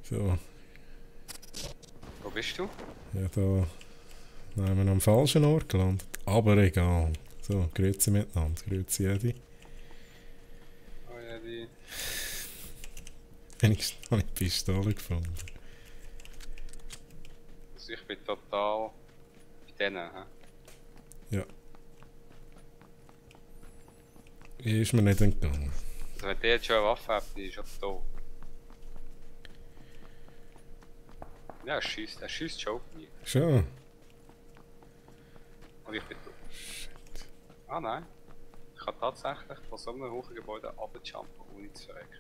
So. Wo bist du? Ja, da nehmen wir am falschen Ort gelandet. Aber egal. So, grüezi miteinander. Grüezi Edi. Oh ja, die. Wenigstens habe ich die Pistole gefunden. Also ich bin total bei denen. He? Ja. Ist mir nicht entgangen. Also wenn der jetzt schon eine Waffe hat, die ist schon tot. Ja, er schießt schon auf mich. Schon? Und ich bin tot. Shit. Ah nein. Ich kann tatsächlich von so einem hohen Gebäude runterjumpen, ohne zu verrecken.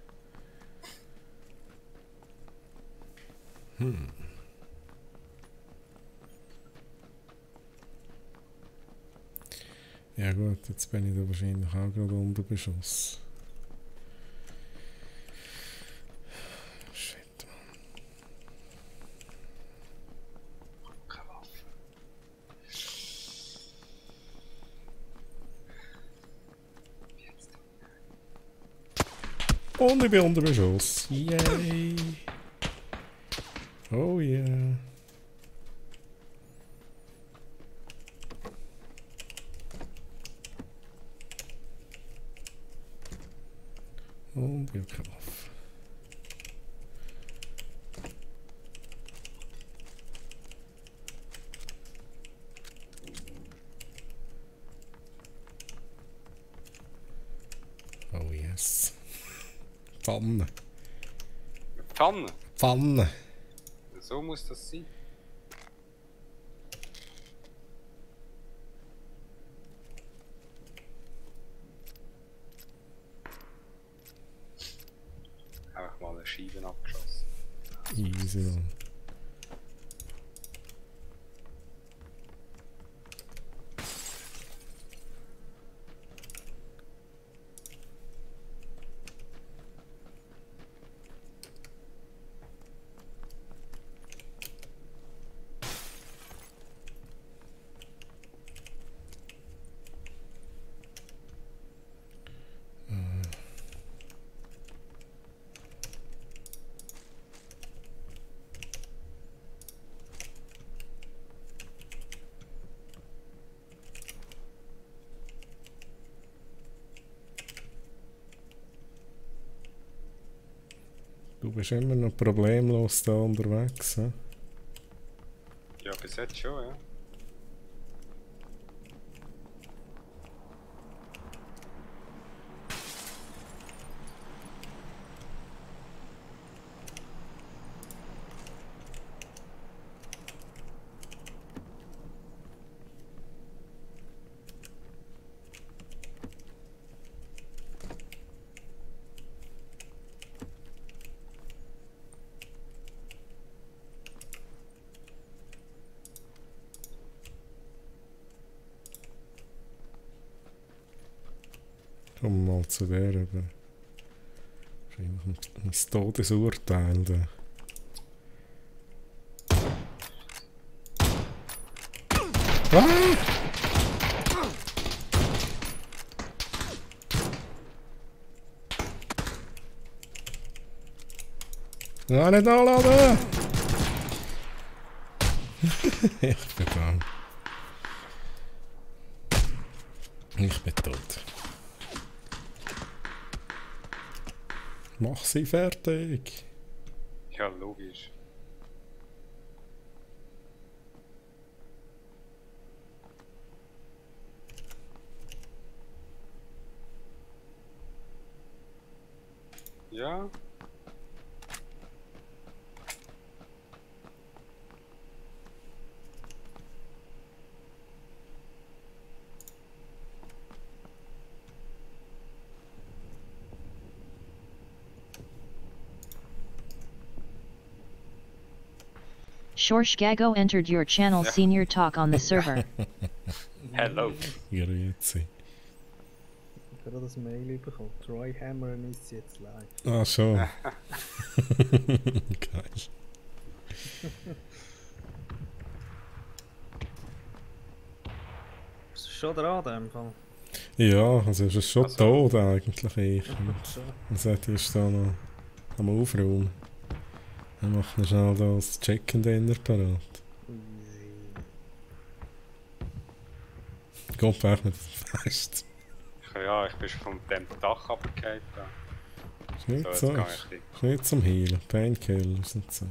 Ja gut, jetzt bin ich da wahrscheinlich auch gerade unter Beschuss. Shit, Mann. Keine Waffe. Jetzt. Und ich bin unter Beschuss. Yay! Oh yeah! Und ich habe keine Waffe. Oh yes. Pfanne. Pfanne! Pfanne. So muss das sein. Einfach mal eine Scheibe abgeschossen. Easy, Mann. Du bist immer noch problemlos da unterwegs, he? Ja, bis jetzt schon, ja. Kommen wir mal zu der über. Wahrscheinlich ein Todesurteil da. Ah! Ja, nicht anladen! Ich bin dran. Ich bin tot. Mach sie fertig! Ja, logisch. Ja. Shorshgago entered your channel. Yeah. Senior talk on the server. Hello. Grüezi. Ich habe gerade das Mail bekommen. Troy Hammeren ist jetzt live. Ah, schon. Geil. Bist du schon dran, in dem Fall? Ja, also ist es schon Also- tot eigentlich. Ich. Schon. Was hat ist da noch am Aufräumen? Dann machen wir schnell das Check-and-Dinner parat. Easy. Kommt weg mit dem Fest. Ja, ich bin schon vom dem Dach runtergefallen. Ist nicht So, jetzt so. gehe Ist ich ist nicht zum Heilen. Painkillers und so.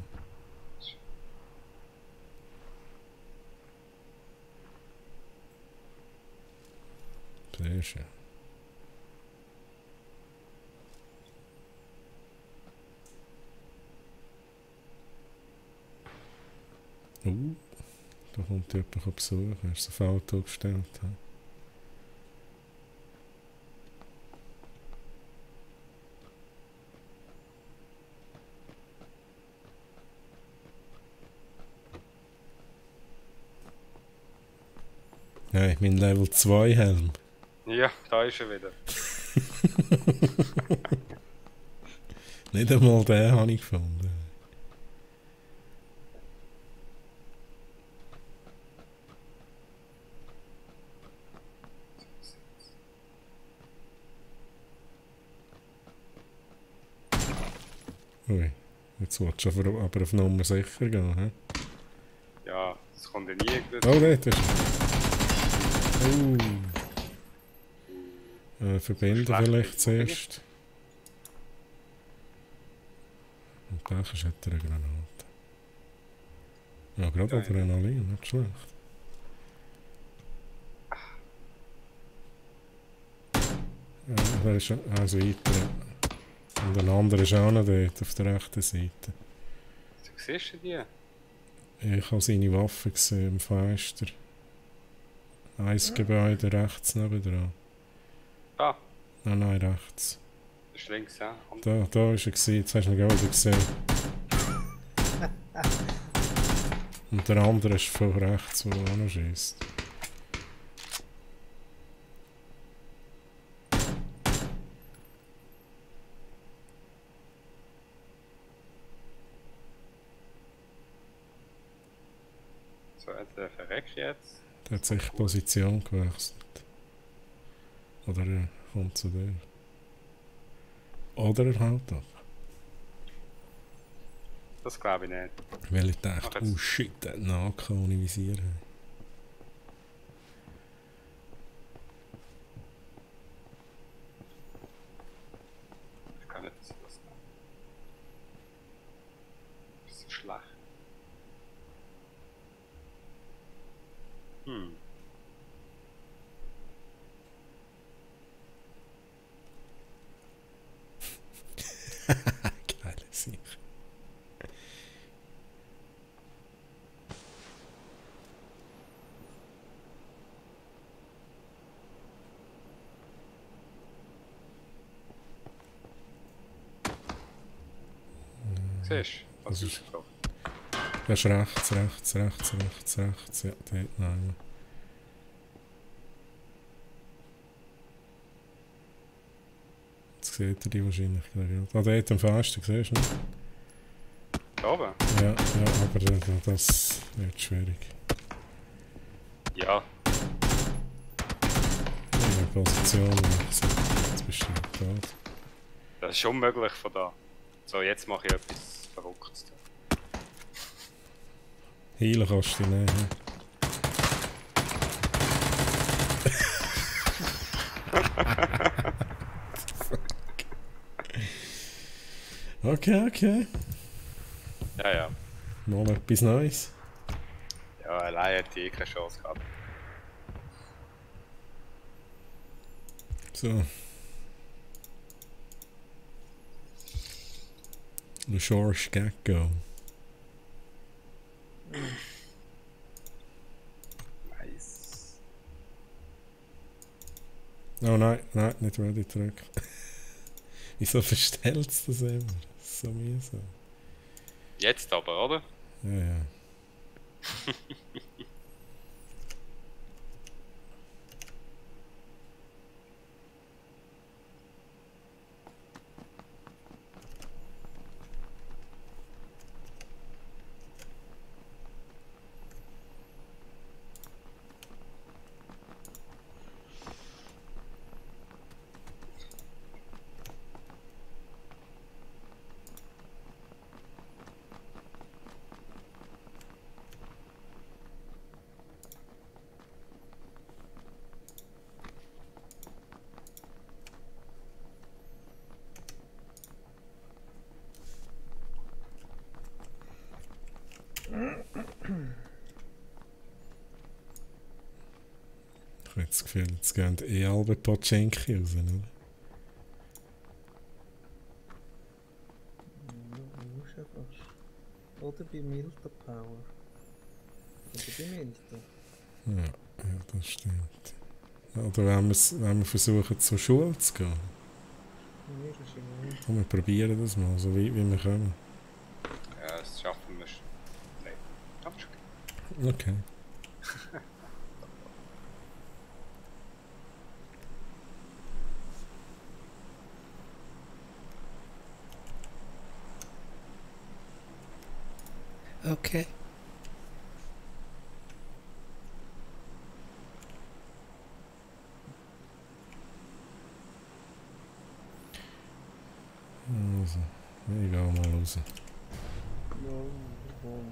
Sehr schön. Da kommt jemand besuchen. Hast du ein Auto gestellt? Ja? Nein, mein Level 2 Helm. Ja, da ist er wieder. Nicht einmal den habe ich gefunden. Ui, jetzt willst du aber auf Nummer sicher gehen, hä? Ja, das kommt ja nie gut. Oh, dort ist er. Verbinden Schlecht vielleicht ist, zuerst. Und da hat er eine Granate. Ja, gerade Ja, Adrenalin, nicht schlecht. Ja, der ist also weiter. Und ein anderer ist auch noch dort, auf der rechten Seite. So, siehst du die? Ich habe seine Waffe gesehen im Fenster. Ein Gebäude rechts nebendran. Da, Nein, rechts. das ist links, ja. Und Da war er gewesen, jetzt hast du ihn gerade gesehen. Und der andere ist von rechts, wo er auch noch schießt. so, der verreckt jetzt. Der hat sich Position gewechselt. Oder er kommt zu dir. Oder er haut ab. Das glaube ich nicht. Weil ich dachte, Ach, jetzt. oh shit, der hat einen AK ohne Visier. Ich kann nicht, dass ich das nicht. Das ist so schlecht. Hm. Geile Sicht. Siehst du? Das Das ist- ist so. Das ist rechts. Ja, dort nein. Jetzt seht ihr die wahrscheinlich gerade. Ah, dort am Fenster, siehst du nicht? Da oben? Ja, aber das wird schwierig. Ja. In der Position wechseln. Jetzt bist du tot. Das ist unmöglich von da. So, jetzt mache ich etwas Verrücktes. Heilen kannst du dich nicht. Okay. Ja, ja. Mal etwas Neues. Ja, allein hätte ich keine Chance gehabt. So. Le George Gecko. Nice. Oh nein, nicht ready zurück. Wieso verstellt es das immer? Das ist so mühsam. Jetzt aber, oder? Ja. Ich habe das Gefühl, jetzt gehen eh alle Pochinki raus, oder? Ja, muss ja fast. Oder bei Milton Power. Oder bei Milton. Ja, ja, das stimmt. Oder wenn wir versuchen, zur Schule zu gehen. Mir ist egal. Komm, wir probieren das mal, so weit wie wir können. Ja, das schaffen wir schon. Nein, schaffst du. Okay. Okay. Also, ich gehe mal raus. Ja, wohl.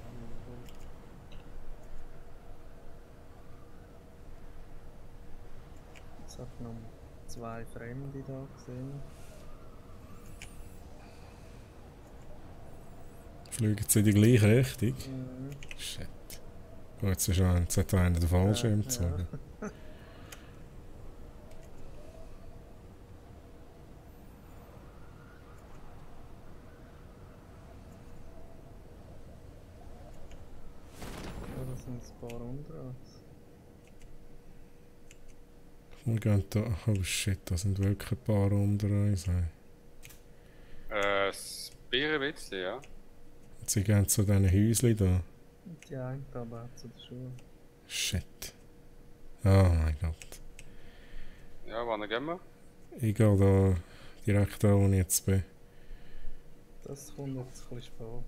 Jetzt hat noch 2 Fremde da gesehen. Fliegen sie in die gleiche Richtung? Mhm. Shit. Gut, jetzt hat einer den Fallschirm gezogen. Ja. Ja, da sind ein paar unter uns. Wir gehen da. Oh shit, da sind wirklich ein paar unter uns. Hey. Das Bier ein bisschen, ja. Und sie gehen zu diesen Häuschen da. Und die eine aber auch zu der Schule. Shit. Oh mein Gott. Ja, wann gehen wir? Ich gehe da direkt da, wo ich jetzt bin. Das kommt jetzt ein bisschen spät.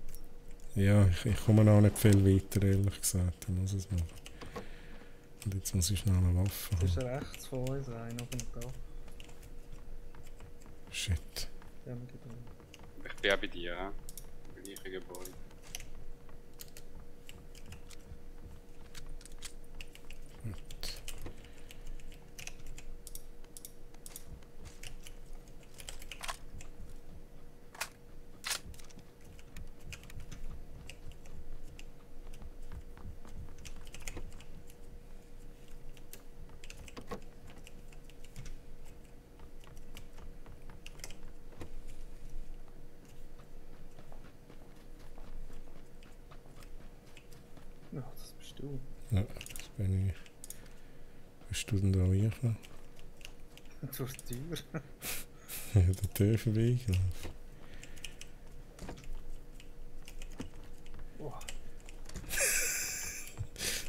Ja, ich komme noch nicht viel weiter, ehrlich gesagt. Ich muss es machen. Und jetzt muss ich schnell eine Waffe Es ist haben. rechts von uns einer auf dem Dach. Shit. Den Gebäude. Ich bin auch bei dir, ja. Im gleichen Gebäude. Gut. Ja, das bist du. Ja, das bin ich. Bist du denn da reingekommen? Zur Tür. Ja, der Tür vorbeigelaufen. Oh,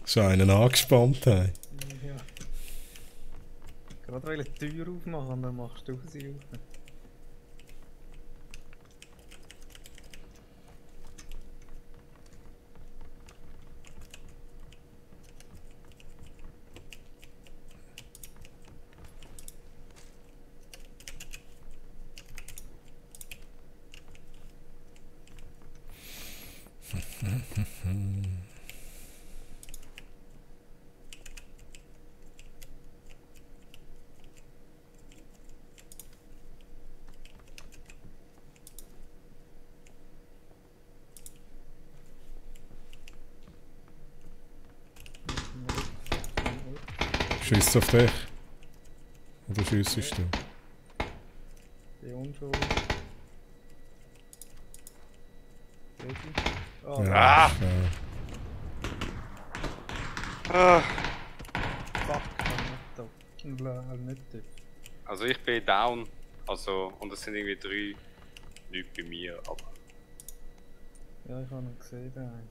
Schon einen angespannt, hey. ja. Gerade will ich die Tür aufmachen und dann machst du sie auf. Schießt auf dich? Oder schiessest du? Die Unschuld. Ready? Oh, Ja, Ah! ja. Ah. fuck, nicht da. Nicht dort. Also ich bin down. Also, und es sind irgendwie 3 Leute bei mir, aber... Ja, ich habe ihn gesehen, den einen.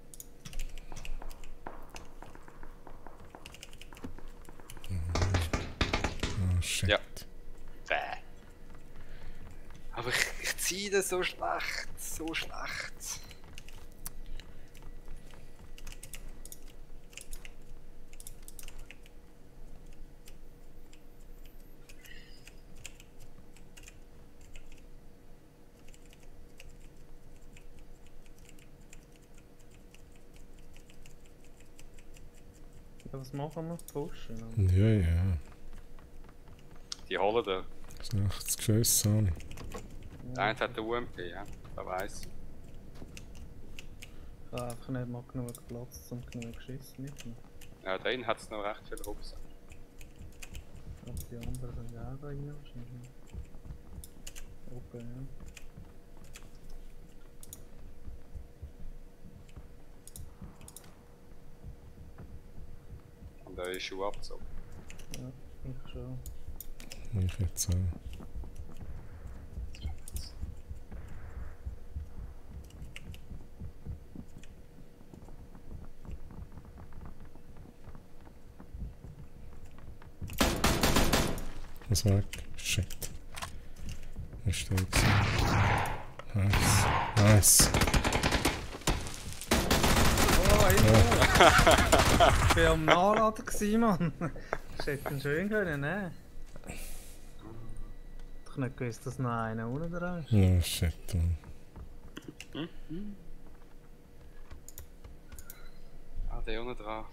Oh shit. Ja. Bäh. Aber ich ziehe das so schlecht, so schlecht. Ja, was machen wir? Pushen? Oder? Ja, ja. Die holen da. 80 Geschosse habe ich. Der eine hat den UMP, ja. Da weiss ich. Ich habe einfach nicht mal genug Platz, um genug Geschiss mitzunehmen. Ja, da hinten hat es noch recht viel Rucksack. Aber die anderen sind ja auch da rein wahrscheinlich. Okay, ja. Und da ist Schuhe abgezogen. Ja, ich schon. Ich jetzt auch. Was weg? Shit. Was steht so? Nice. Nice. Oh, ich war am Nachladen gewesen, Mann. Das hätte ihn schön können, ne? Ich hab nicht gewusst, dass noch einer unten dran ist. Ja, shit. Ah, der unten dran.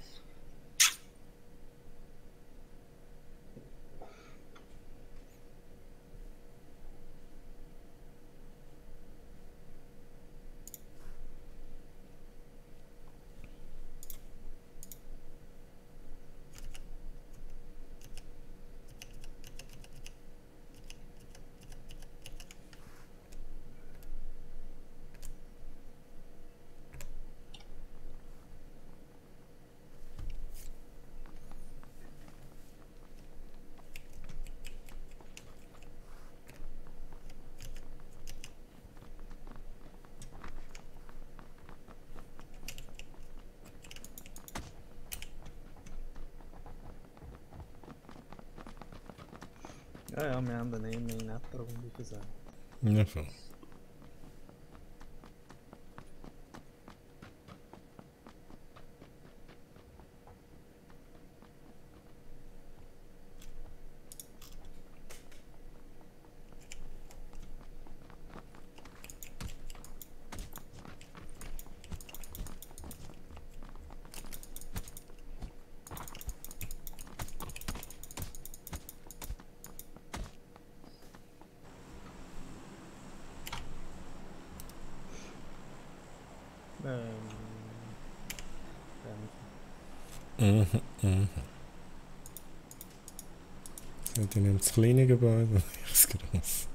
Ja, ja, wir haben dann eh mehr netter Runde gesagt. Ja, voll. Ähm, So, die nimmt das kleine Gebäude und ich das grosse.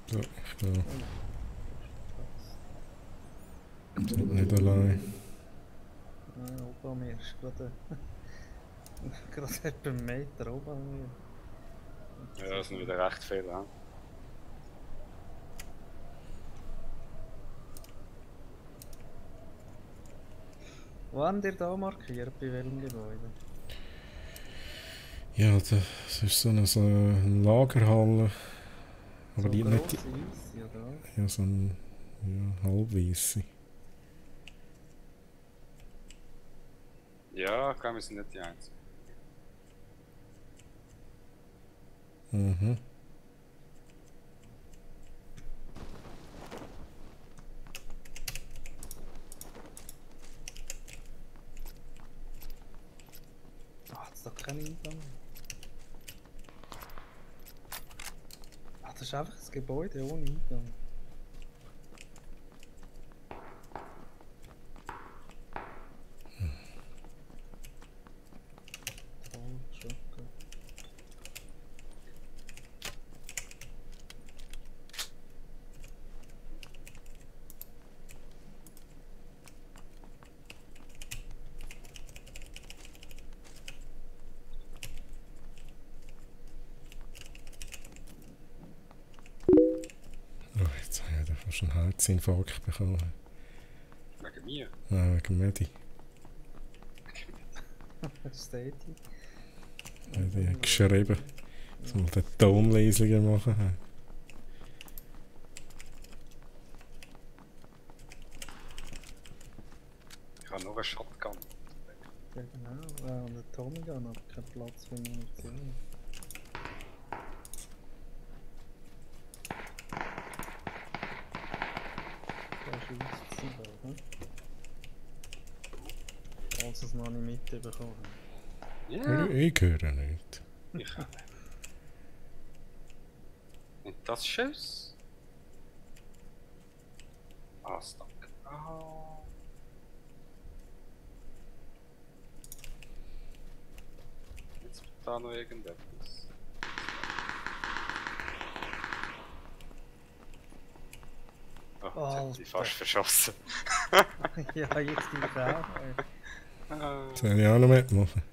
So, ich gehe nicht allein. Oben mir ist gerade gerade etwa einen Meter oben an mir. Ja, das sind wieder recht viele. Ja. Wo haben ihr da markiert, bei welchem Gebäude? Ja, das ist so eine Lagerhalle. Aber So die nicht. grosse Weisse, oder was? Ja, so ein halbweisse. Ja, ich glaube, wir sind nicht die Einzigen. Mhm. Ach, das ist doch kein Eingang. Ach, das ist einfach ein Gebäude ohne Eingang. Toll, Schocke. Oh, jetzt habe ich fast einen Herzinfarkt bekommen. Wegen mir. Wegen Medi. Was steht hier? Die hat geschrieben, dass wir den Ton leiser machen. Ich habe nur einen Shotgun. Ja genau, und der Tommy Gun hat keinen Platz für Munition. Da schießt sie da, ne? Falls sie es noch nicht mitbekommen haben. Ja, Ich höre nicht. ich auch nicht. Und das Schuss? Ah, stuck. Ah. Jetzt wird da noch irgendetwas. Oh, jetzt hat sie fast verschossen. Ja, jetzt bin ich auch. Das soll ich auch noch mitmachen.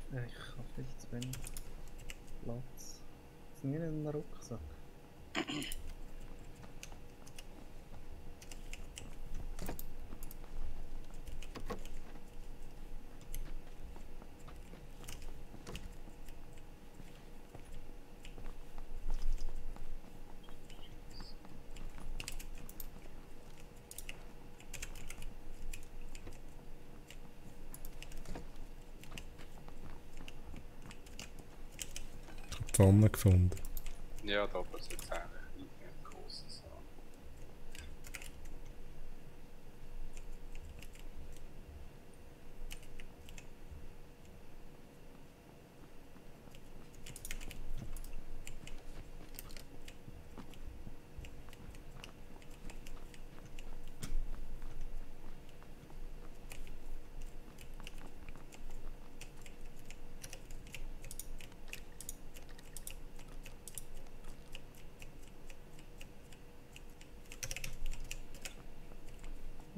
Ich habe viel zu wenig Platz. Ist nie in einem Rucksack. Die Pfanne gefunden. Ja, da oben ist jetzt eigentlich nicht mehr großes.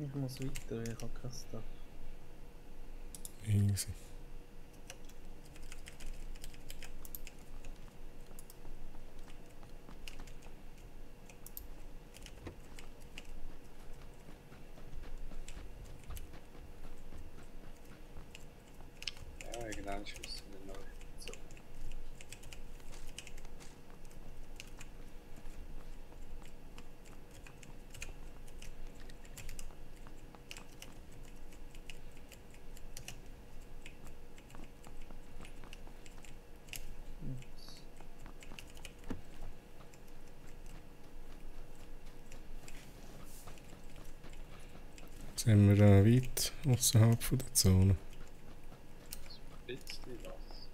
Ich muss weiter, ich habe kein Stuff. Easy. Ja, irgendwann müssen wir neu. So. Ups. Jetzt sind wir weit außerhalb von der Zone. Ein bisschen was.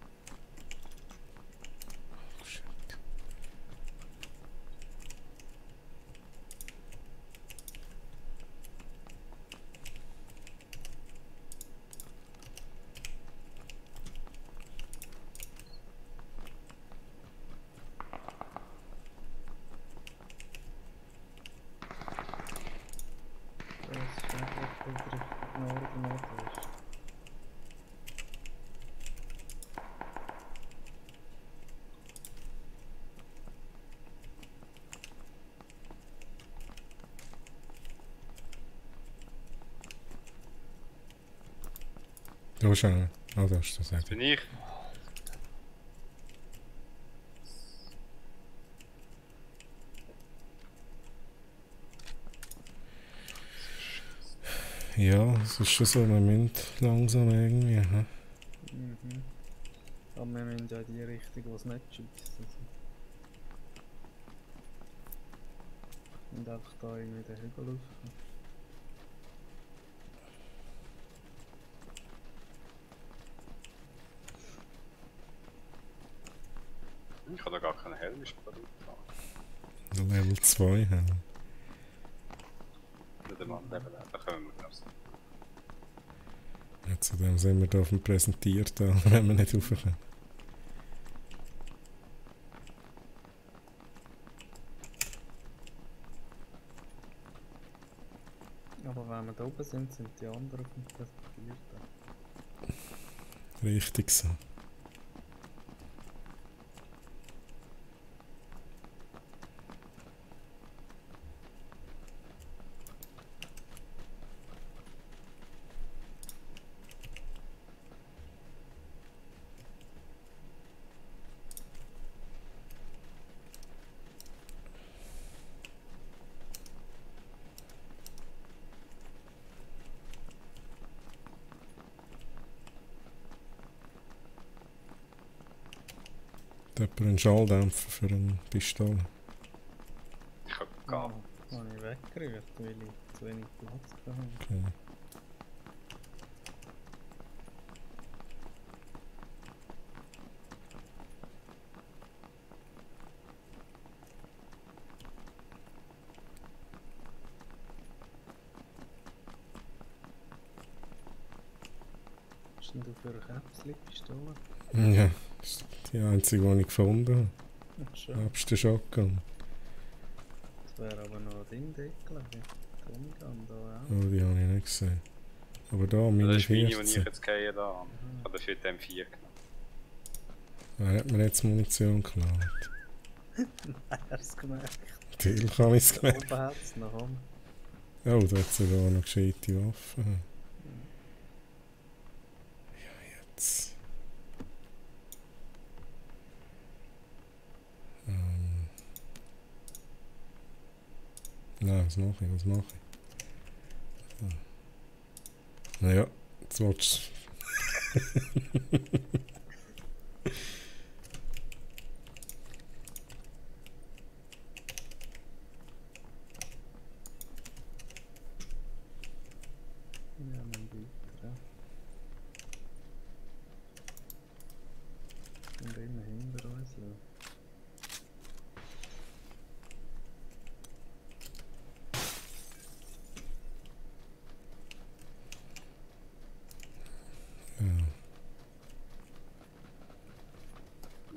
Das ist einfach wieder Norden, Nordwest. Da ist einer. Ah, da ist das. Das bin ich. Ja, es ist schon so, wir müssen langsam irgendwie. Hm? Mhm. Aber wir müssen ja in die Richtung, wo es nicht schießt. Also. Und einfach da irgendwie den Hügel rauf. Ich habe da gar keinen Helm, ist gerade drauf. Level 2 haben. Nicht einmal Level, da können wir das. Ja, zudem sind wir da auf dem Präsentiert, wenn wir nicht raufkommen. Aber wenn wir da oben sind, sind die anderen auf dem Präsentierten. Richtig so. Hat jemand einen Schalldämpfer für eine Pistole? Ich habe Ja, gar habe ich weggerührt, weil ich zu wenig Platz hatte. Okay. Was ist denn du für eine Käpsli-Pistole? Ja, das ist die einzige, die ich gefunden Ach, habe. schön. Nebst der Shotgun. Das wäre aber noch ein Ding dort, glaube ich. Tommy Gun da auch. Oh, die habe ich nicht gesehen. Aber da, Das meine ist meine, die ich 14. jetzt gehe da. Ich habe dafür die M4 genommen. Wer hat mir jetzt Munition geklaut? Er hat es gemerkt. Natürlich habe ich es Da gemerkt. oben hat es noch. Komm. Oh, da hat sogar noch gescheite Waffen. Ja, jetzt. Nein, was mache ich? Was mache ich? Naja, jetzt willst Ja, mein Güter. Und immer hinter uns. Ja.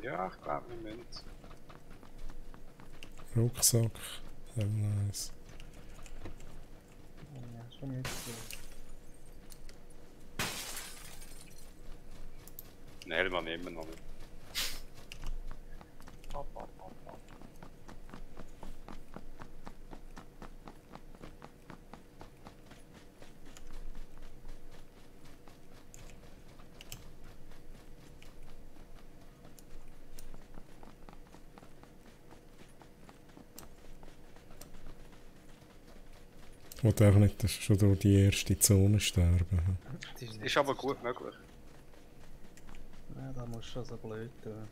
Ja, ich glaube, wir müssen. Rucksack. Nice. Ja, schon nicht so. Nein, man immer noch nicht. Ich wollte einfach nicht dass schon durch die erste Zone sterben. Das ist, Ist aber gut möglich. Nein, da musst du schon so blöd tun.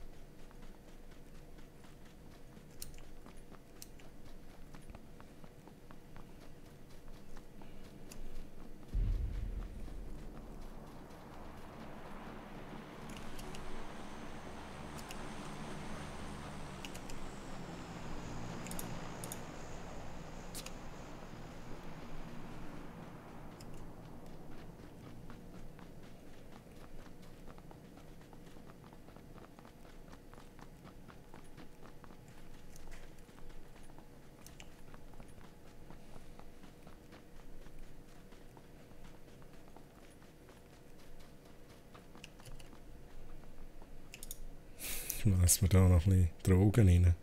Schmeißen wir da noch ein bisschen Drogen rein.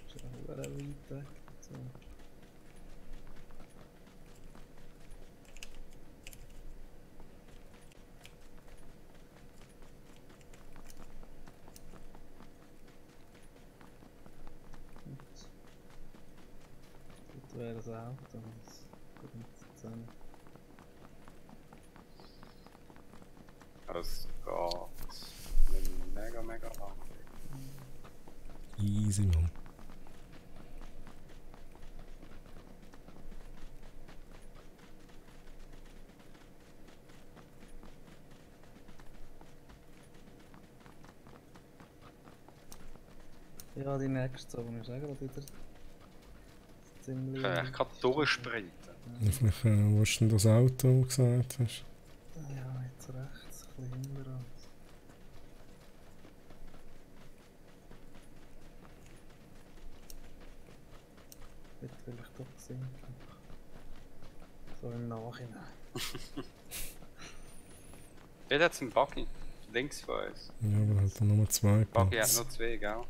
Schon weit weg dazu. Dort wäre das Auto. Das kommt zusammen. Das geht nicht mega, mega lang. Easy, Mann. Ja, die nächste Zone ist auch gerade wieder ziemlich... Ich kann durchsprinten. Vielleicht, wo ist denn das Auto, das du gesagt hast? Ja, jetzt rechts, ein bisschen hinter uns. Wird vielleicht doch sinken. So im Nachhinein. Dort hat es einen Buggy. Links von uns. Ja, aber hat er nur 2 Buggy hat Plätze. nur 2, gell?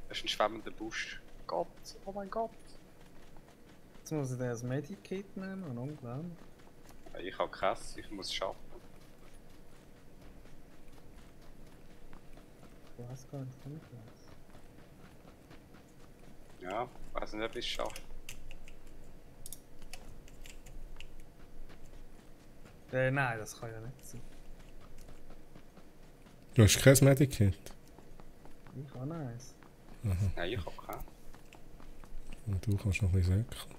Das ist ein schwebender Busch. Gott, oh mein Gott. Jetzt muss ich den als Medikit nehmen, unglaublich. Ja, ich habe krass, ich muss es schaffen. Ich weiß gar nicht, wie ich weiß. Ja, weiß nicht, ob ich es schaffe. Nein, das kann ja nicht sein. Du hast kein Medikit? Ich habe eins. Nein, ich habe keinen. Und du kannst noch ein bisschen säckeln.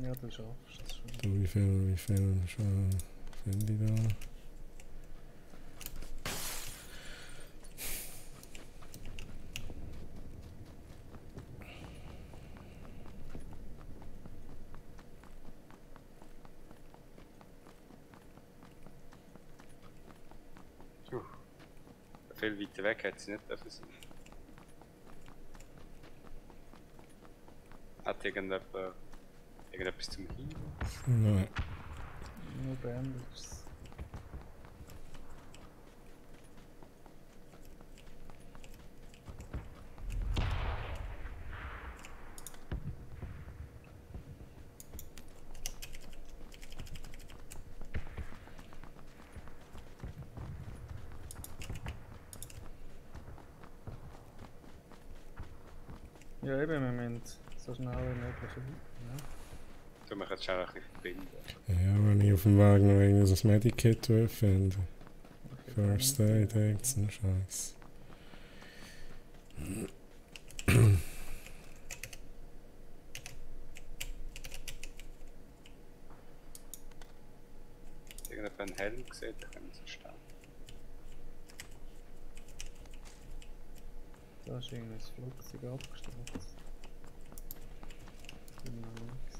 Ja, du schaffst es schon. Du, wie viel finde ich da? Viel weiter weg hätte sie nicht dürfen sein. Hat irgendetwas zum Hin? Nein. Nur Bandages. Ja, eben, wir müssen so schnell wie möglich weiter. Du mich jetzt schnell ein bisschen verbinden. Ja, wenn ich auf dem Weg noch irgendein Medikit finde. Ja. First Aid, irgendein Scheiß. Irgendjemand einen Helm gesehen, dann können sie stehen. Da ist irgendwie das Flugzeug abgestürzt.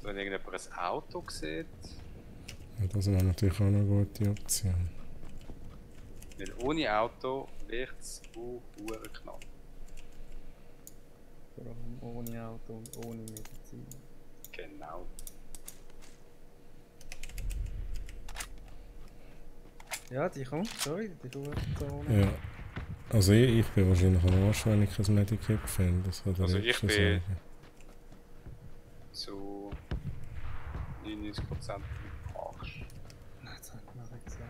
Wenn irgendjemand ein Auto sieht, Ja, das wäre natürlich auch eine gute Option. weil ohne Auto wird es knapp. Vor allem ohne Auto und ohne Medizin. Genau. Ja, die kommt schon wieder, die Kurzone. Ja. Also ich bin wahrscheinlich am Arsch, wenn ich kein Medikit finde. Das kann Also ich ich schon bin- sagen. Zu 99% im Arsch. Nein, jetzt hat man nicht gesagt.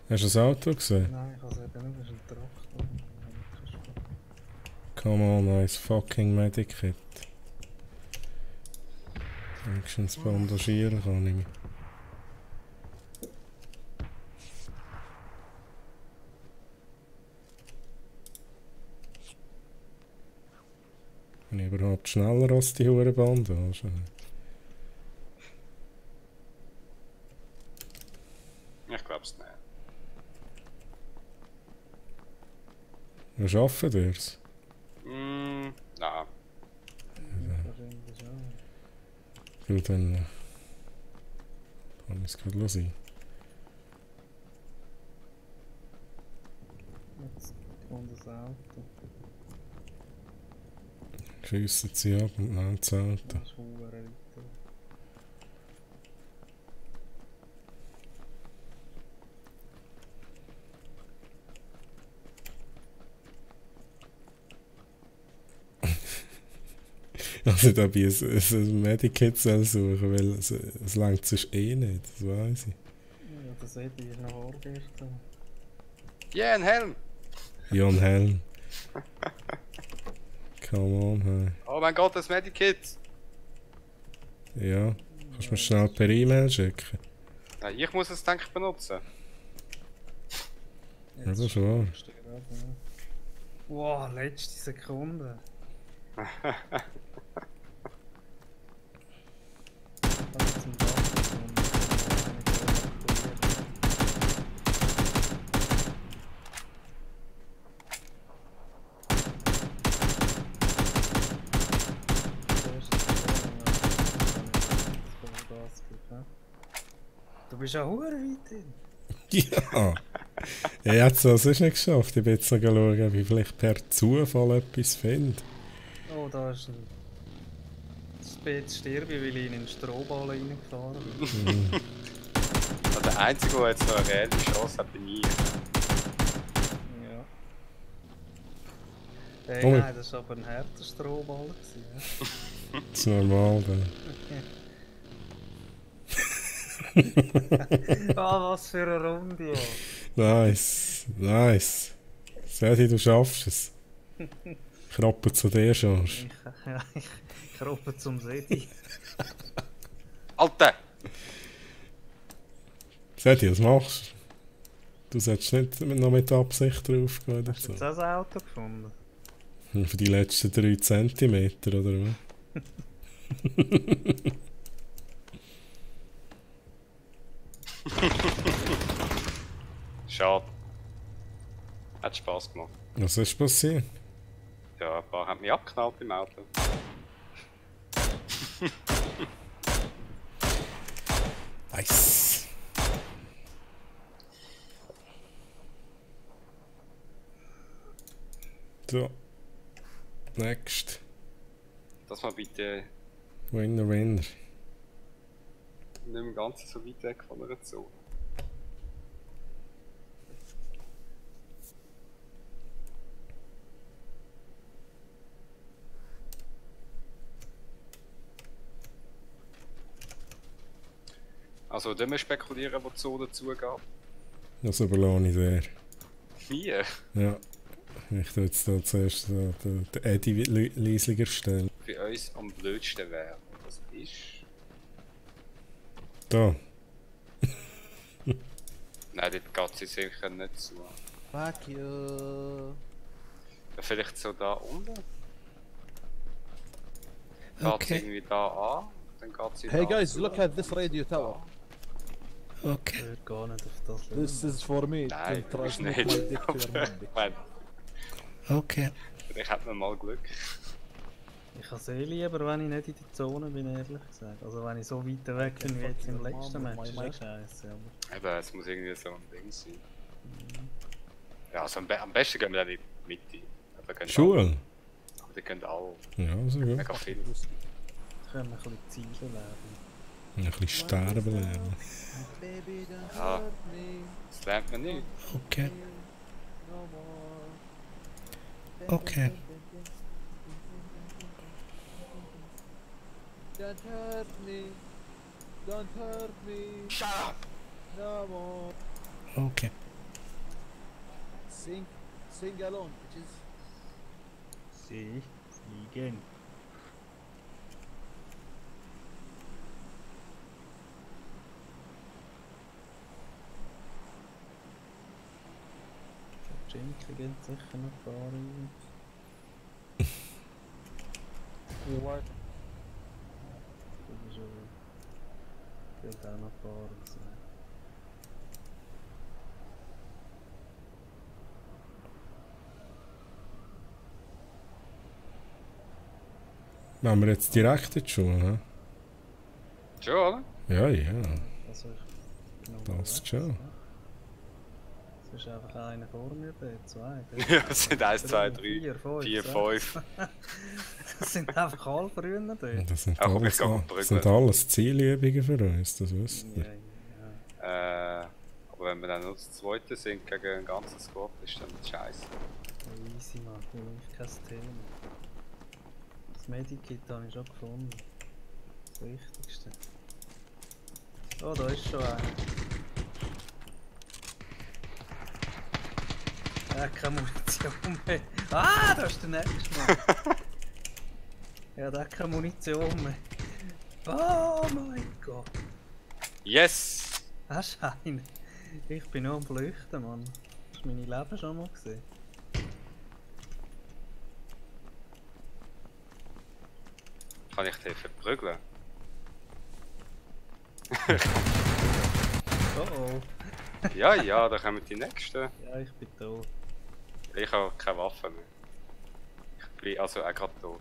Hast du das Auto gesehen? Nein, ich habe es eben nur, es ist ein Traktor. Come on, nice fucking Medikit. Wenigstens bandagieren kann ich mich. Bin ich überhaupt schneller als die hure Bandage? Ich glaube es nicht. Wir schaffen dir's. Nein. Wahrscheinlich schon. Weil dann kann ich es gerade sein. Jetzt kommt das Auto. Schiessen sie ab und nehmen das Auto. Das ist verdammt weit. Also da bin ich ein Medikit suchen, weil es langt sonst eh nicht, das weiss ich. Ja, das hätte ich noch vorgestern. Yeah, ein Helm! Jan Helm. Come on, hey. Oh mein Gott, das Medikit! Ja, kannst du mir schnell per E-Mail schicken? Nein, ich muss es, denke ich, benutzen. Ja, das ist wahr. Wow, letzte Sekunde. Kann ich zum Dach kommen? bist ja hure weit hin. Ja! Ich hätte es sonst nicht geschafft. Ich bin jetzt noch schauen, ob ich vielleicht per Zufall etwas finde. Oh, da ist ein... Jetzt sterbe ich, weil ich in den Strohball reingefahren bin. Also der Einzige, der jetzt noch eine reelle Chance hat, bin ich. Ja. Hey, Oh. nein, das war aber ein harter Strohball. Ja. Das ist normal. Ah, was für eine Runde, ja. Nice, nice. Sedi, du schaffst es. Kroppen zu dir schon. Ich kroppe zum Sedi. Alter! Sedi, was machst du? Du solltest nicht noch mit Absicht draufgehen oder Hast du so. jetzt auch ein Auto gefunden? Für die letzten 3 Zentimeter, oder was? Schade. Hat Spaß gemacht. Was ist passiert? Ja, ein paar haben mich abgeknallt im Auto. Nice. So. Next. Das mal bitte Winner, Winner. nicht im Ganzen so weit weg von einer Zone. Also, wir spekulieren, wo die Zone zugeht. Das überlasse ich dir. Mir? Ja. Ich tue jetzt da zuerst den Eddie Liesliger stellen. Für uns am blödsten wäre. Das ist. Da. Nein, dort geht sie sicher nicht zu. Fuck you. Ja, vielleicht so da unten? Geht Okay. irgendwie da an, dann geht sie Hey da guys, zu. look at this radio tower. Okay. Ich würde gar nicht auf das This is for me Nein, to das ist transmit my nicht. dick to your man, bitch. Nein, Okay. ich hätte mir mal Glück. Ich habe es eh lieber, wenn ich nicht in die Zone bin, ehrlich gesagt. Also wenn ich so weit weg bin wie jetzt im letzten Match, ist ja scheiße. Aber Eben, es muss irgendwie so ein Ding sein. Ja, also am besten gehen wir dann in die Mitte. Aber gehen Schule? alle- Aber die gehen alle Ja, so gut. mega viel. da können wir ein bisschen Ziele lernen. Ein bisschen sterben lernen. Baby, don't Ja. hurt me Das lernt man nicht. Okay. no more. Okay. Don't hurt me. Don't hurt me Shut up! no more. Okay. Sing along, bitches. Siegen. Jinky geht sicher noch fahren. What? Das ist schon. Geht auch noch fahren. So. Wenn wir jetzt direkt in die Schule, ne? Schon, oder? Ja, ja. Also ich bin noch Passt rechts, schon. ne? Es ist einfach einer vor mir, der zwei. Ja, es sind 1, 2, 3, 4, 5. 4, 5. Das sind einfach alle früher dort. Das sind, Auch komm, alles, ich geh das sind alles Zielübungen für uns, das wisst Ja, ihr. ja. Aber wenn wir dann nur das zweite sind gegen ein ganzes Squad, ist dann scheiße. Easy, Mann. Für mich kein Thema. Das Medikit habe ich schon gefunden. Das Wichtigste. Oh, da ist schon einer. Keine Munition mehr. Ah, da ist der nächste Mann. Ja, da hat keine Munition mehr. Oh mein Gott. Yes! Hast du einen? Ich bin nur am Flüchten, Mann. Hast du meine Leben schon mal gesehen? Kann ich dich verprügeln? Oh oh. Ja, ja, da kommen die nächsten. Ja, ich bin tot. Ich habe keine Waffe mehr. Ich bin also auch gerade tot.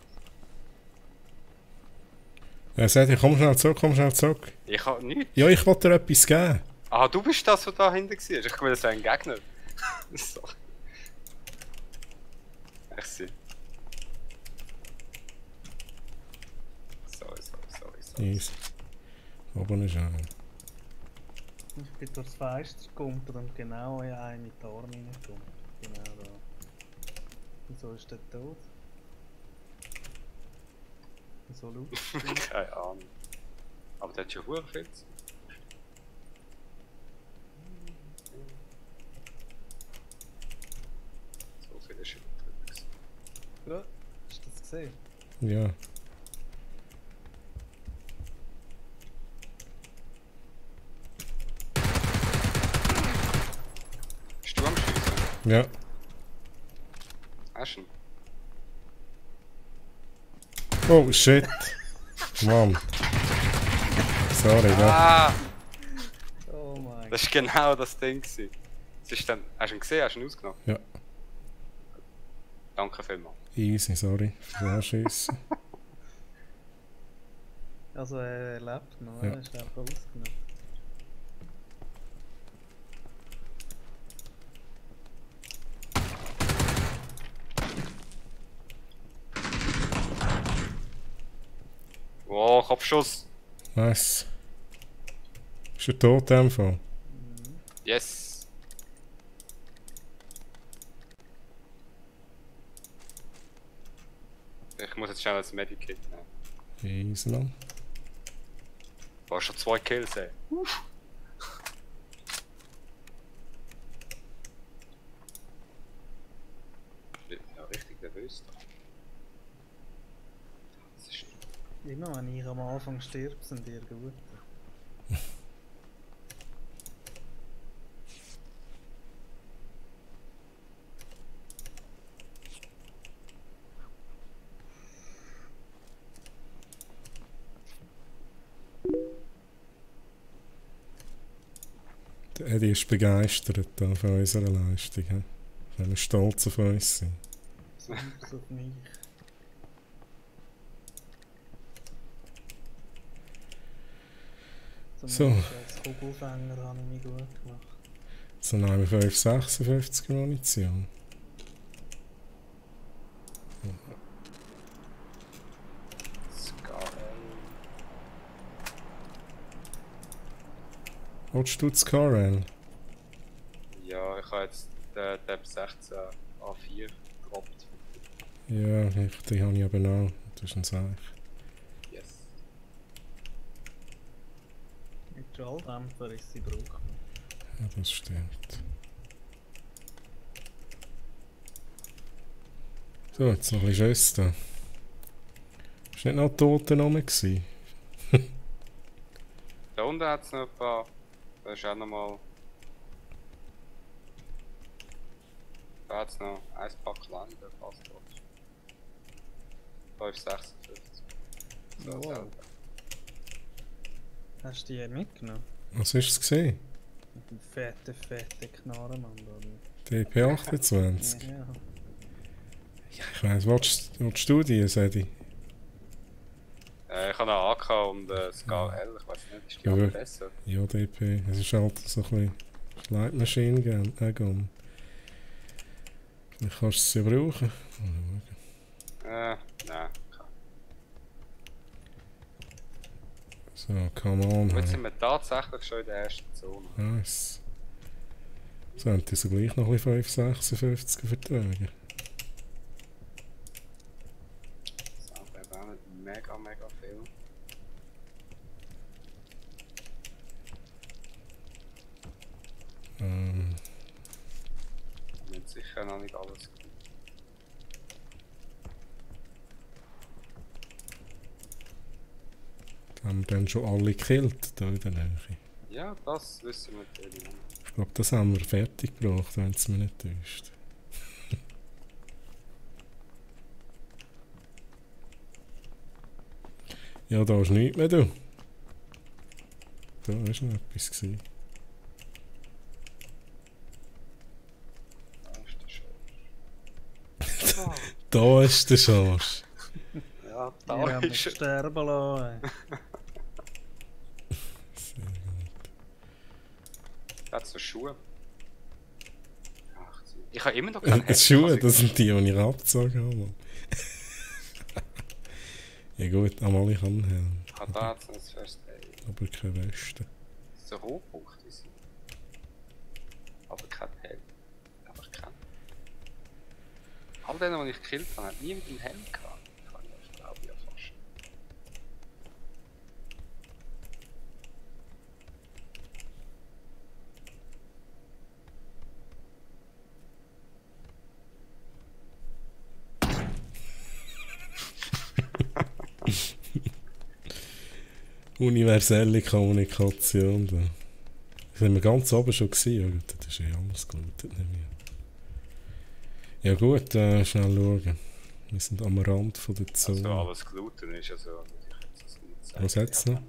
Er sagt, komm schnell zurück, komm schnell zurück. Ich habe nichts. Ja, ich wollte dir etwas geben. Ah, du bist das, was da hinten war. Ich meine, das wäre ein Gegner. So. Merci. Sorry. Easy. Oben ist einer. Ich bin durchs Fenster gekommen und genau in einen mit den Armen reingekommen. Genau da. Wieso ist der tot? So laut. Keine Ahnung. Aber der hat schon verdammt viel zu. So viel ist schon drin. Ja, hast du das gesehen? Ja. Bist du am Schießen? Ja. Hast du ihn? Oh shit. Mann. Sorry, ja. Ah! Oh mein Das war genau das Ding. Das ist dann, hast du ihn gesehen? Hast du ihn ausgenommen? Ja. Danke vielmals. Easy, sorry. Für das Anschiessen. Also er lebt noch, Ja. er ist einfach ausgenommen. Wow, Kopfschuss! Nice. Ist er tot in dem Fall? Yes! Ich muss jetzt schnell ein Medikit nehmen. Easy, Mann. War schon 2 Kills, ey. Ich bin ja richtig nervös da. Das ist Immer wenn ich am Anfang stirb, sind die gut. Der Eddie ist begeistert da von unserer Leistung. He? Können wir stolz auf uns sein. Besonders auf mich. So. Als Kugelfänger habe ich mich gut gemacht. So nehmen wir 556 Munition. Scar. Willst du das Carl? Ja, ich habe jetzt den Tab 16 A4 gedroppt. Ja, die habe ich aber auch. Das ist ein Seich. Yes. Mit Schalldämpfer ist sie brauchbar. Ja, das stimmt. So, jetzt noch ein bisschen Schüsse. Ist nicht noch Tote rum gewesen? Da unten hat es noch ein paar. Da ist auch nochmal. Da hat es noch ein Pack Land, der passt dort. 556. So, Wow. selber. Hast du die mitgenommen? Was ist es gesehen? Mit dem fetten Knarrenmann da. DP28? Ja. Ich weiss, willst du die, Sedi? Ich habe einen AK und Scar L, ich weiß nicht, ist die Ja, andere wir- besser? Ja, DP. Es ist halt so ein bisschen Light Machine Gun. Vielleicht kannst du es ja brauchen. Nein. So, come on. Aber jetzt Hey. sind wir tatsächlich schon in der ersten Zone. Nice. So, haben die so gleich noch ein bisschen 556 vertragen. Das ist aber auch nicht mega viel. Wir haben sicher noch nicht alles gut. Haben wir dann schon alle gekillt, da in der Nähe? Ja, das wissen wir natürlich nicht. Ich glaube, das haben wir fertig gebracht, wenn es mich nicht täuscht. Ja, da ist nichts mehr, du. Da war noch etwas gewesen. Da ist der Schorsch. Da ist der Schorsch. Ja, Die da haben mich ist er. sterben lassen. Sehr gut. Schuhe. Ach, ich habe immer noch keinen Die Schuhe, das sind die ich abgezogen habe. Mann. Ja gut, einmal ich kann Helm. Ich habe da jetzt ein First Aid. Aber keine Weste. Das ist ein Rohpunkt, ist aber kein Helm. Einfach kein. All denen, die ich gekillt habe, hat nie mit dem Helm gehabt. Ich glaube ja fast. Universelle Kommunikation. Da. Das haben wir ganz oben schon gesehen. Das ist ja alles gelootet. Nicht mehr. Ja gut, schnell schauen. Wir sind am Rand von der Zone. Also alles gelootet ist, also ich hätte es nicht sagen. Was hat es noch?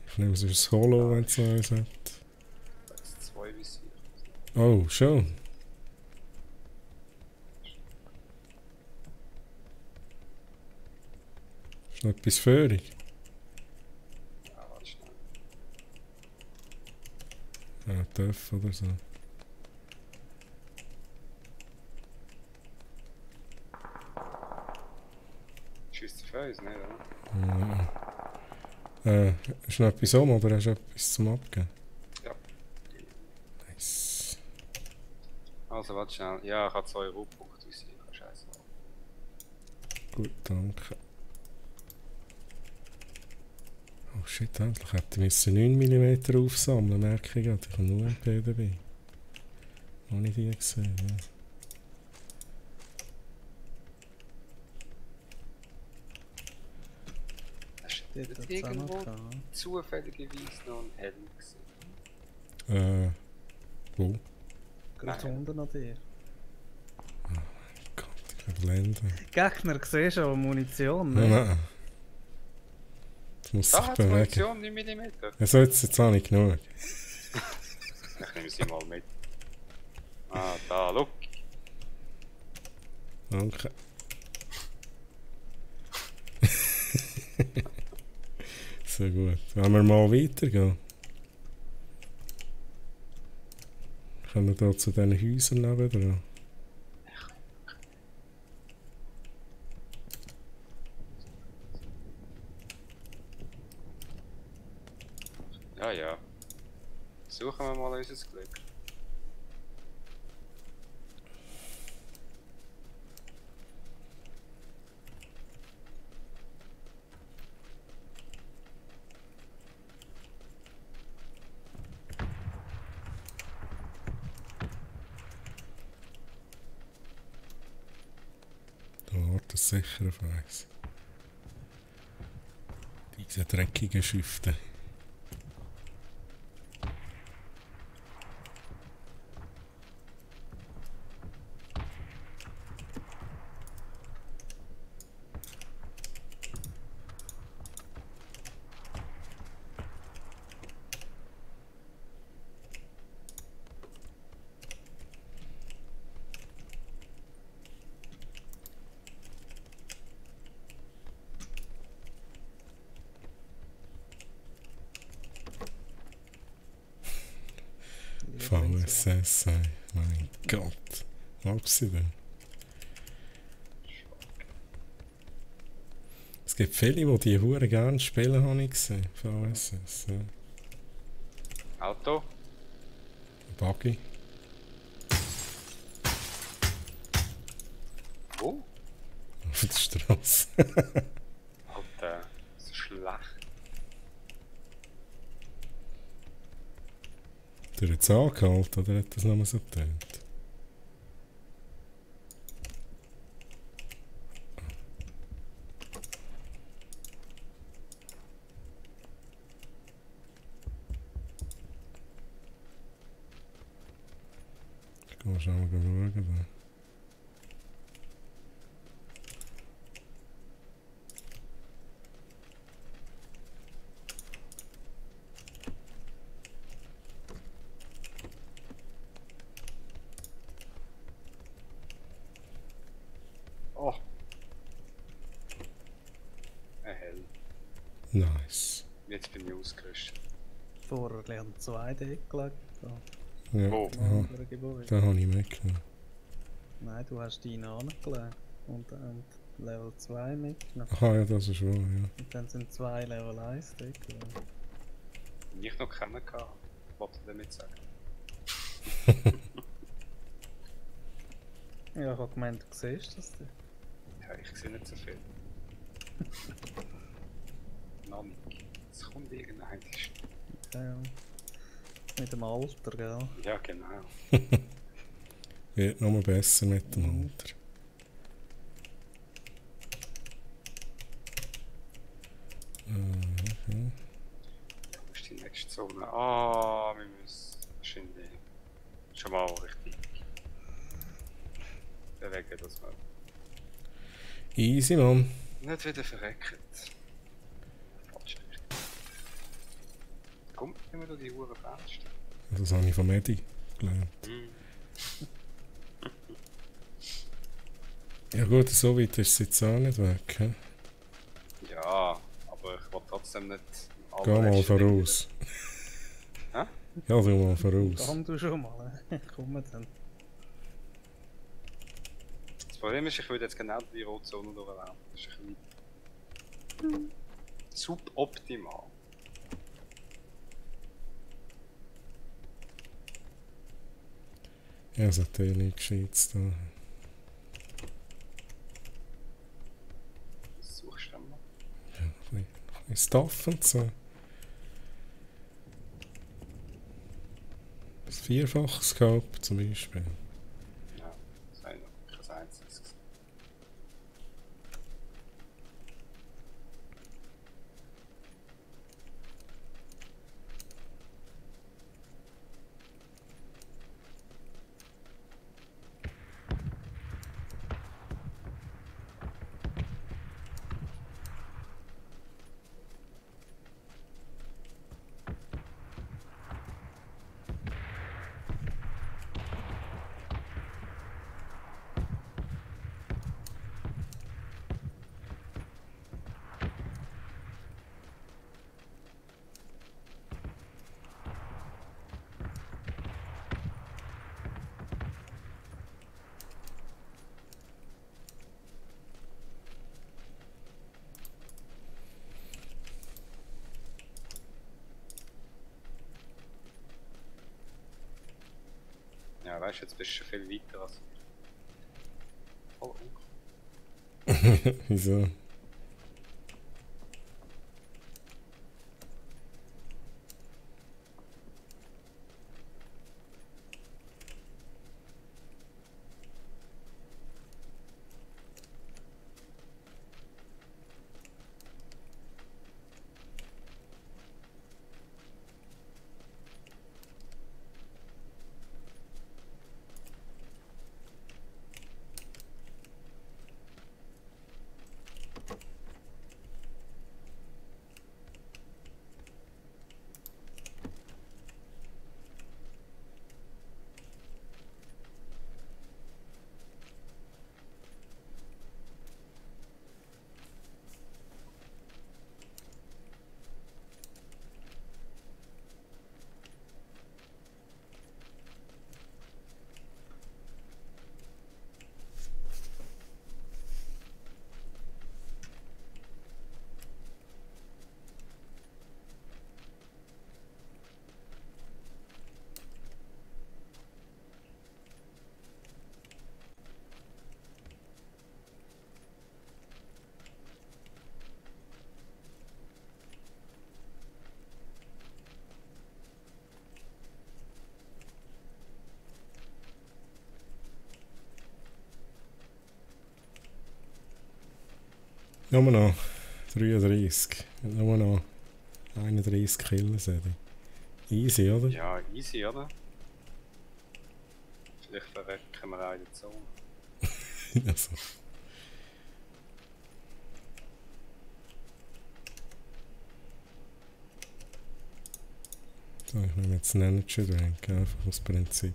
Ich nehme es das Holo, wenn es noch eins hat. Das 2 bis 4. Oh, schon. Ist noch etwas Föhrig? Ja, warte schnell. Ja, Töff oder so. Schießt für uns, nicht, oder? Ja. Ist noch etwas um oder hast du etwas zum Abgeben? Ja. Nice. Also, warte schnell. Ja, ich habe 2 Rohpunkte visiert. Scheiße. Gut, danke. Oh shit, endlich hätte ich 9 mm aufsammeln, merke ich gerade. Ich habe nur ein P dabei. Noch nicht die gesehen. Ja. Hast du Dort nicht hat es auch noch irgendwo gehabt. zufälligerweise noch einen Helm gesehen? Wo? Gerade Nein. unten an dir. Gott, ich kann blenden. Gegner, siehst du schon Munition, Nein, ne? nein. Das muss Da sich hat es bewegen. Munition 9 mm. Also jetzt habe ich genug. Ich nehme sie mal mit. Ah, da, look. Danke. So gut. Wollen wir mal weitergehen? Können wir da zu diesen Häusern nebenan? Ja, ja. Suchen wir mal unser Glück. Da wartet es sicher auf eins. Diese dreckigen Schüfte. VSS, mein Gott. Was sie denn? Es gibt viele, die die Hure gerne spielen, habe ich gesehen. VSS, ja. Auto? Buggy. Wo? Auf der Straße. Alter, so schlecht. Der hat es angehalten, oder hat das nochmal so getönt? Ich kann schon mal schauen. Da. Oh. Ein Helm. Nice. Jetzt bin ich ausgerüstet. Vorher lernt 2D gelegt. So. Ja, Wo? da, Andere Gebäude. da habe ich mitgenommen. Nein, du hast deinen angelegt und Level 2 mitgenommen. Aha, ja, das ist wahr, ja. Und dann sind 2 Level 1 dort gewesen. Die ich noch kennen kann. Wollte ich damit sagen. Ja, ich habe gemeint, du siehst das. Ja, ich sehe nicht so viel. Noch nicht. Es kommt irgendein. Ja, ja. Mit dem Alter, gell? Ja, genau. Wird noch mal besser mit dem Mhm. Alter. Okay. Wo ist die nächste Zone? Ah, wir müssen wahrscheinlich schon mal richtig bewegen, dass wir Easy, Mann. nicht wieder verrecken. Falsche Richtung. Kommt immer durch die Uhr Fenster. Das habe ich von Medi gelernt. Hm. Ja gut, so weit ist es jetzt auch nicht weg. He? Ja, aber ich will trotzdem nicht. Geh mal allerletzte voraus. Hä? Ja, du mal voraus. Komm du schon mal. Komm dann. Das Problem ist, ich würde jetzt genau die rote Zone durchlaufen. Das ist ein bisschen suboptimal. Ja, es hat eh nichts Gescheites da. Was suchst du denn mal? Ein bisschen Stuff und so. Ein Vierfach-Scope zum Beispiel. Ja, das habe ich noch kein einziges gesehen. Ja, weißt du, jetzt bist du schon viel weiter als ich. Voll uncool. Wieso? Nur noch 33. Nur noch 31 Kills. Easy, oder? Ja, easy, oder? Vielleicht verrecken wir auch in der Zone. Also. So, ich nehme jetzt einen Energy Drink, einfach aus Prinzip.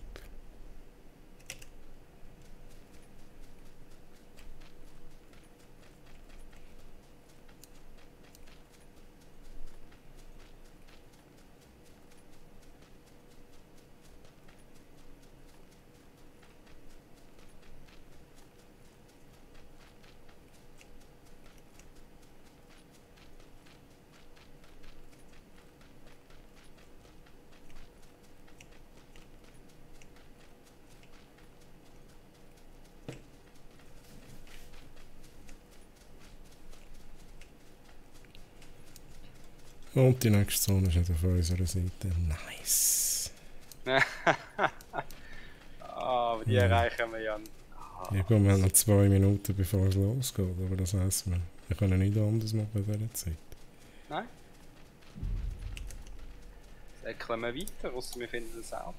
Und die nächste Zone ist nicht auf unserer Seite. Nice. Aber die Ja. erreichen wir ja. Ja gut, wir haben noch 2 Minuten bevor es losgeht, aber das heisst, wir können nicht anders machen in dieser Zeit. Nein. Säckeln wir weiter, außer wir finden das Auto.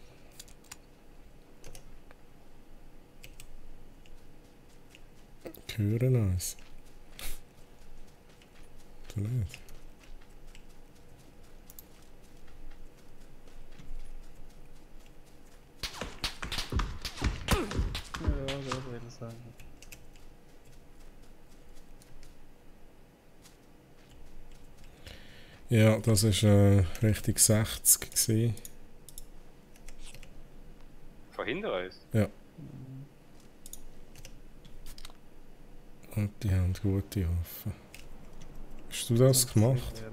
Hören uns. Du nicht. Ja, das will ich sagen. Ja, das war Richtung 60 gewesen. Von hinter uns? Und die haben gute Waffen. Hast du das gemacht? Ja, auch.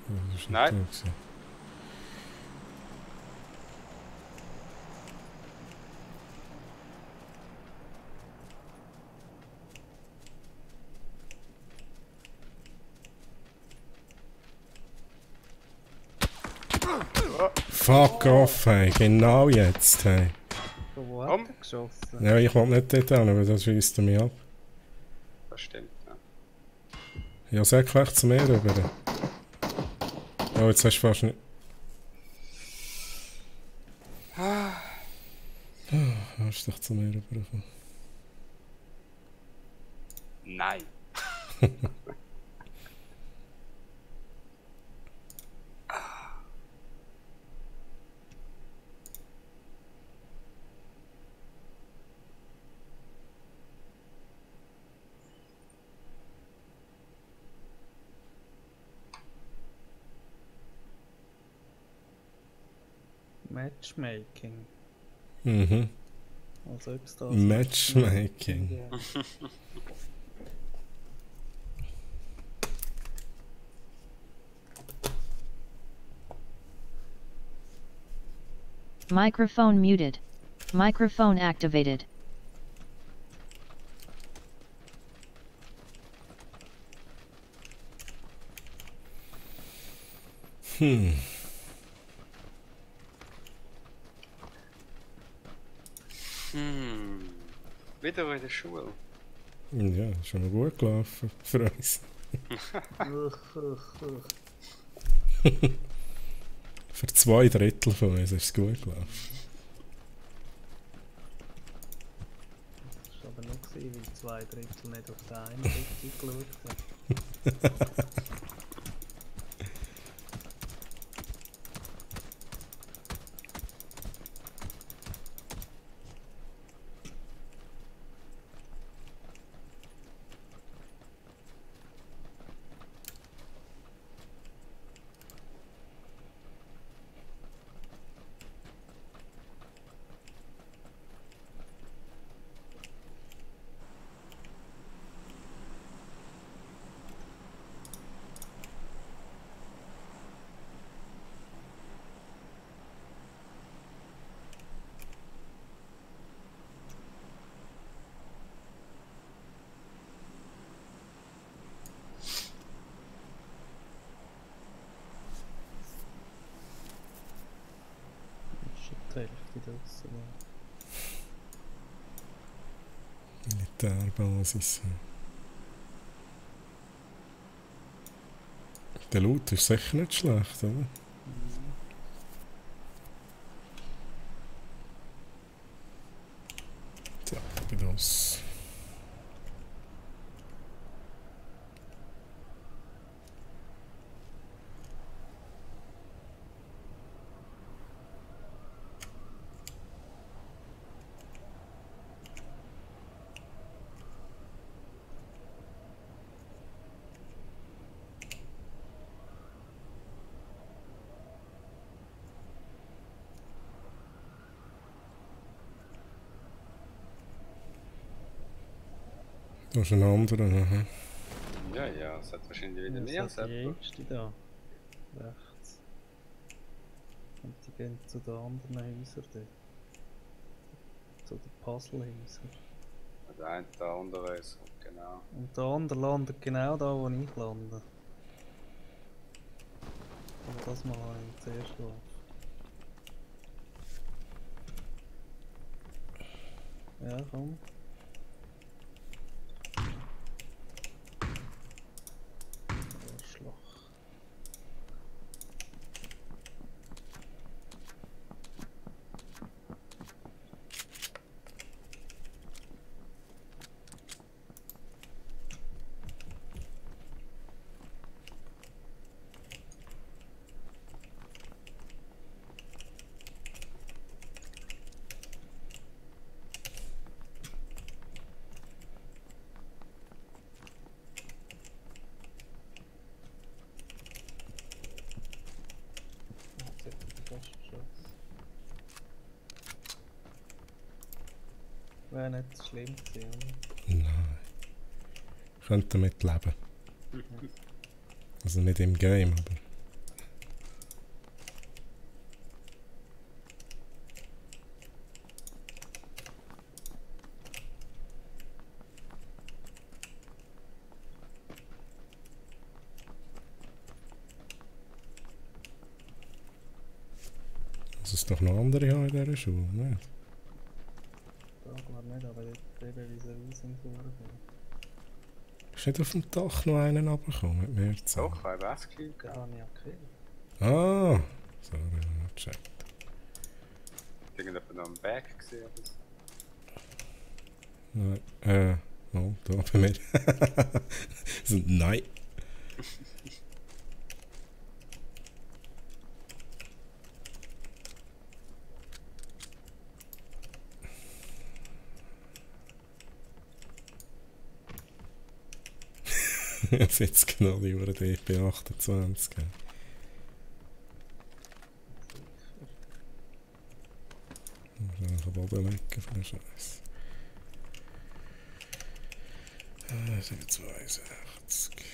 Ja, das war Nein. nicht da gewesen. Fuck off, hey. Genau jetzt, hey. Von wo Komm. hat er geschossen? Ja, ich will nicht dort hin, aber das schießt mich ab. Das stimmt, ja. Ja, sag gleich zu mir rüber. Oh, jetzt hast du fast nicht... Hast du dich zu mir rübergekommen? Nein. Matchmaking. Mhm. Als ob es das Matchmaking. Ja. Microphone muted. Microphone activated. Wieder in der Schule. Ja, ist schon mal gut gelaufen für uns. Für 2 Drittel von uns ist es gut gelaufen. Das war aber nur gewesen, weil 2 Drittel nicht auf den einen Drittel geschaut haben. Das ist schon die Hälfte draussen. Militärbasis. Der Loot ist sicher nicht schlecht, oder? Tja, das. Da ist ein anderer. Aha. Ja, ja, es hat wahrscheinlich wieder mehr als Das ist die jemand. jüngste da. Rechts. Und die gehen zu den anderen Häusern dort. Zu den Puzzlehäusern. Der eine da unter uns, genau. Und der andere landet genau da, wo ich lande. Aber das mal habe ich zuerst geworfen. Ja, komm. Arschloch. Jetzt hätte ich fast geschossen. Wäre nicht so schlimm gewesen, oder? Nein. Ich könnte damit leben. Also nicht im Game, aber... Muss es doch noch andere haben in dieser Schule, ne? Da glaube ich nicht, aber dort eben vis-à-vis sind so Ist nicht auf dem Dach noch einen runtergekommen mit mehr Zeit? Doch, ich habe das Gefühl gar gehabt. nicht gekillt. Ah! Sorry, ich habe nicht gecheckt. Irgendjemand noch im Bag gesehen oder so. Nein, oh, da bei mir. Nein. Jetzt genau über den DP28. Wahrscheinlich am Boden legen für den Scheiß. 762.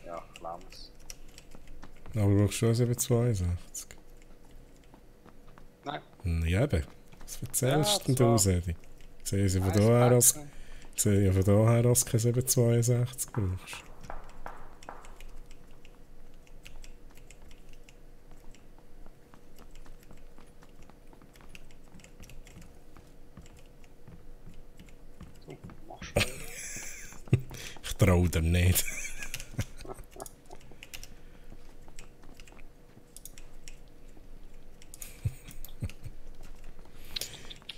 Ja, Klammers. Aber du brauchst schon 762. Nein. Ja, eben. Was erzählst Ja, denn du, Sedi? Ich sehe sie von Eins daher, als packen. ich sehe ja von daher, als du kein 762 brauchst. So, machst du. Ich traue dir nicht.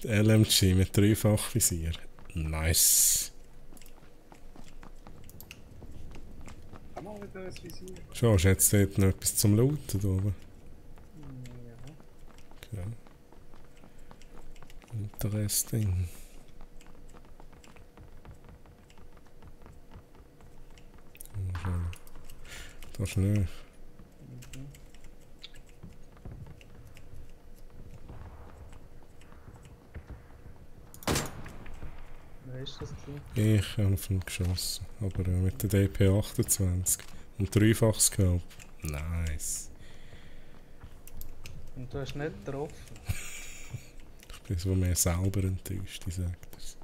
LMG mit Dreifachvisier. Nice. Haben wir wieder ein Visier? Schon, hast du jetzt dort noch etwas zum Looten da oben? Ja. Okay. Interesting. Da ist nicht. Wer ist das gewesen? Ich habe auf ihn geschossen. Aber mit der DP28. Und dreifachs Scope. Nice. Und du hast nicht getroffen. Ich bin so mehr selber enttäuscht, ich sage das.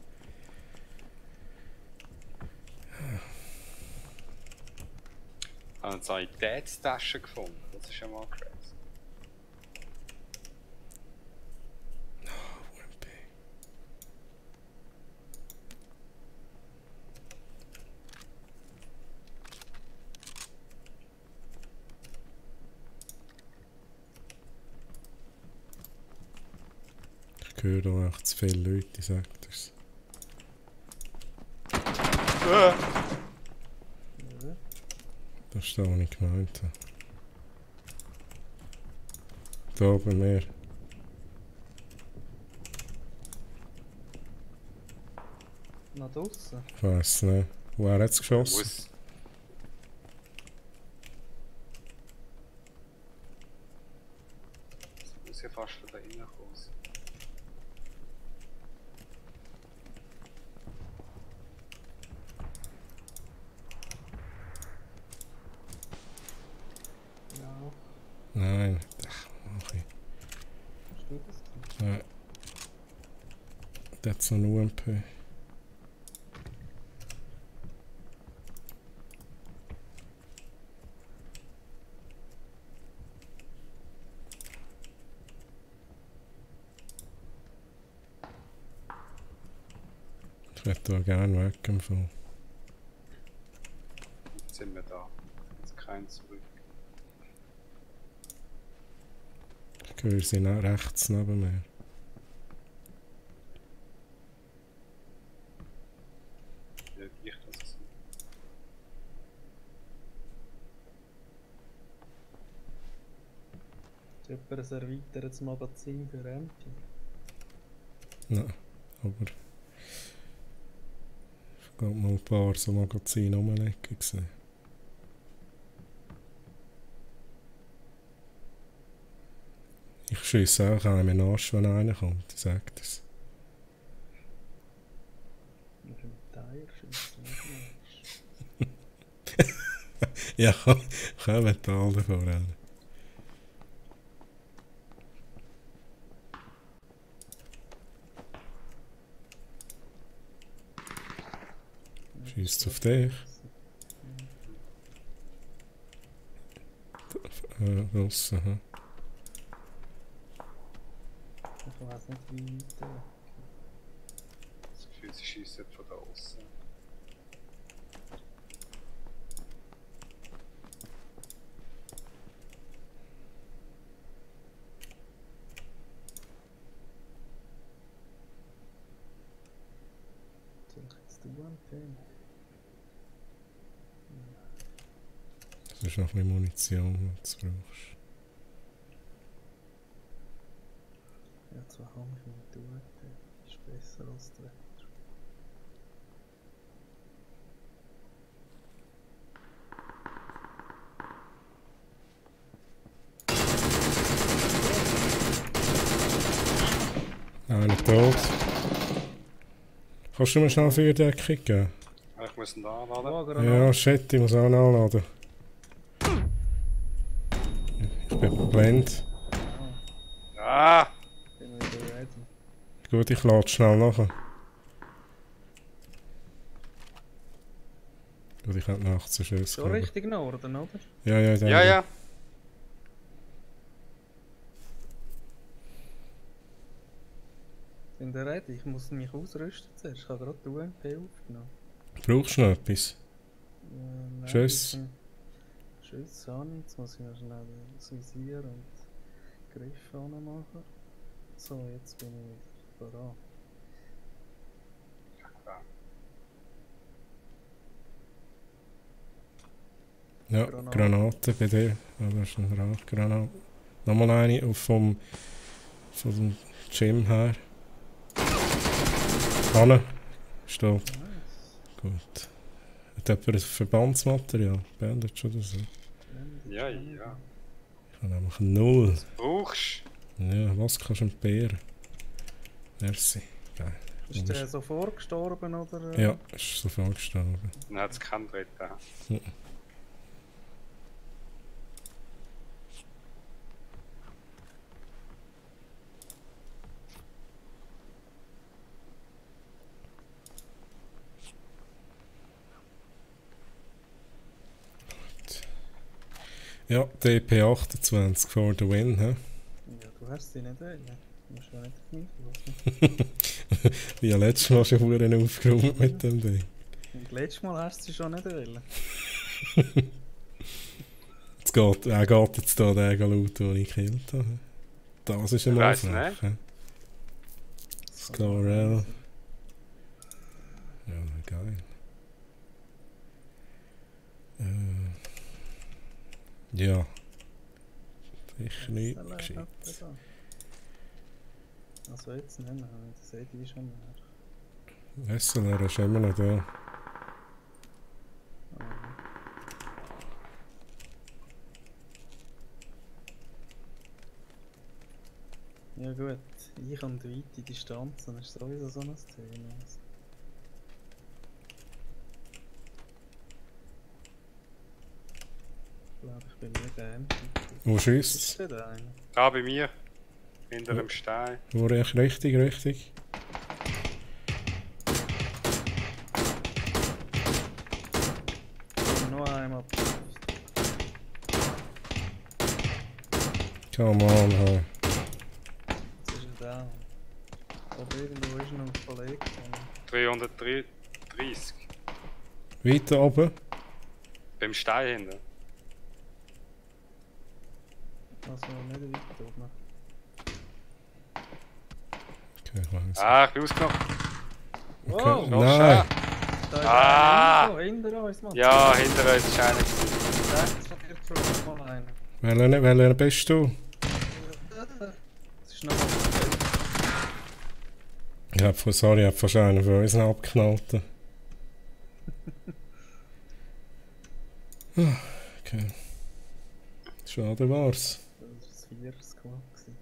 Ich habe eine Sanitätstasche gefunden. Das ist schon mal crazy. UMP. Ich höre da echt zu viele Leute, ich sage das. Ja. Das ist das, was ich gemeint habe. Da bei mir. Nach draussen? Ich weiss nicht. Wer hat es geschossen? Muss. Das muss ja fast von da innen kommen. Ja. Nein. Ach, okay. Hast du das gewesen? Nein. Das ist so ein UMP. hätte da gerne weg im Fall. Jetzt sind wir da. Jetzt kein zurück. Ich höre sie nach rechts neben mir. Wie ich das sind. Ist jemand ein erweitertes Magazin für MP? Nein, aber... Ich glaube mal ein paar so Magazine rumliegen gesehen. Ich schiesse auch einem in den Arsch, wenn einer kommt, ich sage das. Mit dem Teil schießt Ja, ich kann Metall davor rennen. Schießt auf dich. Russen, aha. Ich weiß nicht wie weit. Das Gefühl, sie schießen von da außen. Soll ich jetzt die Antenne? Das ist noch ein bisschen Munition, die du brauchst. Ja, zwar habe ich mit der Antenne. Ist besser als der. Einer tot. Kannst du mir schnell 4 Deckung geben? Ah, ich muss ihn da anladen. Oh, gerade Ja, shit, ich muss auch nachladen. Ich bin blind. Ah! bin ich wieder ready. Gut, ich lade schnell nachher. Gut, ich hätte noch 18 Schüsse. So gehabt. richtig Norden, oder? Ja, ja, Ja, ja. Sind ihr ready? Ich muss mich ausrüsten zuerst. Ich habe gerade die UMP aufgenommen. Brauchst du noch etwas? Nein, Tschüss. Tschüss, habe ich. Jetzt muss ich noch schnell das Visier und Griff machen. So, jetzt bin ich wieder bereit. Ja, Granate. Granate bei dir. Ja, das ist eine Rauchgranate. Nochmal eine von dem Gym her. Hanne. Steht. Nice. Gut. Hat jemand ein Verbandsmaterial? Bandage oder so? Ja, ja. Ich habe nämlich 0. Brauchst Ja, was kannst du entbehren? Merci. Geil. Ist der sofort gestorben, oder? Ja, ist sofort gestorben. du? Dann hat es keinen dritten. Ja, DP28 for the win, hä? Ja, du hast sie nicht wählen. Du musst ja nicht auf mich hören. Wie letztes Mal schon verdammt aufgeräumt mit dem Ding. Und letztes Mal hast du sie schon nicht wählen. Jetzt geht jetzt da der laut, den ich gekillt habe. Das ist ein Ich weiss Aufruf, nicht. hä? Scarell. Ja, geil. Ja. Sicher nicht gescheit. Also jetzt nicht mehr, das seht ihr schon mehr. SLR ist immer noch da. Ja gut, ich und weite Distanzen ist sowieso so ein Thema. Ich glaube, ich bin nicht der Empty. Wo Ist schießt der einer? Da bei mir. Hinter dem Stein. Wo richtig? Noch einmal. Come on, hey. Jetzt ist er da. Aber irgendwo ist noch ein Kollege. 330. Weiter oben. Beim Stein hinten. Also nicht weiter oben. Okay, ich weiß. Ah, ich bin ausgenommen. Okay. Wow! Nein! Da ist Ah. einer hinter uns, Mann. Ja, hinter uns ist einer. Rechts von dir schon mal einer. Welcher bist du? Das ist noch mal Ich hab fast einen von uns abgeknallt. Okay. Schade war's. das ist das 4. Squad gewesen.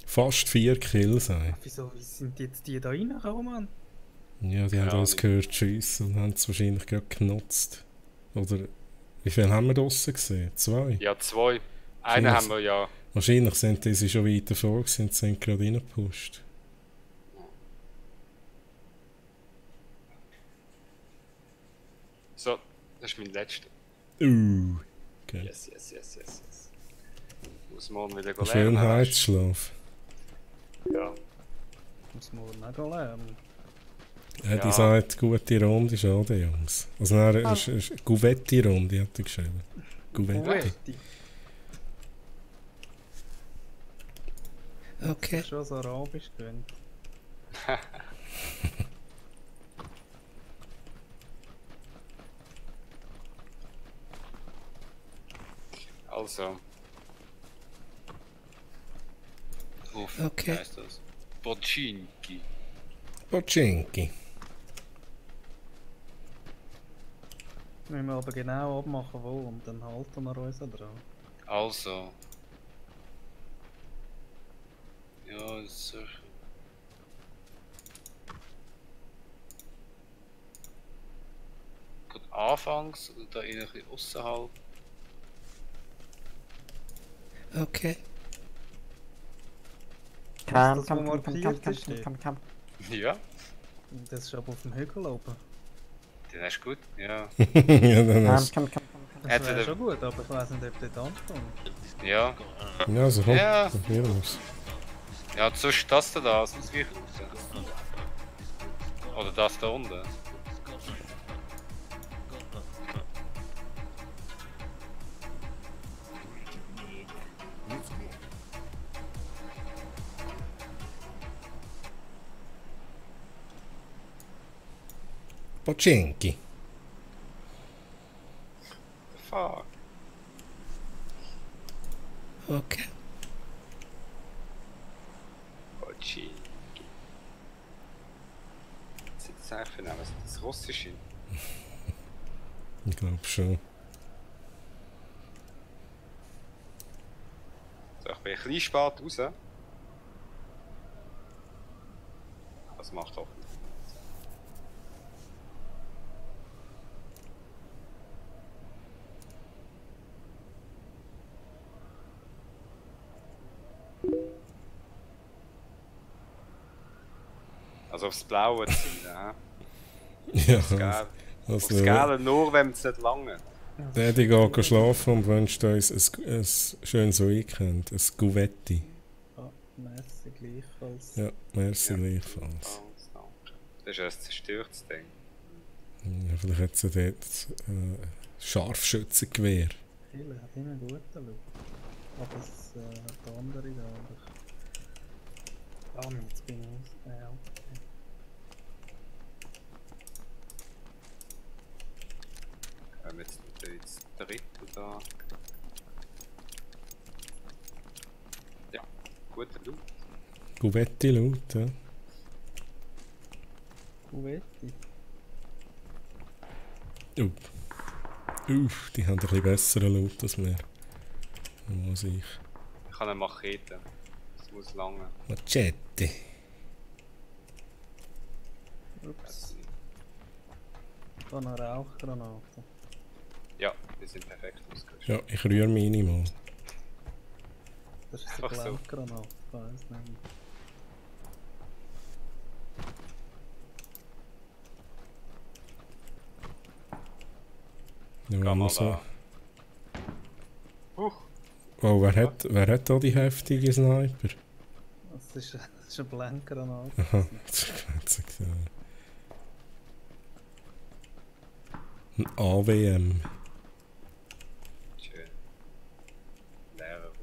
Fast 4 Kills, ey. Wieso sind jetzt die da reingekommen, Mann? Ja, die haben Ja, uns gehört schiessen und haben es wahrscheinlich gerade genutzt. Oder wie viel haben wir draussen gesehen? 2? Ja, 2. Einen Schön, haben wir ja. Wahrscheinlich sind diese schon weiter vor und sind gerade reingepusht. So, das ist mein letzter. Okay. Yes. Muss morgen wieder lernen. Schönheitsschlaf. Ja. Muss morgen auch lernen. Er Ja. hat gesagt, gute Runde, schade, Jungs. Also, nein, es ist Guvetti-Runde, hat er geschrieben. Guvetti. Guvetti. Okay. Schon so arabisch gewöhnt. Also. Okay. Wie heißt das? Bocinki. Pochinki. Müssen wir aber genau abmachen, wo, und dann halten wir uns auch dran. Also. Ja, so. Gut, anfangs und da ein bisschen außerhalb. Okay. Das, wo markiert ist, Ja, das ist aber auf dem Hügel oben. den hast du gut, ja. Ja, dann ist... Das Hätte wäre der- schon gut, aber ich weiß nicht, ob dort ankommt. Ja, Ja, also komm, Ja. probieren wir's. ja, sonst das da, sonst wie oder das da unten. Pochinki. Fuck. Okay. Bocinki. Was ist das eigentlich für ein Name? Ist das Russische? Ich glaube schon. So, ich bin ein bisschen spät raus. Das macht hoffentlich. Also aufs Blaue ziehen, ne? Ja, Aufs Gelbe. also, Aufs Gelbe nur, wenn es nicht lange. Daddy geht schlafen und wünscht uns ein schönes Weekend. Ein Guvetti. Ah, merci gleichfalls. Ja, merci Ja. gleichfalls. Das ist ein zerstörtes Ding. Ja, vielleicht hat sie dort Scharfschützengewehr. Viele hat immer einen guten Look. Aber es hat der andere da. Ah, jetzt bin ich aus. Ja, okay. Wir haben jetzt natürlich das dritte da. Ja, guter Loot. Guvetti laut, ja. Guvetti. Die haben ein bisschen besseren Loot als wir. Muss ich. Ich habe eine Machete. Das muss lange. Machete. Ups. Da eine Rauchgranate. Ja, die sind perfekt ausgerüstet. Ja, ich rühre meine mal. Das ist eine Ach so. Blendgranate. Ich weiß nicht. Ja, Geh wenn mal wir so, da. Huch. Oh, wer hat da die heftige Sniper? Das ist ein Blendgranate. Aha, das ist ganz gesehen. Ein AWM. Schön. Leere Raum.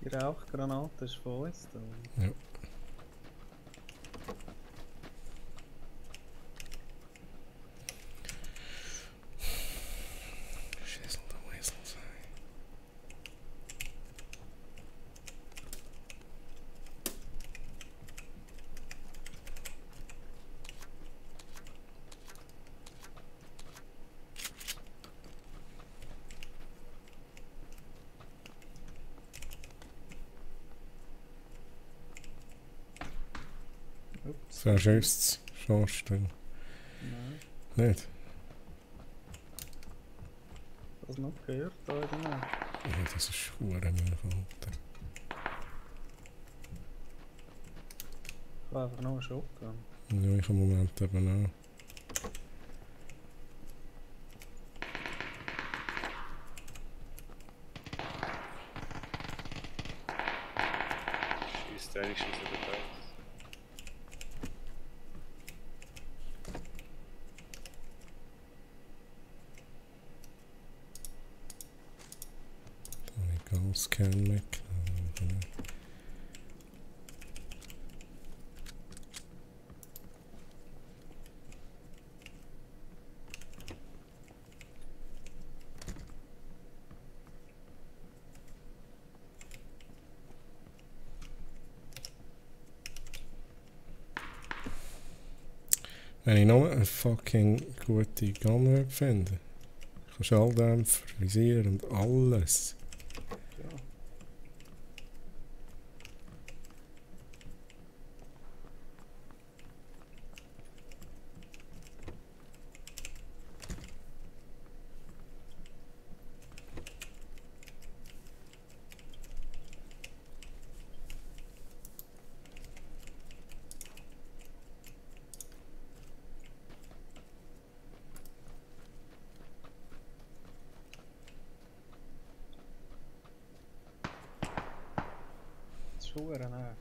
Die Rauchgranate ist von uns. Da. Ja. Schissel der Whistle sein. Ups. So schießt schaust du Nein, nicht? das noch gehört da oder nicht? Ja, das ist verdammt Alter. Ich habe einfach nur einen Shotgun. Ja, ich im Moment eben auch. Schießt wenigstens über das. Da habe ich Gas-Scan mitgenommen. Wenn ich noch eine fucking gute Gunwork finde, kannst du Schalldämpfer, Visier und alles. Ja. Das ist schon nah.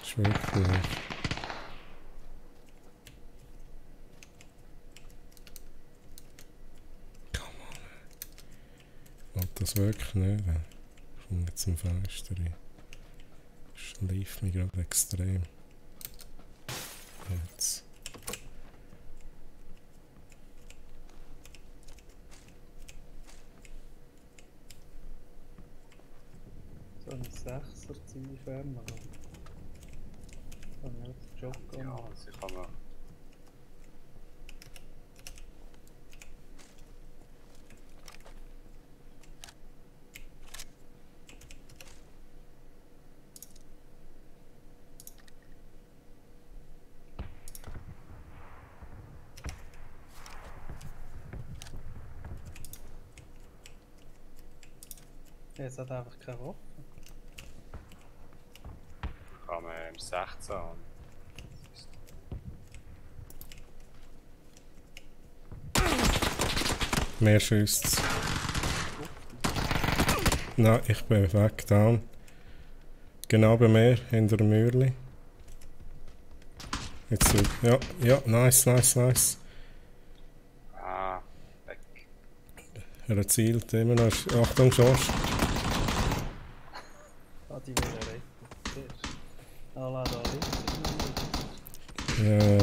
Das ist wirklich. Come on. Ich will das wirklich nicht. Ich komme nicht zum Fenster rein. Schleift mich gerade extrem. Jetzt. So ein 6er ziemlich fern. Aber kann ich auch den Shotgun Ja, machen. also ich kann noch. Es hat einfach keine Waffe. Kann man im 16 und Mehr schießt. Nein, ich bin weg, down. Genau bei mir, hinter dem Mürli. Jetzt so. Ja, ja, nice, nice, nice. ah, weg. Er erzielt immer noch. Achtung, Schorsch. Ah, die will er retten. Alla da links. Ja.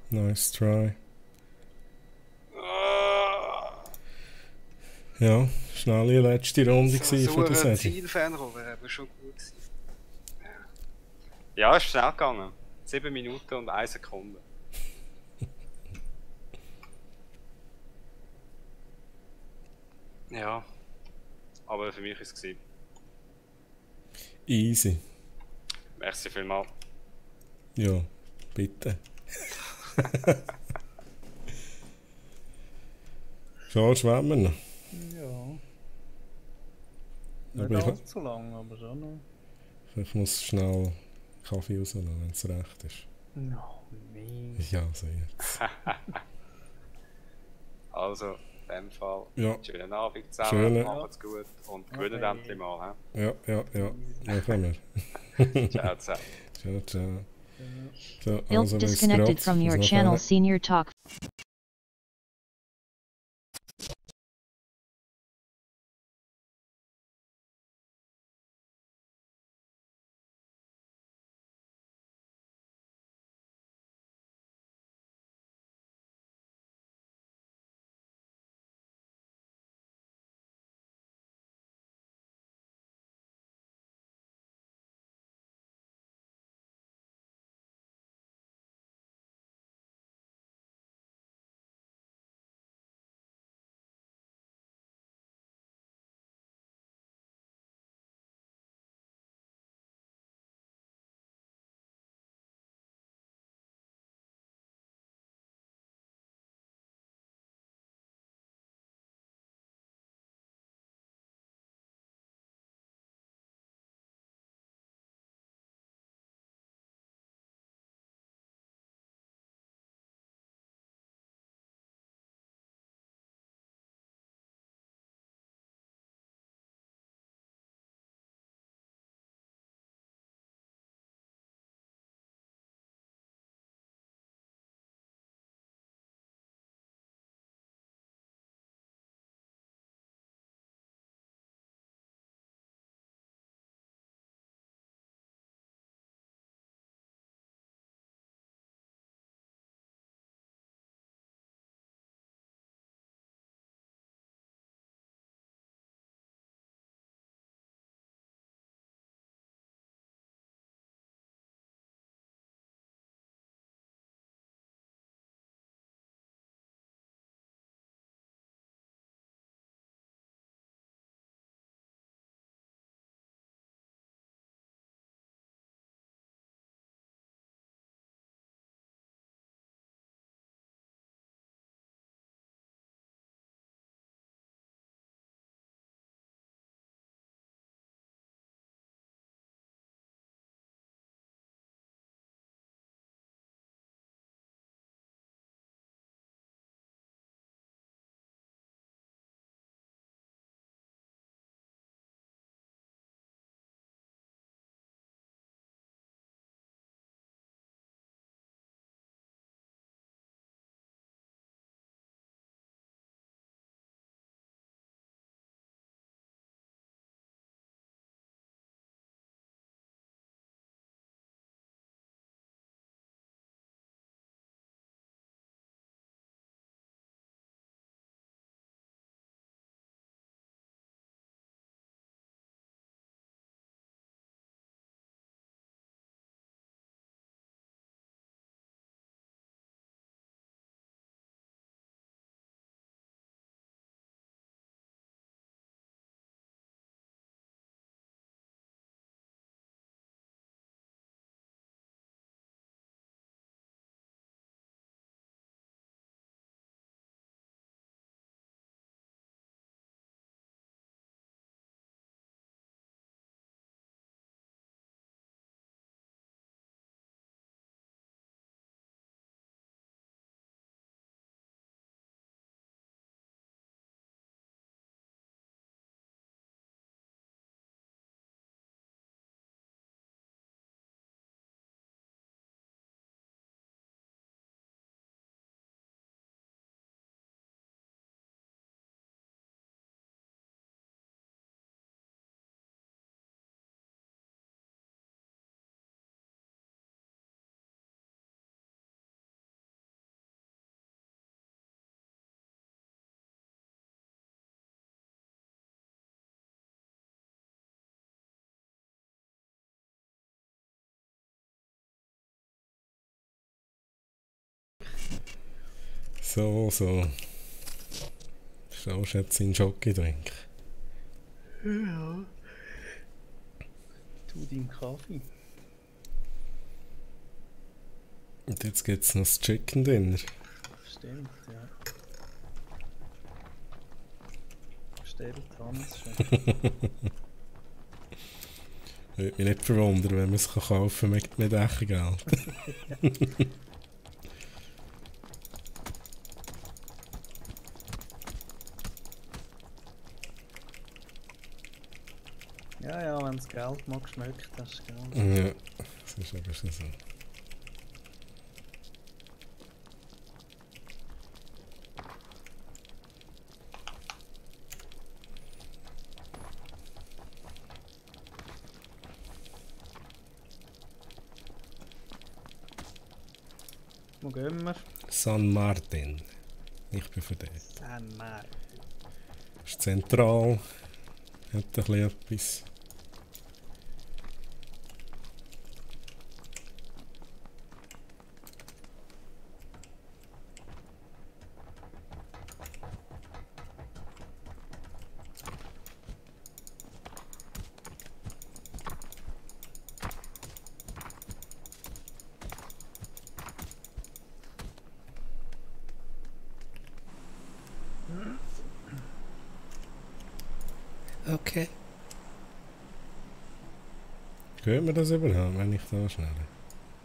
Nice try. Ja, schnell die letzte Runde gewesen für das So ein Eddie. Zielfernrohr wäre aber schon gut gewesen. Ja, ist schnell gegangen. 7 Minuten und 1 Sekunde. Ja, aber für mich ist es gewesen. Easy. Merci vielmals. Ja, Bitte. Schon schwimmen noch. Ja. Aber Nicht ich- allzu lang, aber schon noch. Ich muss schnell Kaffee rauslassen, wenn es recht ist. No, nein. Ja, so jetzt. Also, in dem Fall, Ja, schönen Abend zusammen, Schönen- macht's gut und gewinnen Okay. endlich mal. ja, machen He? wir. Ciao zusammen. Ciao, ciao. Ja. So, Ilk also, bis disconnected grad. from your Bis channel. nachher. Senior Talk. So. Schaust du jetzt in den Schokidrink? Ja. Tu deinen Kaffee. Und jetzt gibt es noch das Chicken Dinner. Stimmt, ja. Bestellt, Hans schon. Würde mich nicht verwundern, wenn man es kaufen kann mit echtem Geld. Ja, ja, wenn das Geld mal geschmeckt hast, gell. Ja, das ist aber schon so. Wo gehen wir? San Martin. Ich bin für den. San Martin. Ist zentral. Hat ein bisschen etwas. Okay. Hört man das überhaupt, wenn ich da schnell?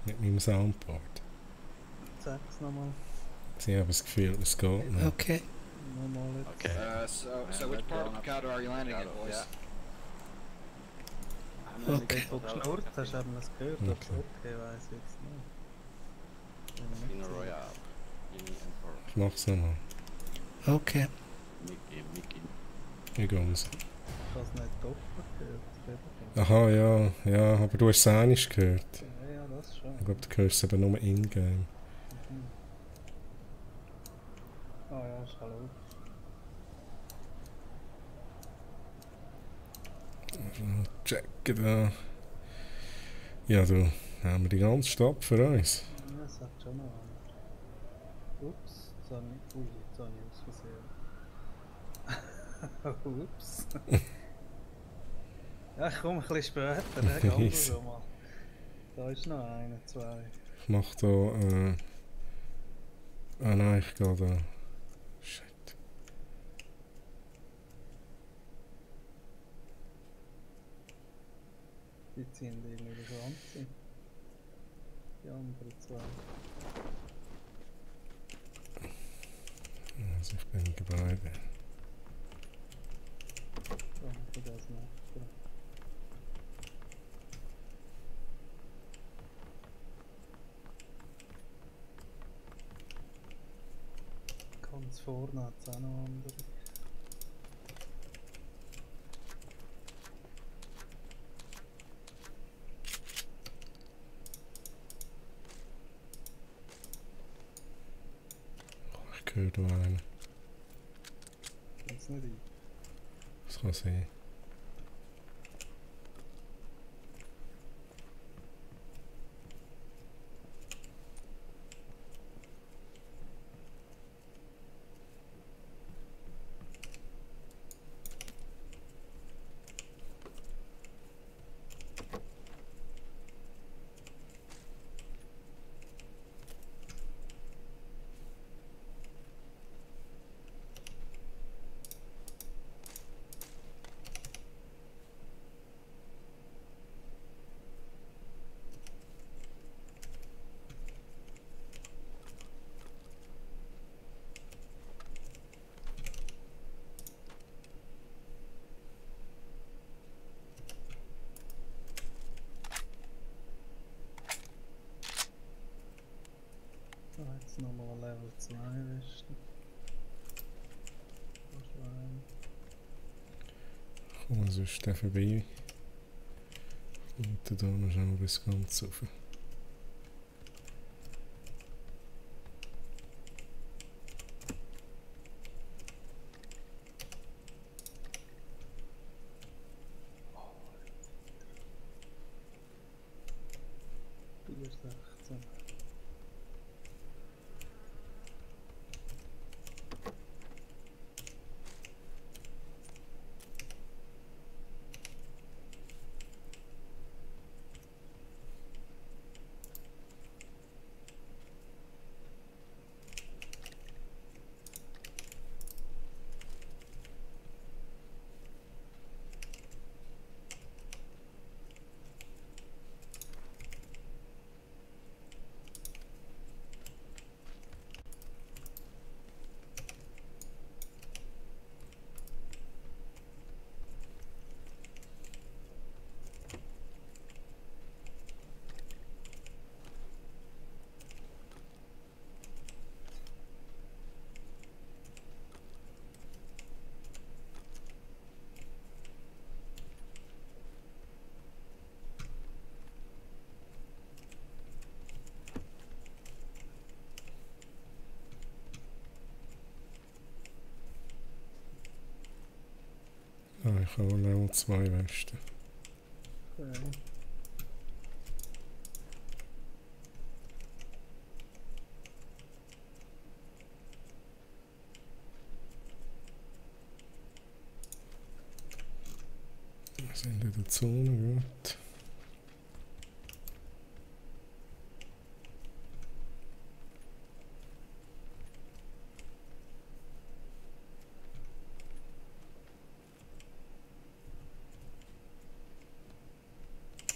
Mit meinem Soundboard. Sag's nochmal. Ich habe das Gefühl, es geht nicht. Okay. Nochmal jetzt. Okay. So which part of Picado are you landing in, boys? Okay. Wenn du geschnurrt hast, haben wir es gehört. Ob es okay weiss ich jetzt nicht. Casino Royale. Ich mach's nochmal. Okay. Mickey. Ich gehe raus. Ich habe es nicht doppelt gehört. Aha, ja, ja, aber du hast es auch nicht gehört. Ja, ja, das schon. Ich glaube, du hörst es eben nur in-game. Ah ja, ist hallo. Checken da. Ja, du, haben wir die ganze Stadt für uns. Ja, das hat schon noch einer. Ups, jetzt habe ich... Ui, jetzt habe ich aus Versehen. Ups. Ja, ich komme ein bisschen später, der geht schon mal. Da ist noch einer, zwei. Ich mach da, ah nein, ich gehe da. Shit. Die ziehen irgendwie das Ganze. Die anderen zwei. Also ich bin im Gebäude. Danke, das macht er. Ganz vorne hat es auch noch andere. Ich höre da einen. Geht's nicht rein? Das kann sein. So, jetzt nochmal Level 2 Westen. Schwein. Kommen wir sonst da vorbei. Und da noch schauen wir bis ganz rauf. Bier 16. Ah, ich habe Level 2 Westen. Okay. Wir sind in der Zone, gut.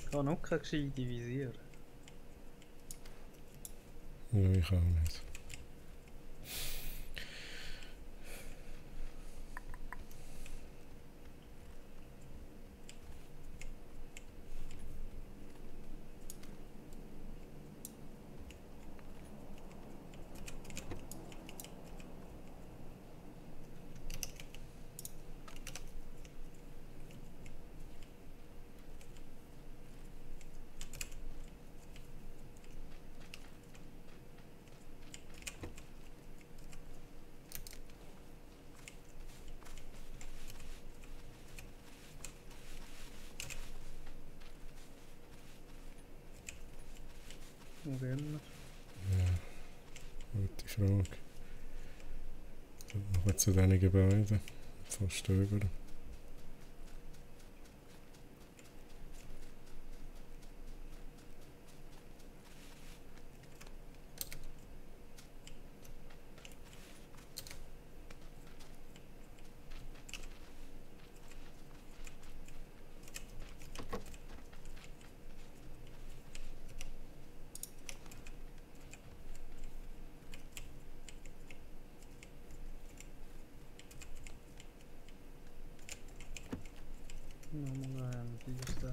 Ich habe noch keine gescheite Visier. Ja, ich auch nicht. Wo gehen wir? Ja, gute Frage. Noch zu diesen Gebäuden. Fast über. Nochmal ein 64.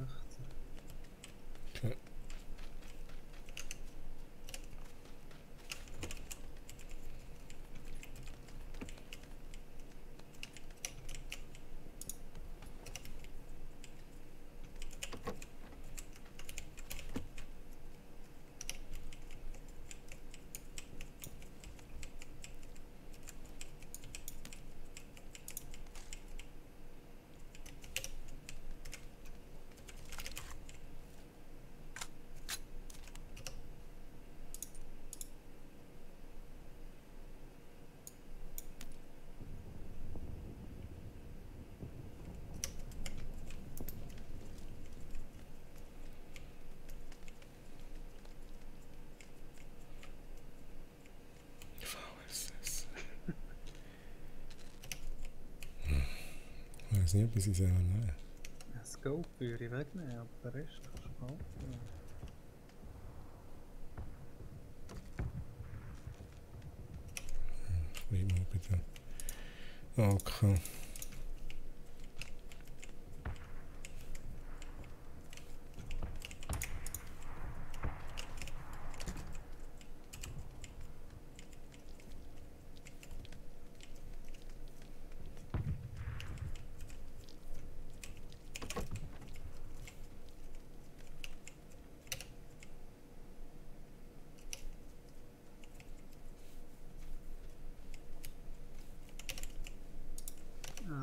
Okay. VSS. Ich weiß nicht, ob ich sie selber nehmen. Ein Scope würde ich wegnehmen, aber der Rest kannst du behalten. Ich will mal bitte. Okay.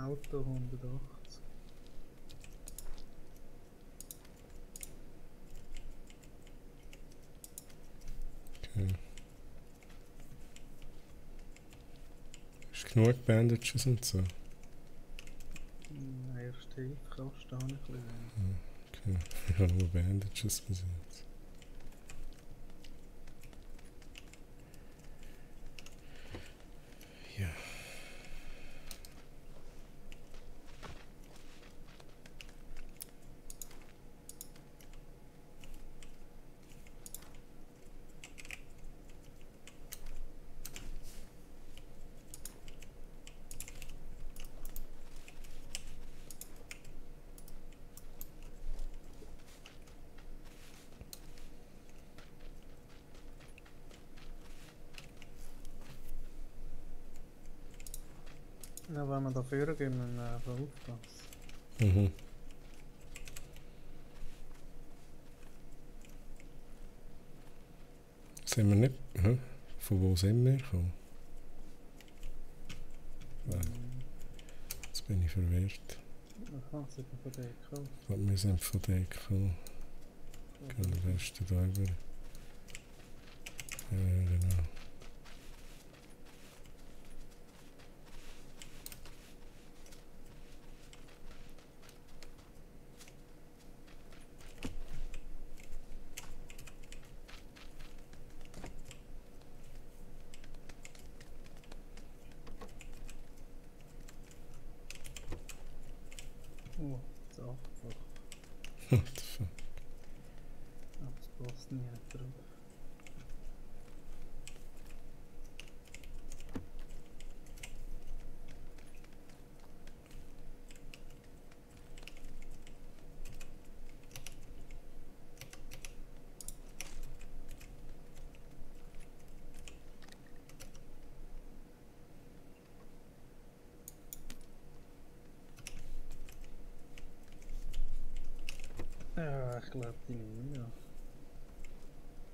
Auto 180. Okay. Ist genug Bandages und so? Erste Hilfe habe ich ein bisschen. Okay. Ich habe nur Bandages bis jetzt. Ja. Ja, wenn wir da vorne gehen, müssen wir einfach aufpassen. Mhm. Sind wir nicht. Hä? Von wo sind wir gekommen? Jetzt bin ich verwirrt. Aha, sind wir von der gekommen. Ich glaube, wir sind von der gekommen. Gehen den Rest da rüber. Ja, genau. Oh, das einfach. What the fuck? Aber das passt nie drauf. Ja, ich glaube die nehme ich ja.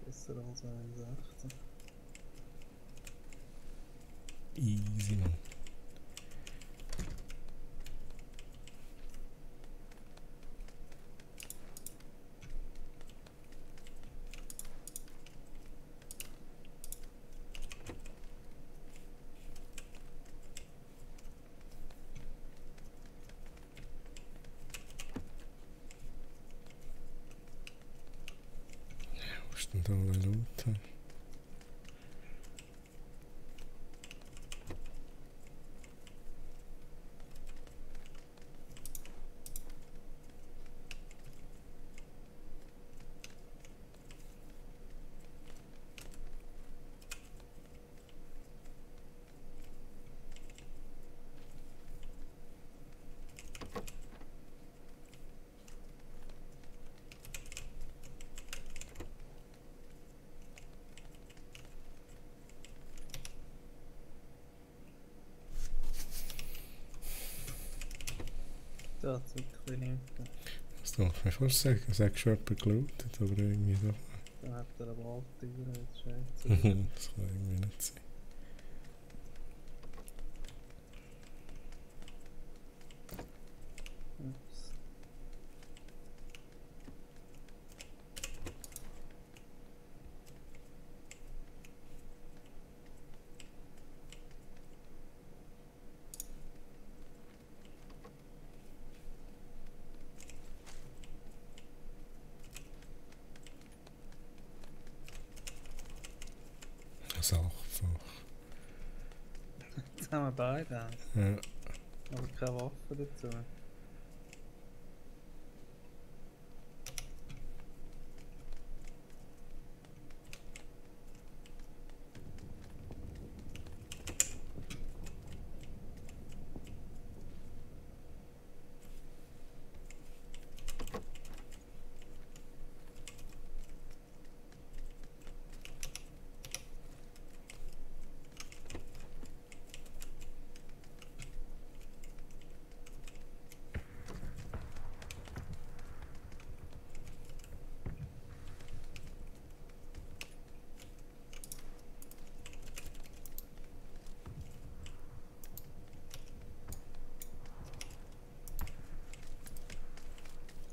Besser als 1,16. Easy, man. Wo ist denn da alle Leute? Da zieht ein bisschen hinten. Das darf mir fast sagen, sagst schon jemand gelootet, aber irgendwie doch. Da hat er eine Waldtür, jetzt schätze Das ich. kann irgendwie nicht sein. Ups. Das ist einfach. Jetzt haben wir beide eins, Ja. aber keine Waffe dazu.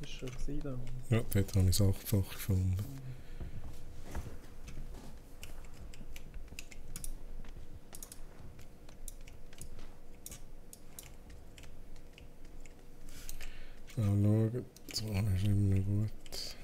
Das war schon gewesen, da. Ja, dort habe ich es achtfach gefunden. Schnell schauen, so ist immer noch gut.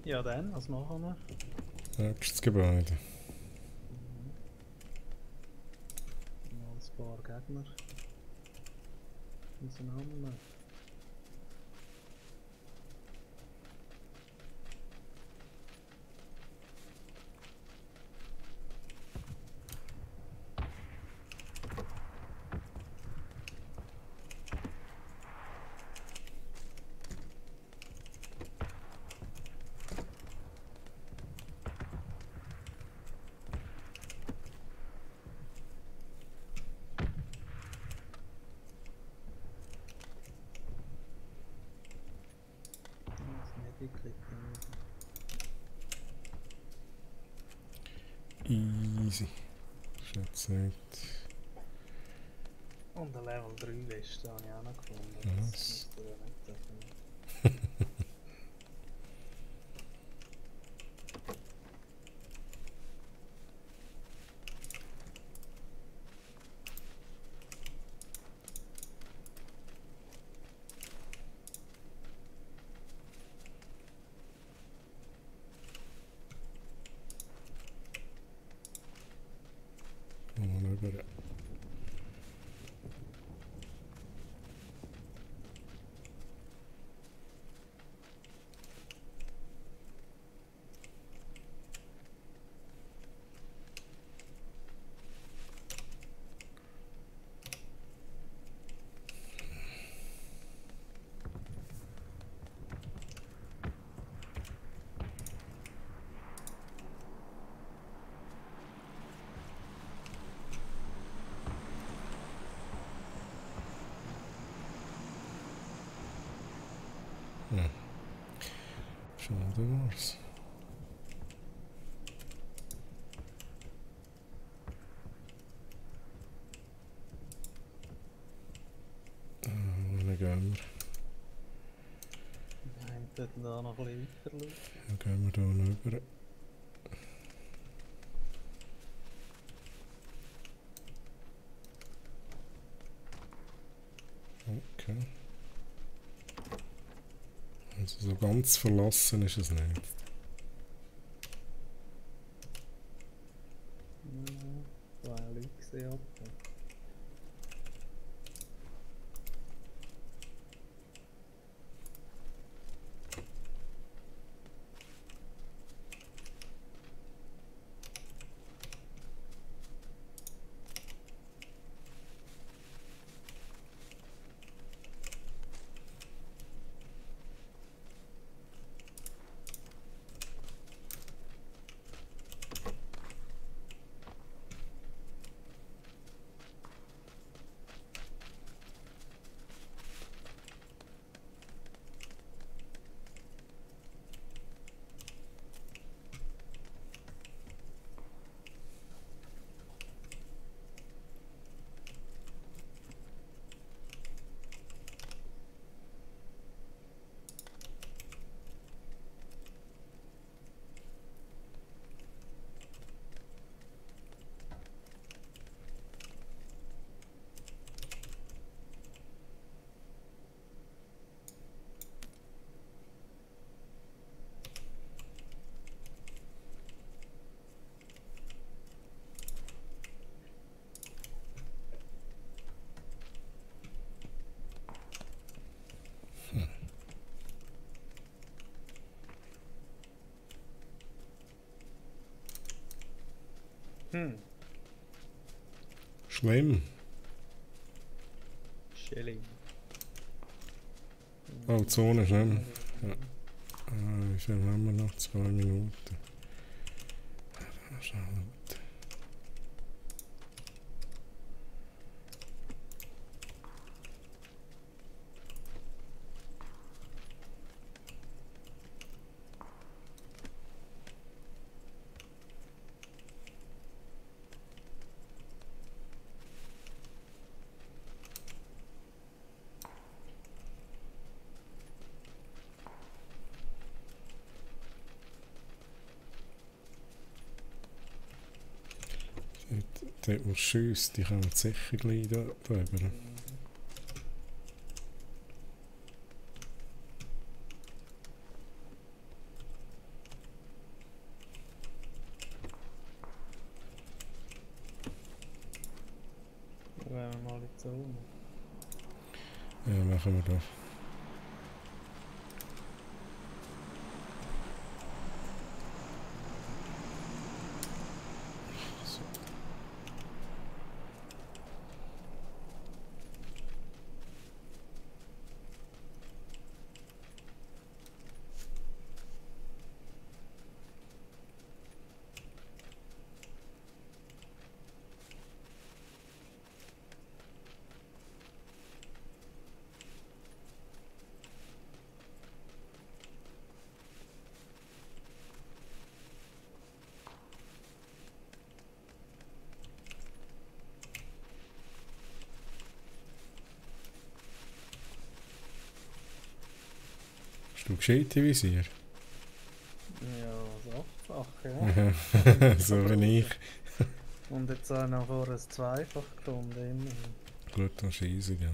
Ja dann, was machen wir? Nächstes Gebäude. Mal ein paar Gegner. Auseinander. klicken. Easy. Ist jetzt nicht. Und eine Level 3 Weste habe ich auch noch gefunden. Was? Das müsste ja nicht dürfen. Mal rüber. Hm. Schade war's. Wohin gehen wir? Wir haben dort da noch ein bisschen weiter schauen. Dann gehen wir da noch rüber. Okay. Also so ganz verlassen ist es nicht. Da habe ich Leute gesehen. Schlimm. Schilling. Oh, die Zone ist nicht mehr. Ja. Wie viel haben wir noch? 2 Minuten. Schau gut. Dort, wo es schiesst, die kommen sicher gleich da drüber. Dann gehen wir mal in die Zone. Ja, machen wir doch. Hast du gescheite Visier? Ja, das 8-fach, ja. Aha, so wie ich. Und jetzt auch noch vor ein Zweifach gefunden, immerhin. Gut, das ist easy, gell. Mhm.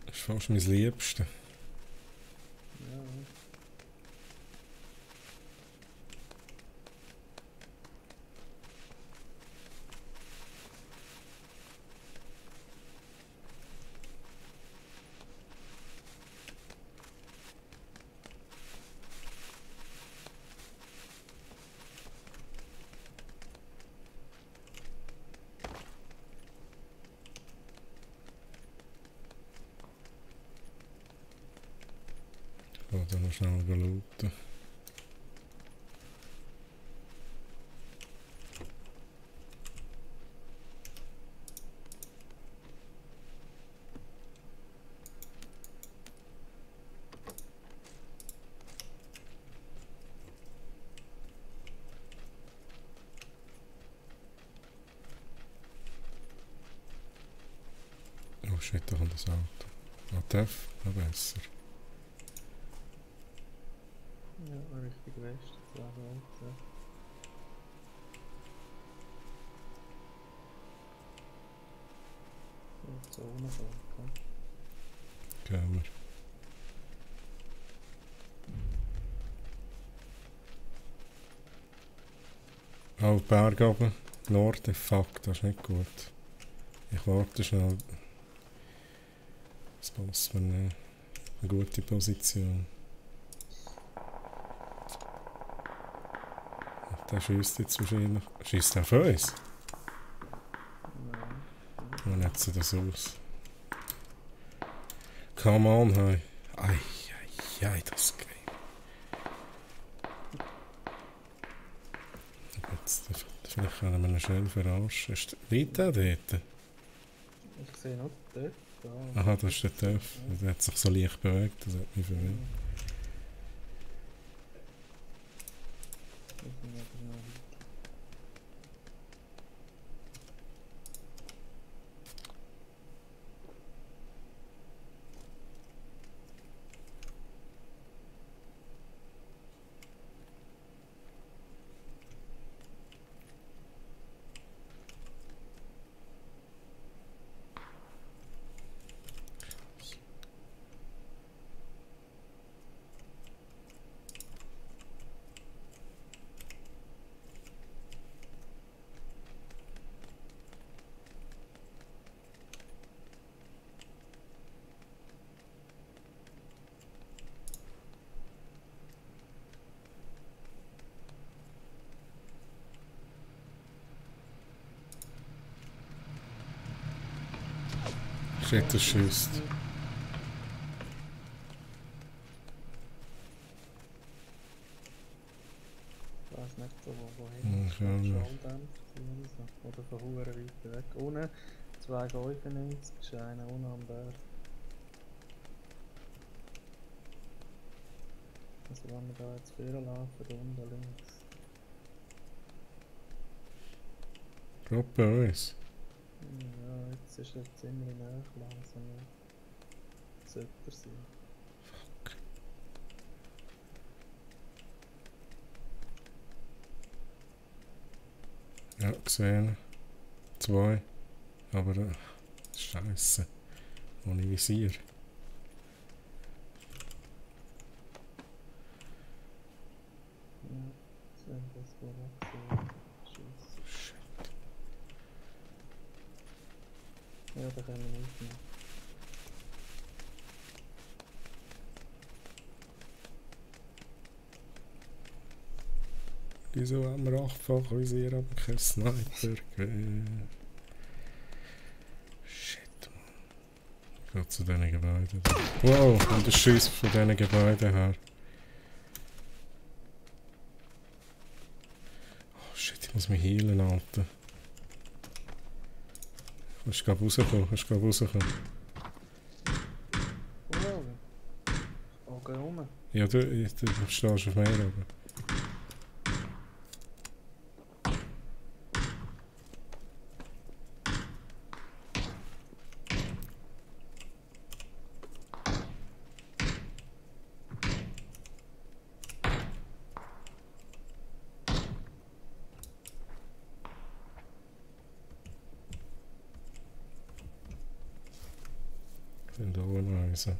Das ist fast mein Liebste. Ja. Ich will dann noch schnell schauen. Oh shit, da kommt das Auto. Ah, TÜV, noch besser. Ja, richtig West, 2 Volt, ja. Ja, Zone voll, Gehen wir. Oh, Berg oben. Norden, fuck, das ist nicht gut. Ich warte schnell. Das passt mir nicht. Eine gute Position. Der schießt jetzt wahrscheinlich. Schießt er auf uns? Nein. Wie nicht sieht das aus? Come on, hey. Ei, ei, ei, das ist geil. Jetzt, vielleicht können wir ihn schön verarschen. Ist weit da dort? Ich sehe noch den TÜV da. Aha, das ist der TÜV. Der hat sich so leicht bewegt, das hat mich verwirrt. Das ist aber noch weit. Shit, das schießt. Ich weiß nicht so, wohin. Ich auch nicht. Schalldämpfer oder von Huren weiter weg. Unten 295 ist einer unten am Berg. Also wenn wir da jetzt vorher laufen, unten links. Gerade bei uns. Ja, jetzt ist er ziemlich nah langsam. Sollte er sein. Ja, gesehen. 2. Aber Scheiße. Ohne Visier. Ja, sehen das wohl auch so. Scheiße. Shit. Ja, da können wir nicht mehr. Wieso haben wir 8-fach Visier, aber kein Sniper? Shit, man. Ich gehe zu diesen Gebäuden. Wow, und das schießt von diesen Gebäuden her. Oh shit, ich muss mich healen, Alter. Kannst du rauskommen? Wow! Augen rum. Ja, du stehst auf mir oben. Scheiße.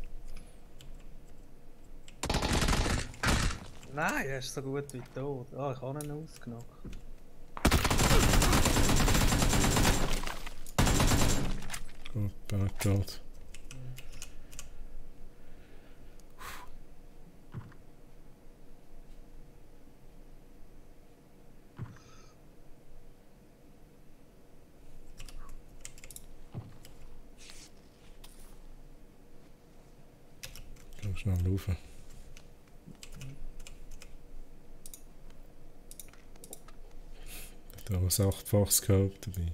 Nein, er ist so gut wie tot. Ah, ich habe ihn ausgenockt. Gut, bad tot. Komm schnell rauf. Da ist ein 8-faches Scope dabei.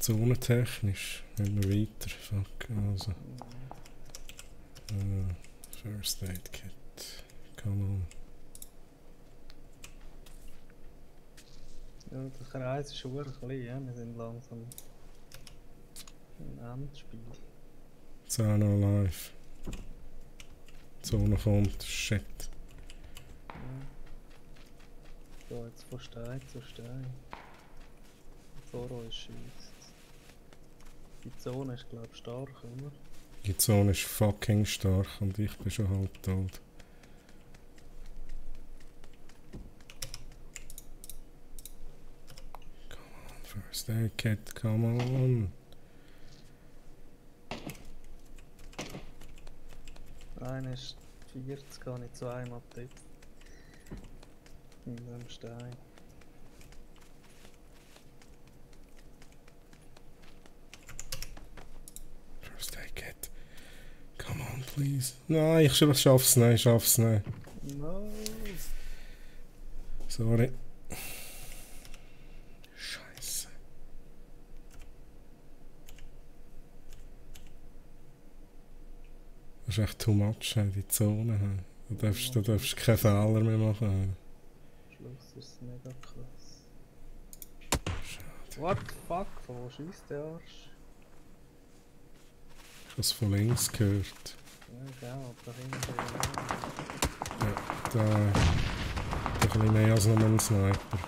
Zonentechnisch, wenn wir weiter. Fuck, also. First Aid Kit. Come on. Ja, der Kreis ist schon klein, ja? Wir sind langsam im Endspiel. 10 alive. Zone kommt, shit. Ja. So, jetzt von Stein zu Stein. Zoro ist schießt. Die Zone ist, glaube ich, stark, oder? Die Zone ist fucking stark und ich bin schon halb tot. Come on, First Aid Kit, come on. Einer ist 40, habe ich zweimal dort. In dem Stein. First Aid Kit. Come on, please. Nein, ich schaff's nicht, ich schaff's nicht. No! Sorry. Scheiße. Das ist echt too much, die Zone. Du darfst keine Fehler mehr machen. Am Schluss ist es mega krass. Schade. What the fuck? Von wo schießt der Arsch? Ich habe es von links gehört. Ja, genau, da hinten. Ja, da ein bisschen mehr als nur ein Sniper.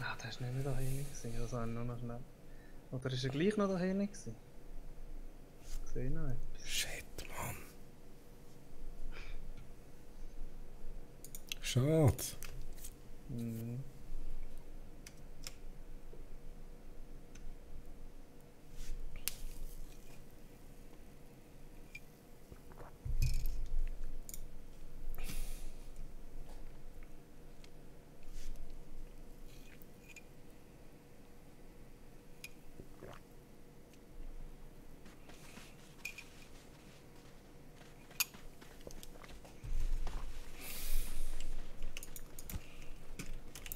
Ah, der ist nicht mehr da hinten gewesen. Also nur noch schnell. Oder ist er gleich noch da hinten gewesen? Ich sehe noch etwas. Shit, Mann. Schade. Mhm.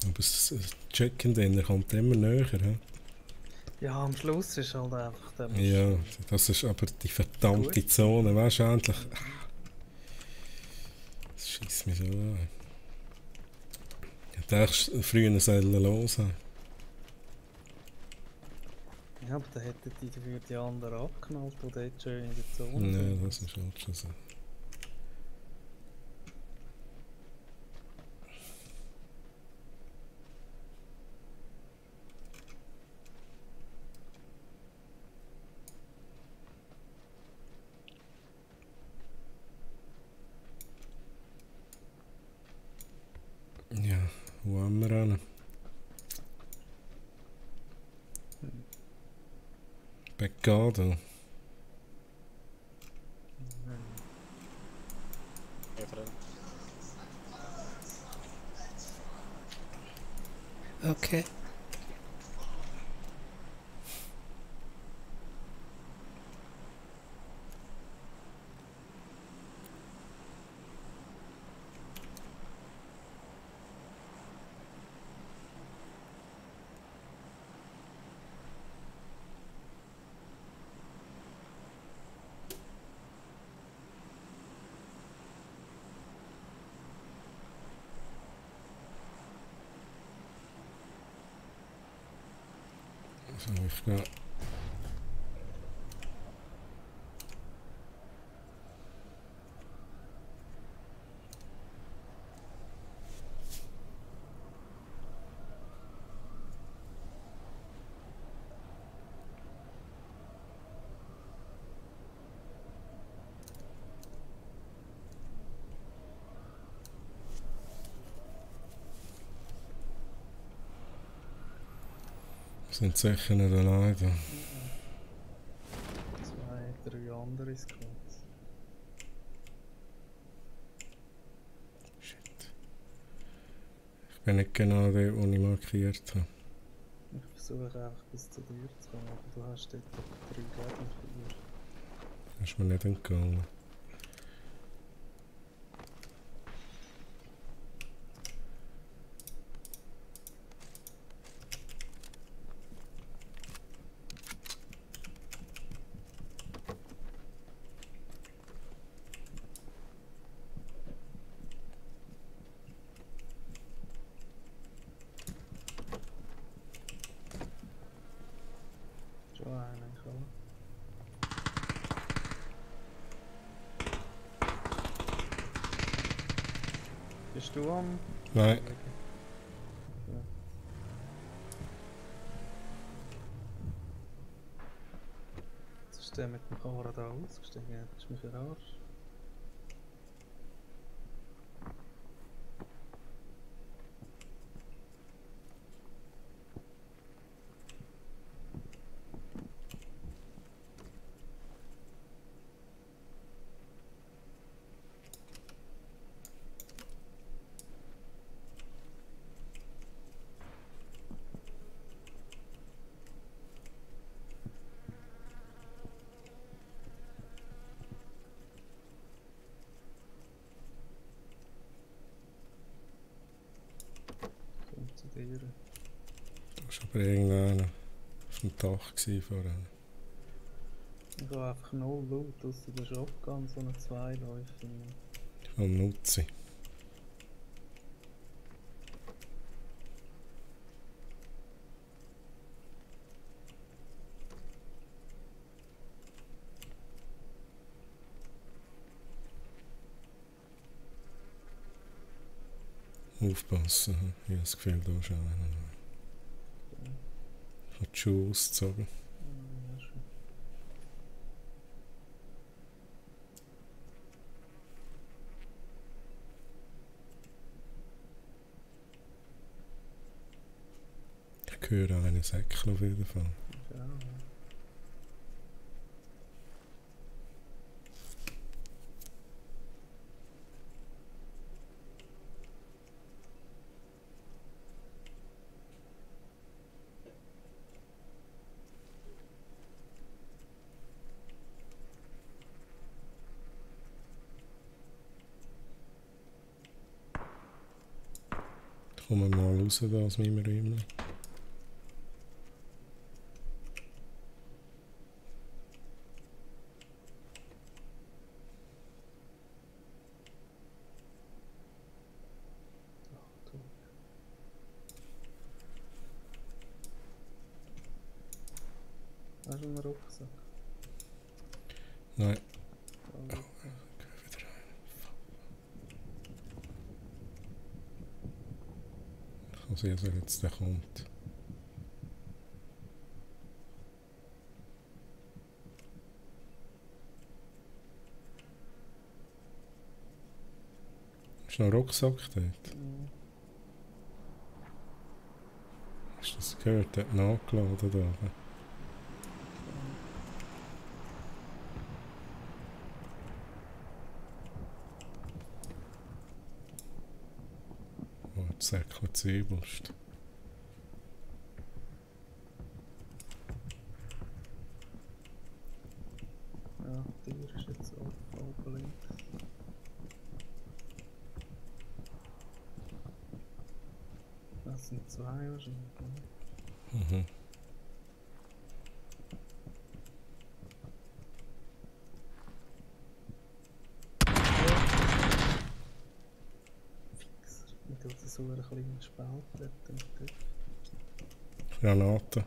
Aber das Chicken Dinner kommt immer näher. He? Ja, am Schluss ist halt einfach der. Ja, das ist aber die verdammte Gut. Zone, weißt du, endlich. Das schießt mich so an. Ich dachte, früher sollen los sein. Ja, aber dann hätten die dafür die anderen abgeknallt, die dort schön in der Zone Nein, sind. das ist halt schon so. Ja, wo haben wir hin? Beccado. Ja, Freund. Okay. So, ich gehe. Sind sicher nicht alleine. Zwei, drei andere Squads. Shit. Ich bin nicht genau der, den ich markiert habe. Ich versuche einfach bis zu dir zu kommen, aber du hast dort drei Gegner von dir. Das ist mir nicht entgangen. Schon einen, ich habe. Bist du am? Nein, Ja. Jetzt ist der mit dem Kamera da ausgestiegen, das ist mich verarscht. Kommt zu dir. da war aber irgendeiner auf dem Dach vorhin. Ich habe einfach null Loot, ausser der Shotgun, so eine Zweiläufe. Vom Nutzi. Aufpassen, ich habe das Gefühl, da ist einer. Ich habe die Schuhe ausgezogen. Ja, schon. Ich höre einen Säckel auf jeden Fall. Ja, ja. Kommen wir mal raus da aus meinem Räumchen. Achtung. Hast du einen Rucksack? Nein, Oh, geh wieder rein. Ich kann sehen, dass jetzt der kommt. Ist noch ein Rucksack dort? Mhm. Hast du das gehört? Der hat nachgeladen da oben. Oh, das Säckchen Zwiebelst. Ja, die Tür ist jetzt oben links. Das sind zwei wahrscheinlich. Ne? Mhm. Fix. Ich tue so einen kleinen Spalt dort. Granate.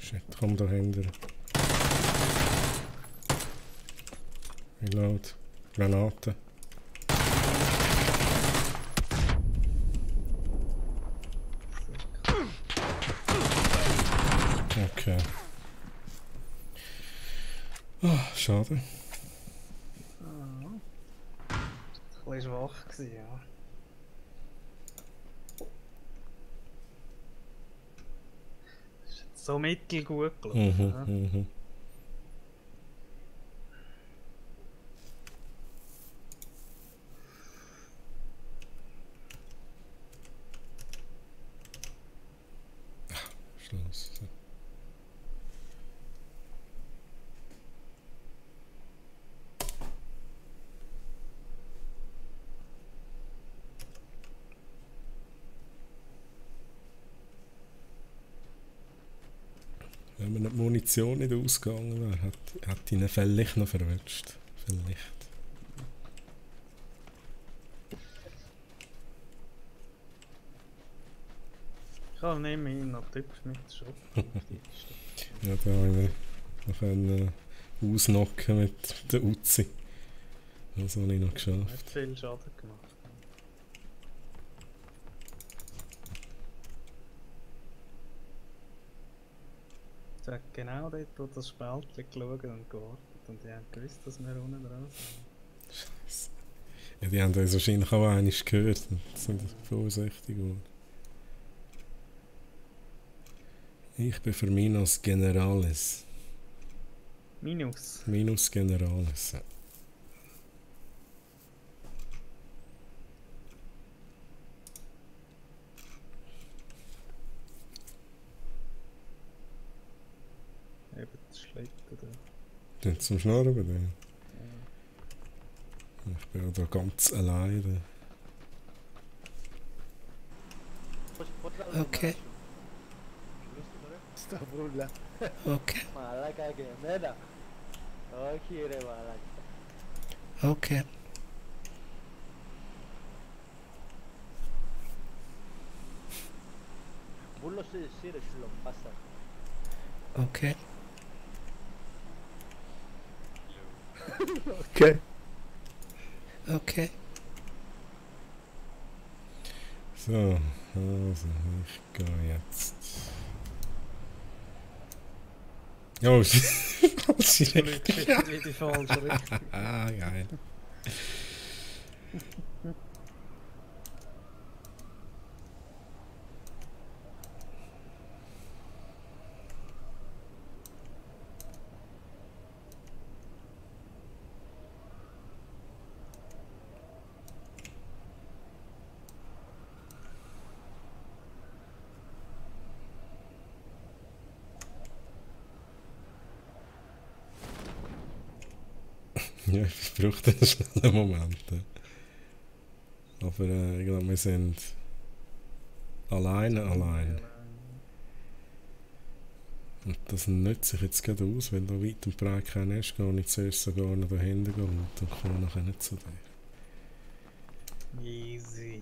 Shit, komm dahinter. Reload. Granate. Okay. Ah, schade. Ein bisschen schwach gewesen, ja. Ist jetzt so mittelgut gelaufen. Ja. Mhm. Schluss. Wenn mir die Munition nicht ausgegangen wäre, hätte ich ihn vielleicht noch verwünscht. Vielleicht. Ich kann nicht mehr noch Tipps mit Schrott. Ja, da habe ich noch können ausnocken mit der Uzi. Das habe ich noch Hat geschafft. viel Schaden gemacht. Ich habe genau dort, wo das Spältchen geschaut und gewartet. Und die haben gewusst, dass wir unten dran sind. Scheiße. Ja, die haben uns wahrscheinlich auch einmal gehört und sind vorsichtig geworden. Ich bin für Minus Generalis. Minus. Minus Generalis. Ja. Eben das Schlitten da. Sind zum Schnurren bei denen? Ich bin ja da ganz alleine. Okay, Astaghfirullah. okay, Malaka ke mera. Okay re malaka. okay. Bullo se sire şulo pasa. Okay. Okay. Okay. So, also ich gehe jetzt. Oh, falsche Richtung. In die falsche Richtung. Ah, geil. Ja, ich brauchte einen schnellen Moment. Aber ich glaube, wir sind allein. Und das nützt sich jetzt gerade aus, weil da weit und breit keiner ist, gehe ich zuerst sogar noch dahinter und dann komme ich nachher nicht zu dir. Easy.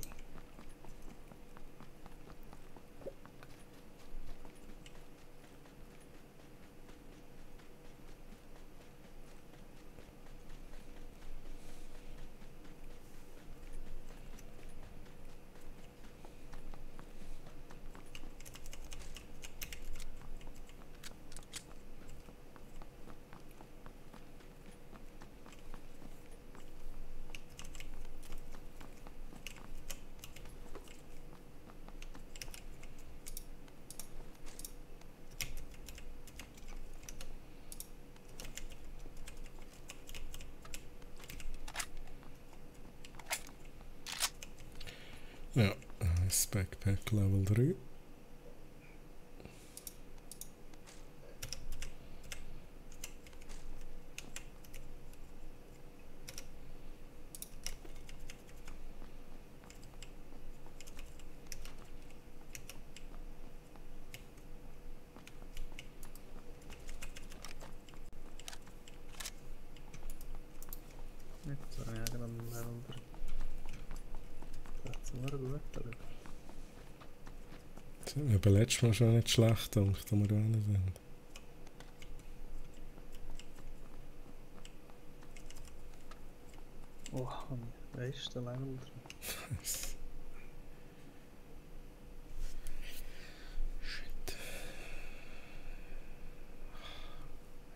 Ja, das Backpack Level 3. Jetzt habe ich eigentlich einen Level 3. Das ist immer gut, oder? Das hat mir beim letzten Mal schon nicht schlecht gedacht, als wir da sind. Oh, am besten Level drin.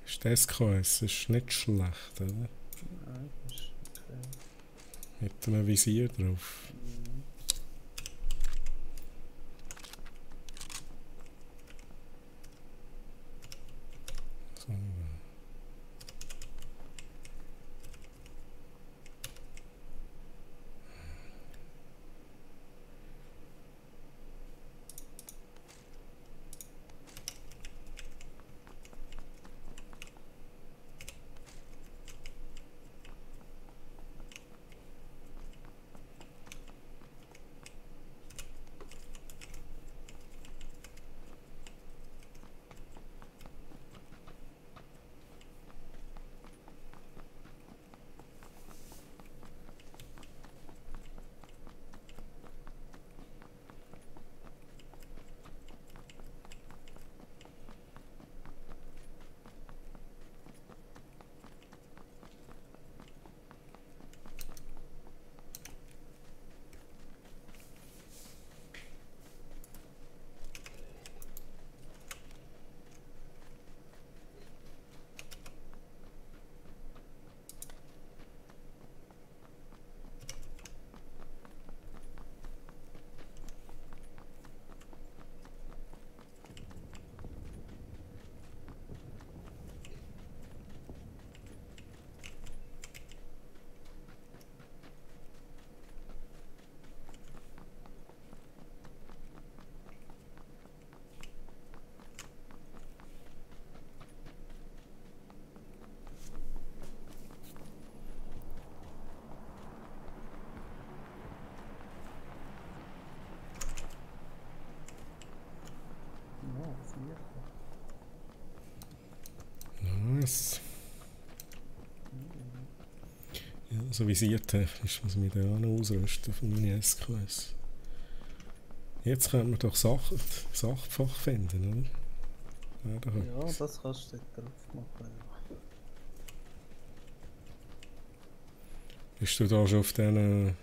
Ist das SKS? Ist nicht schlecht, oder? Nein, das ist okay. Mit einem Visier drauf. Mhm. So. Ja, sicher. Nice. Ja, so visiertechnisch muss ich mich da auch noch ausrüsten für meine SQS. Jetzt können wir doch Sachfach finden, oder? Ja, da Ja, etwas. das kannst du dort drauf machen. Ja. Bist du da schon auf diesen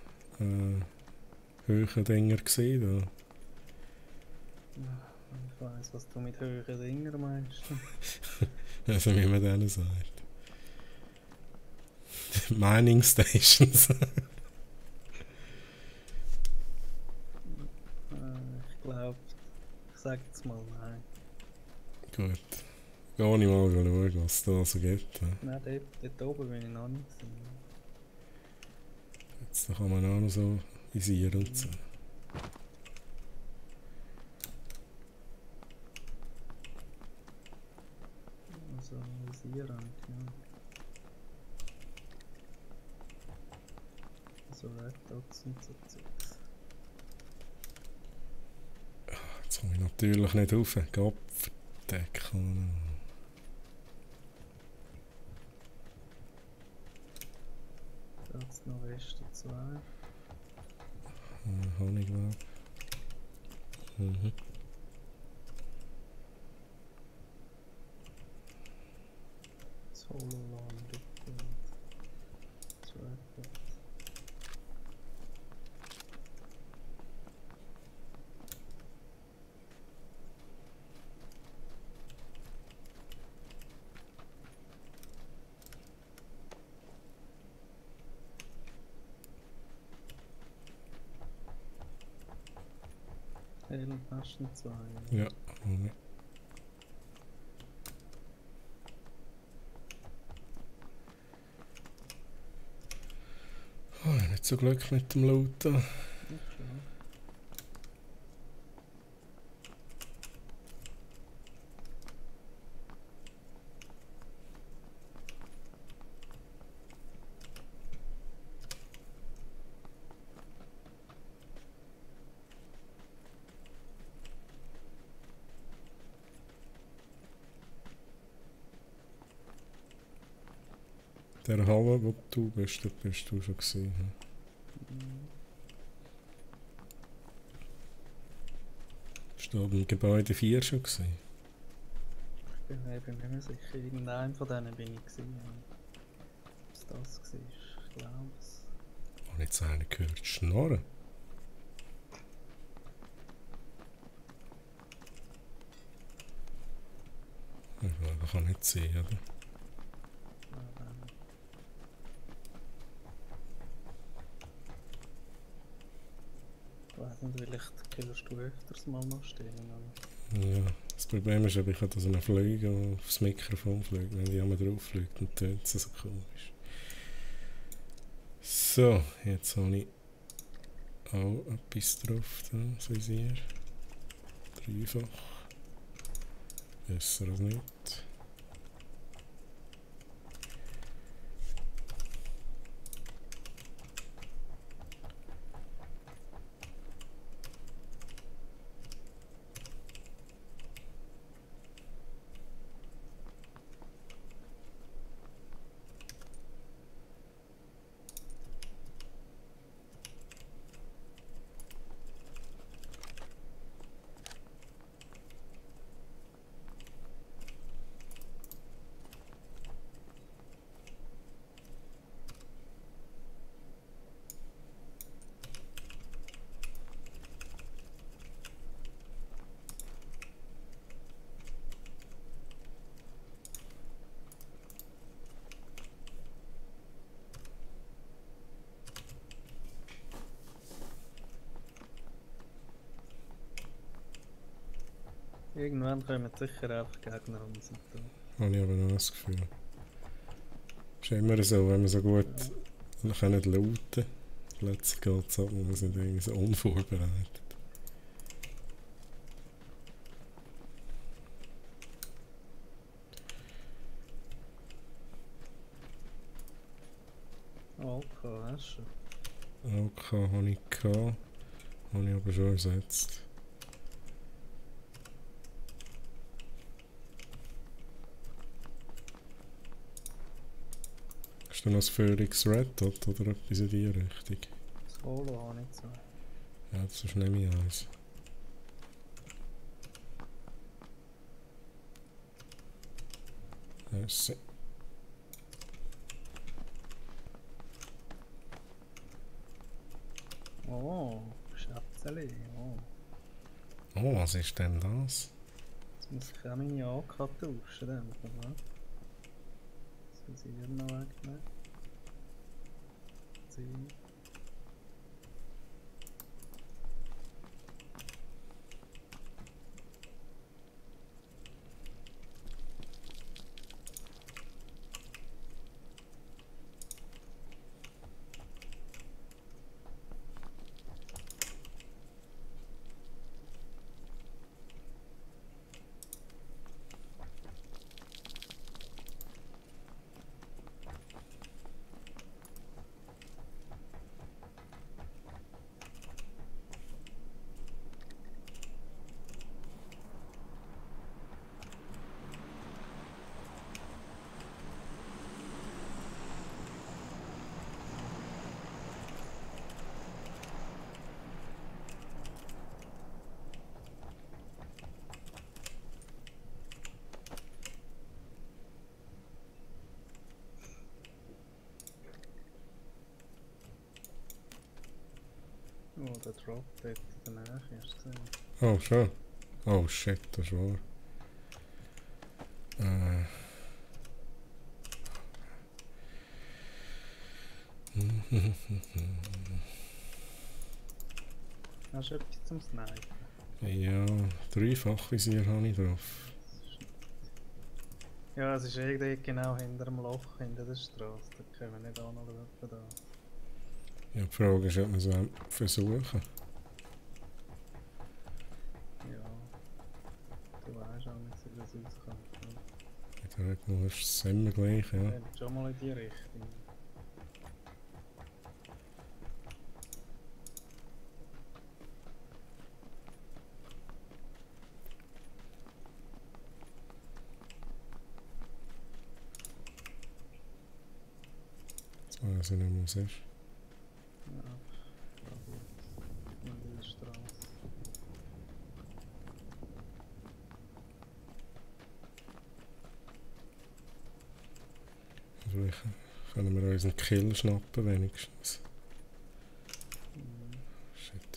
höheren Dinger gesehen? Ich weiss, was du mit höheren Dingen meinst. Da? Also wie man denen sagt. Mining Stations. Ich glaube, ich sage jetzt mal nein. Gut. Geh ich mal schauen, was es da so gibt. Ja. Nein, dort oben bin ich noch nicht gesehen. Jetzt da kann man auch noch so visieren und so. Also, visieren, ja. So Red Dots und so Zeugs. Jetzt komme ich natürlich nicht rauf. Kopfdecken. Da hat es noch Westen 2. Habe ich glaube. Mhm. Solo-Lawn, Rückwand. 2 Plätze. Taschen 2. Ja, habe ich. Oh, nicht so Glück mit dem Looten. Okay. Der Halle, wo du bist, dort bist du schon gesehen. Bist du im Gebäude 4 schon gesehen? Ich bin mir eben nicht mehr sicher. Irgendeinem von denen bin ich gesehen. Was das war, ich glaube es. habe jetzt einen gehört schnarren. Ich glaube, das kann nicht sein, oder? Ich weiß nicht, vielleicht killst du öfters mal noch stehen. Ja, das Problem ist, aber ich habe so einen Flüge aufs Mikrofon fliegen, wenn die einmal drauf fliegt, dann tönt es so komisch. So, jetzt habe ich auch etwas drauf, da, so ist hier. Dreifach. Besser als nicht. Irgendwann kommen sicher einfach Gegner um uns. Habe ich aber noch das Gefühl. Ist immer so, wenn wir so gut können lauten, plötzlich geht es ab und wir sind irgendwie so unvorbereitet. Okay, hast du. Okay, habe ich gehabt. Habe ich aber schon ersetzt. Ist da noch das Phoenix Red Dot oder etwas in die Richtung? Solo habe ich so. Ja, das nehme ich eins. Merci. Oh, Schätzeli, oh. Oh, was ist denn das? Jetzt muss ich auch meine AK tauschen, dann, oder? Das muss ich hier noch wegnehmen. Ziehen. Oh, der Drop dort in der Nähe ist gesehen. Oh, schon. Oh shit, das ist wahr. Hast du etwas zum Snipen? Ja, Dreifachvisier habe ich drauf. Ja, es ist irgendwie genau hinter dem Loch, hinter der Straße. Da können wir nicht anschauen. Da. Ja, die Frage ist, ob wir es versuchen. Ja. Du weißt auch nicht, wie das rauskommt. Ich denke mal, das ist immer gleich, ja. Ja. Schon mal in die Richtung. Jetzt weiß ich nicht mehr, was es ist. Ja, da gut. In der Straße. Vielleicht können wir unseren Kill schnappen, wenigstens.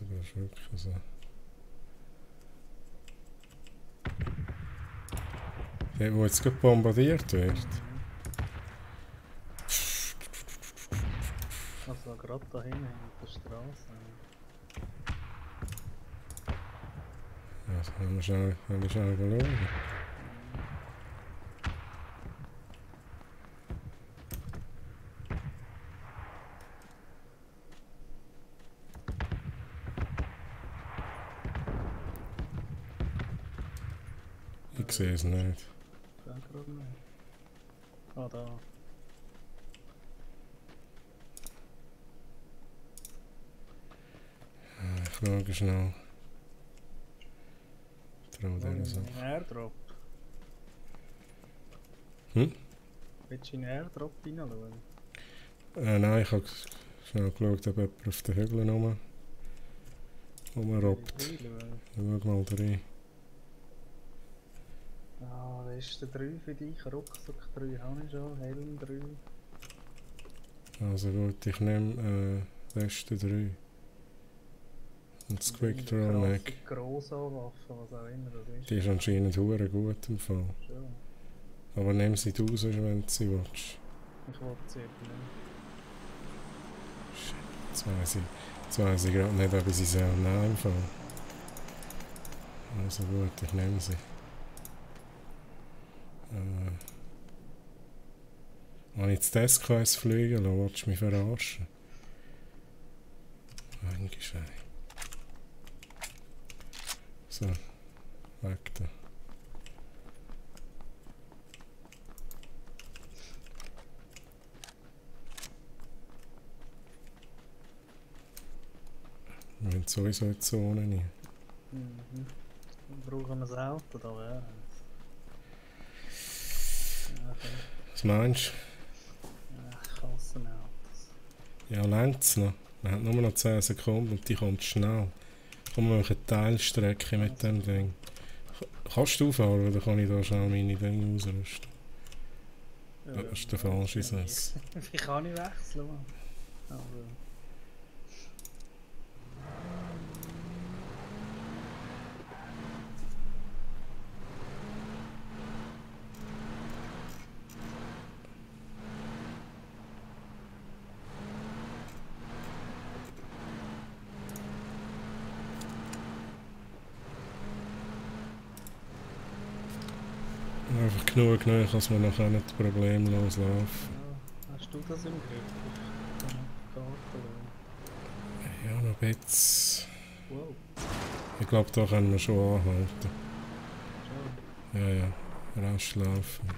aber das ist wirklich so. Der, wo jetzt gerade bombardiert wird. Also gerade da hinten in der Straße. Also haben wir schnell schauen. Ich sehe es nicht. Ja, gerade nicht. Ah, da. Ich schaue schnell. Trau der so. Ein Airdrop. Hm? Willst du in den Airdrop hineinschauen? Nein, ich habe schnell geschaut, ob jemand auf den Hügeln rumrobbt. Schau mal da rein. Ah, das ist der 3 für dich. Rucksack 3 habe ich schon. Helm 3. Also gut, ich nehme Weste 3. Und das Quick Draw Mag. Grosso-Waffe, was auch immer das ist. Die ist anscheinend hure gut im Fall. Schon. Aber nimm sie raus, wenn du sie willst. Ich wollte sie eben nicht. Shit, jetzt weiss ich gerade nicht, ob ich sie soll nehmen im Fall. Also gut, ich nehme sie. Wenn ich das SKS fliegen lasse, willst du mich verarschen? Eingescheit. So, weg da. Wir haben sowieso in die Zone nie. Mhm. Dann brauchen wir das Auto, da wäre es. Ja, Was meinst Kassenautos. du? Ja, längt's noch. Wir haben nur noch 10 Sekunden und die kommt schnell. Kommen wir eine Teilstrecke mit dem Ding. Kannst du fahren oder kann ich da schnell meine Dinge ausrüsten? Das ist der falsche Sess. Wie kann ich wechseln? Mann? Also. Einfach genug, dass wir nachher nicht problemlos laufen. Ja, hast du das im Griff? Ich kann auf die Karte schauen. Ja, noch ein bisschen. Wow, Ich glaube, da können wir schon anhalten. schon. Ja, ja, rasch laufen.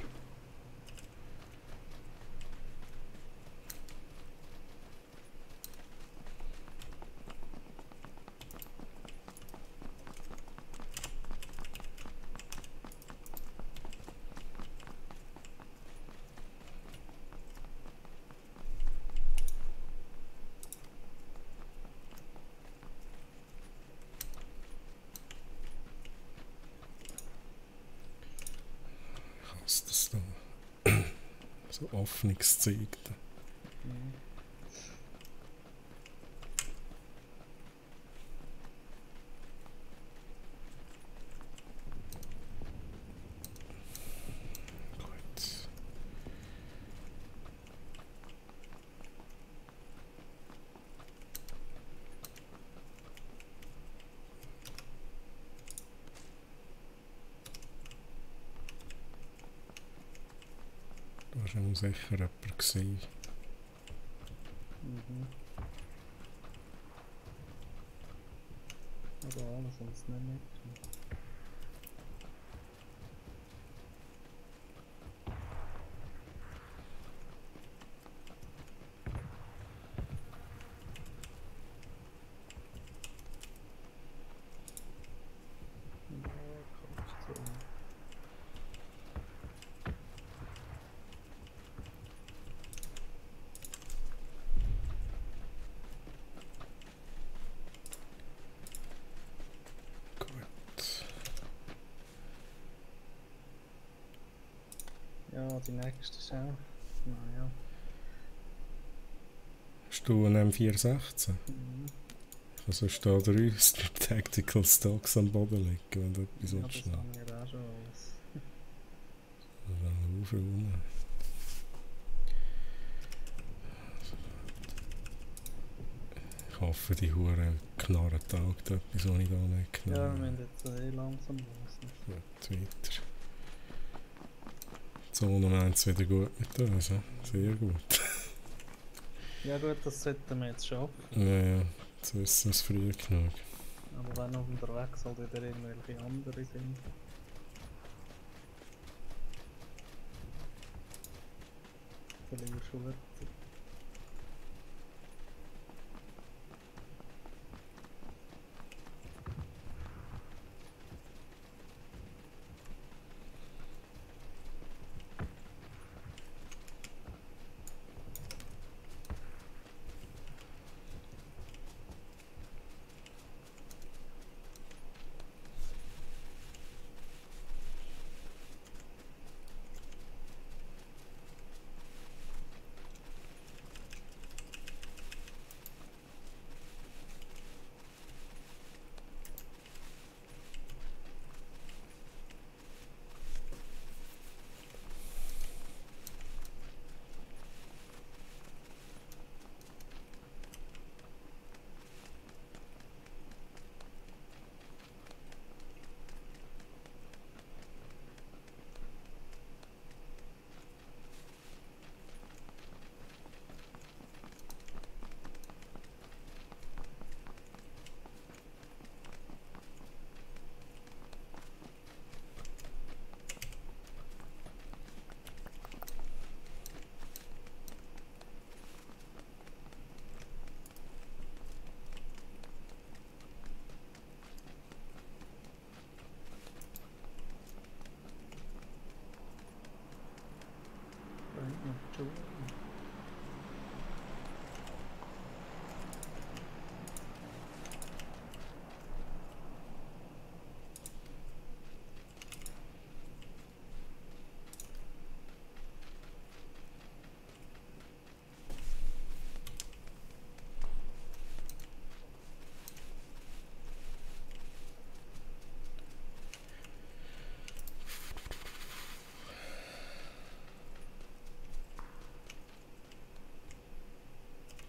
Was ist das da? So Öffnungszeug da. Mhm. Gut. Da war schon sicher jemand gewesen. Mhm. Aber alles sonst nicht mit. Ja, kannst du so. Gut. Ja, die nächste ist auch. Naja. Hast du einen M416? Mhm. Also steht 3 Tactical Stocks am Boden liegen, wenn du etwas Ja, willst. das haben wir auch schon alles. Dann aufräumen. Ich hoffe, die Huren knarren taugt etwas, was ich da nicht Ja, wir genommen müssen jetzt langsam los. Gut, weiter. Die Zone meint es wieder gut mit uns, he? Sehr gut. Ja gut, das sollten wir jetzt schaffen. Ja, jetzt wissen wir es früh genug. Aber wenn auf unterwegs halt wieder irgendwelche andere sind. Verlierst du Wörter.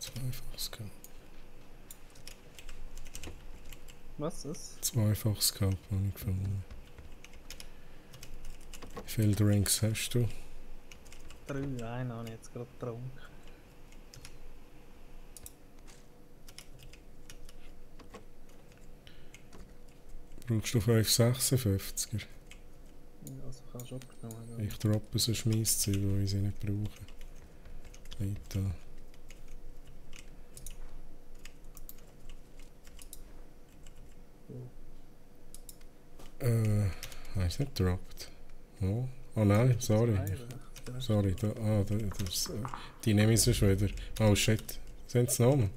Zweifachscope. Was ist? Zweifachscope habe ich gefunden. Wie viele Drinks hast du? 3, einen habe ich jetzt gerade getrunken. Brauchst du 556er? Ja, also kannst du abgenommen. Ich droppe so Schmiesszeug, weil ich sie nicht brauche. Weiter. Habe ich nicht gedroppt? Oh. Oh nein, sorry. Sorry, die nehme ich sonst wieder. Oh shit, sind sie noch?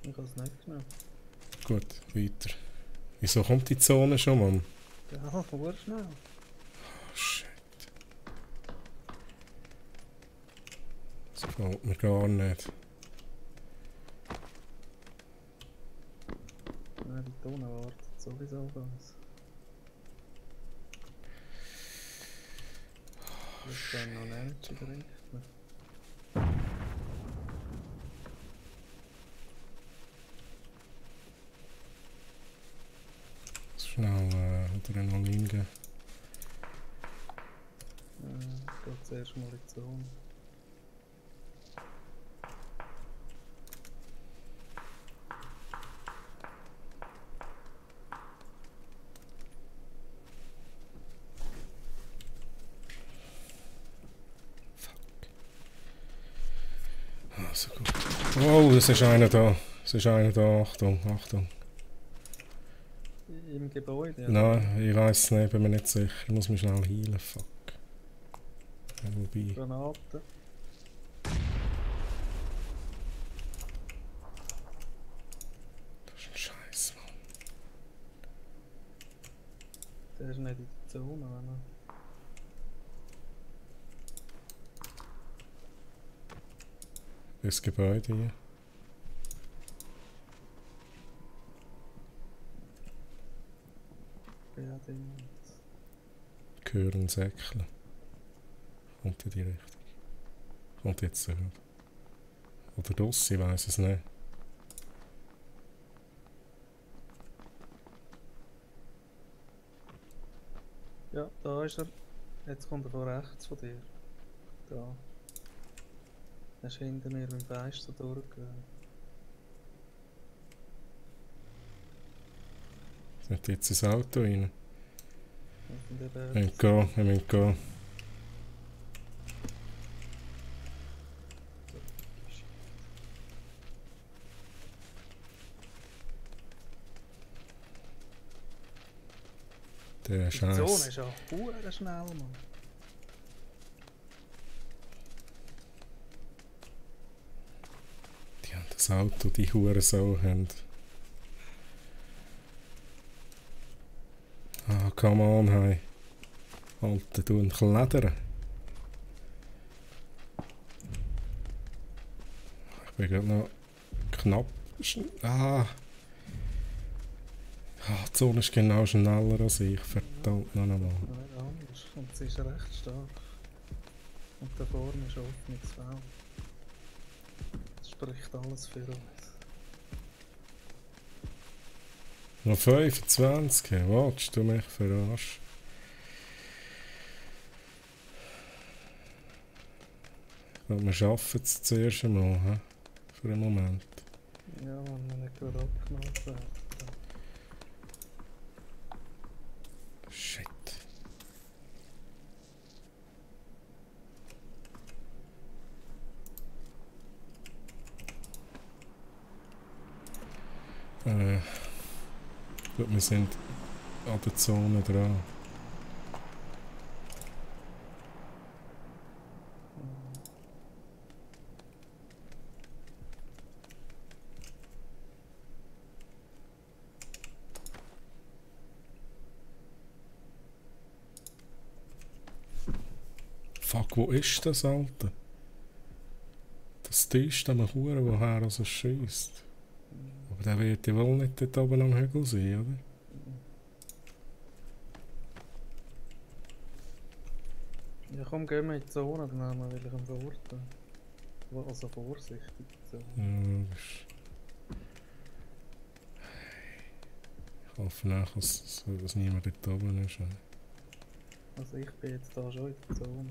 Ich habe es nicht genommen. Gut, weiter. Wieso kommt die Zone schon, Mann? Ja, voll schnell. Oh shit. Das gefällt mir gar nicht. Nein, die Tonne wartet sowieso auf uns. Ich kann noch Energy trinken. Schnell Adrenalin geben. Ich gehe zuerst mal in die Zone. Also gut. Oh, es ist einer da. Es ist einer da. Achtung, Achtung. Im Gebäude? Ja. Nein, ich weiß es nicht, bin mir nicht sicher. Ich muss mich schnell heilen. Fuck. Ja, wobei. Granaten. Das ist ein Scheiß, Mann. Der ist nicht in der Zone, oder? Das Gebäude hier. bin ja drin. Gehören Säckchen. Kommt in die Richtung. Kommt jetzt so. Oder das, ich weiss es nicht. Ja, da ist er. Jetzt kommt er von rechts von dir. Da. Er ist hinter mir beim Fenster durchgegangen. Sind jetzt ins Auto rein? Und der Wir müssen gehen, wir müssen gehen. Der Die Zone Scheiß. ist ja verdammt schnell, Mann. Die haben das Auto, die Hurensau haben. Ah, come on, hey. Alter, du ein Kledern. Ich bin gerade noch knapp. Die Zone ist genau schneller als ich. Verdammt noch einmal. Nicht anders. Und sie ist recht stark. Und da vorne ist offenes Feld. Das spricht alles für uns. Noch 25, willst du mich verarschen? Ich glaube, wir schaffen es zuerst einmal, he? Für einen Moment. Ja, wenn wir nicht gerade abgemacht werden. Shit. Gut, wir sind an der Zone dran. Fuck, wo ist das, Alter? Das Tisch, da mal Huren, woher er schiesst. Aber der wird ja wohl nicht dort oben am Hügel sein, oder? Ja, komm, gehen wir in die Zone, dann haben wir wieder einen Vorteil. Also vorsichtig in die Zone. Ja, logisch. Ich hoffe nach, dass niemand dort oben ist. Also ich bin jetzt da schon in der Zone.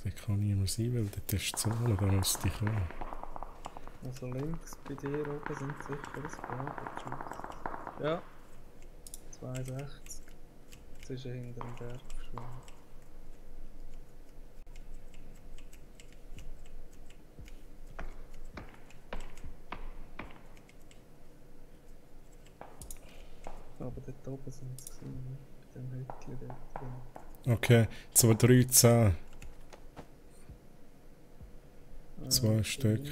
Das kann niemand sein, weil dort ist die Zone, da müsste ich kommen. Also links bei dir oben sind sicher das Gebäude. Ja. 62. Jetzt ist er hinter dem Berg verschwunden. Aber dort oben sind sie gewesen, bei dem Hütchen dort drin. Okay, 2, 3, 10. 2 Stück.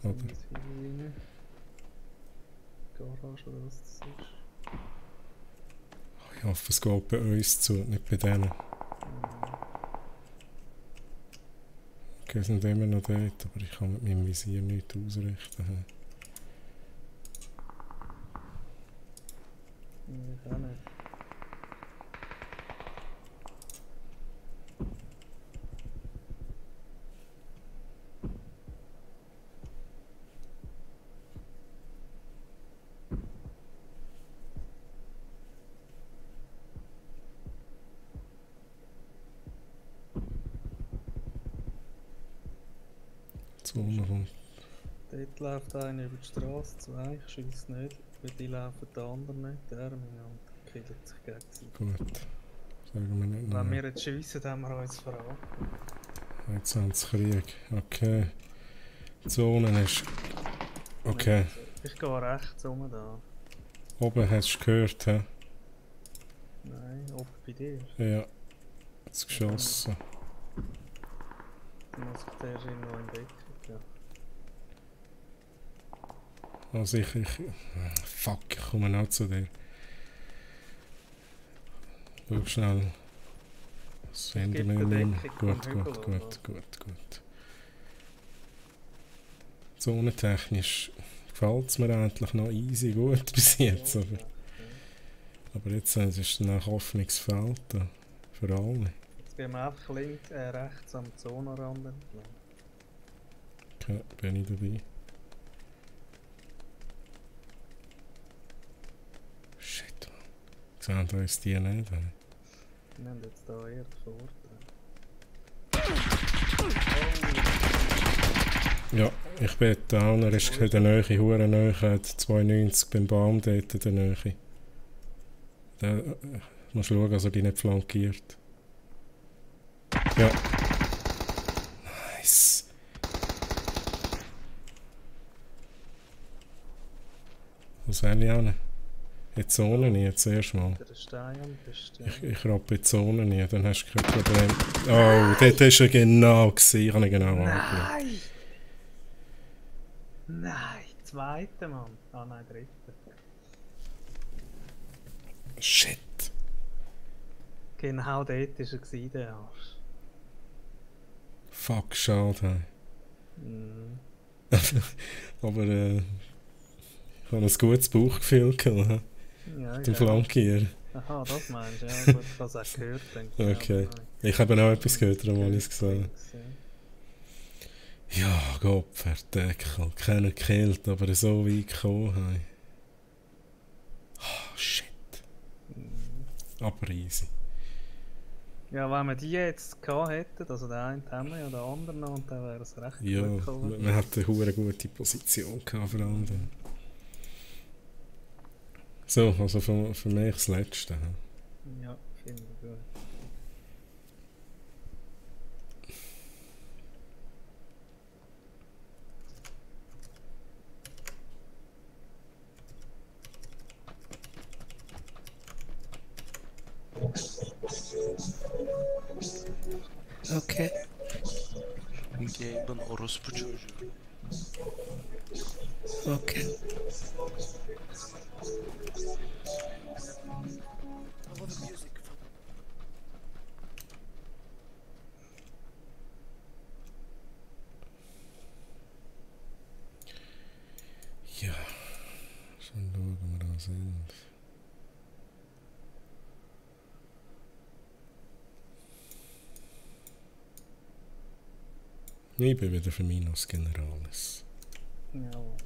Oder? Garage oder was das ist. Ich hoffe, es geht bei uns zu, nicht bei denen. Okay, sind immer noch dort, aber ich kann mit meinem Visier nichts ausrichten. Ich auch nicht. Zone kommt. Dort läuft einer über die Straße, 2, ich schiesse nicht, weil die laufen der anderen nicht, der und killen sich gegenseitig. Gut. Sagen wir nicht Wenn mehr. wir jetzt schiessen, haben wir uns verraten. Jetzt haben sie Krieg. Okay. Die Zone ist. Okay. Ich gehe rechts rum da. Oben hast du gehört, hä? Nein, oben bei dir. Ja. Jetzt geschossen. Dann muss ich zuerst irgendwo in Deckung. Ja. Also fuck, ich komme auch zu dir. Schau schnell. Was finden wir gebe im die Deckung Gut, vom gut, Hügel, gut. Zonentechnisch gefällt es mir eigentlich noch easy gut bis jetzt. Ja, Aber jetzt ist dann auch Hoffnungsfeld da für alle. Jetzt gehen wir einfach rechts am Zonenrand entlang. Okay, bin ich dabei. Shit, man. Sehen da uns die nicht? Ey. Wir haben jetzt hier eher den Vorteil. Ja, ich bin down, er ist in der Nähe, hure Nähe, hat 92 beim Baum dort in der Nähe. Da musst du schauen, dass er dich nicht flankiert. Ja. Nice. Wo soll ich hin? In die Zone rein, jetzt erst mal. Der Stein am besten. Ich rappe in die Zone rein, dann hast du kein Problem. Oh, dort war er genau gewesen, ich habe ihn genau angeschaut. Nein! Nein, zweiter Mann. Ah nein, dritter. Shit. Genau dort war er, der Arsch. Fuck, schade. Mhm. Aber ich habe ein gutes Bauchgefühl gehabt, Ja, dem ja. Flankieren. Aha, das meinst du, ja, gut, ich habe es auch gehört. Denke ich. Okay. Aber Ich habe auch etwas gehört, darum habe ich es nein. gesehen. Ja, Gott, verdeckel. Keiner gekillt, aber so weit gekommen haben. Oh, shit. Mhm. Aber easy. Ja, wenn wir die jetzt gehabt hätten, also den einen haben wir ja, den anderen noch, und dann wäre es recht Ja, gut gekommen. man hat eine hure gute Position gehabt, vor allem. dann. So, also für mich das Letzte. Hm. Ja, finde ich gut. Okay. Gabe'ın orospu çocuğu. Okay. Ja, schon schauen, wo wir da sind. Ich bin wieder für Minus Generalis. Jawohl.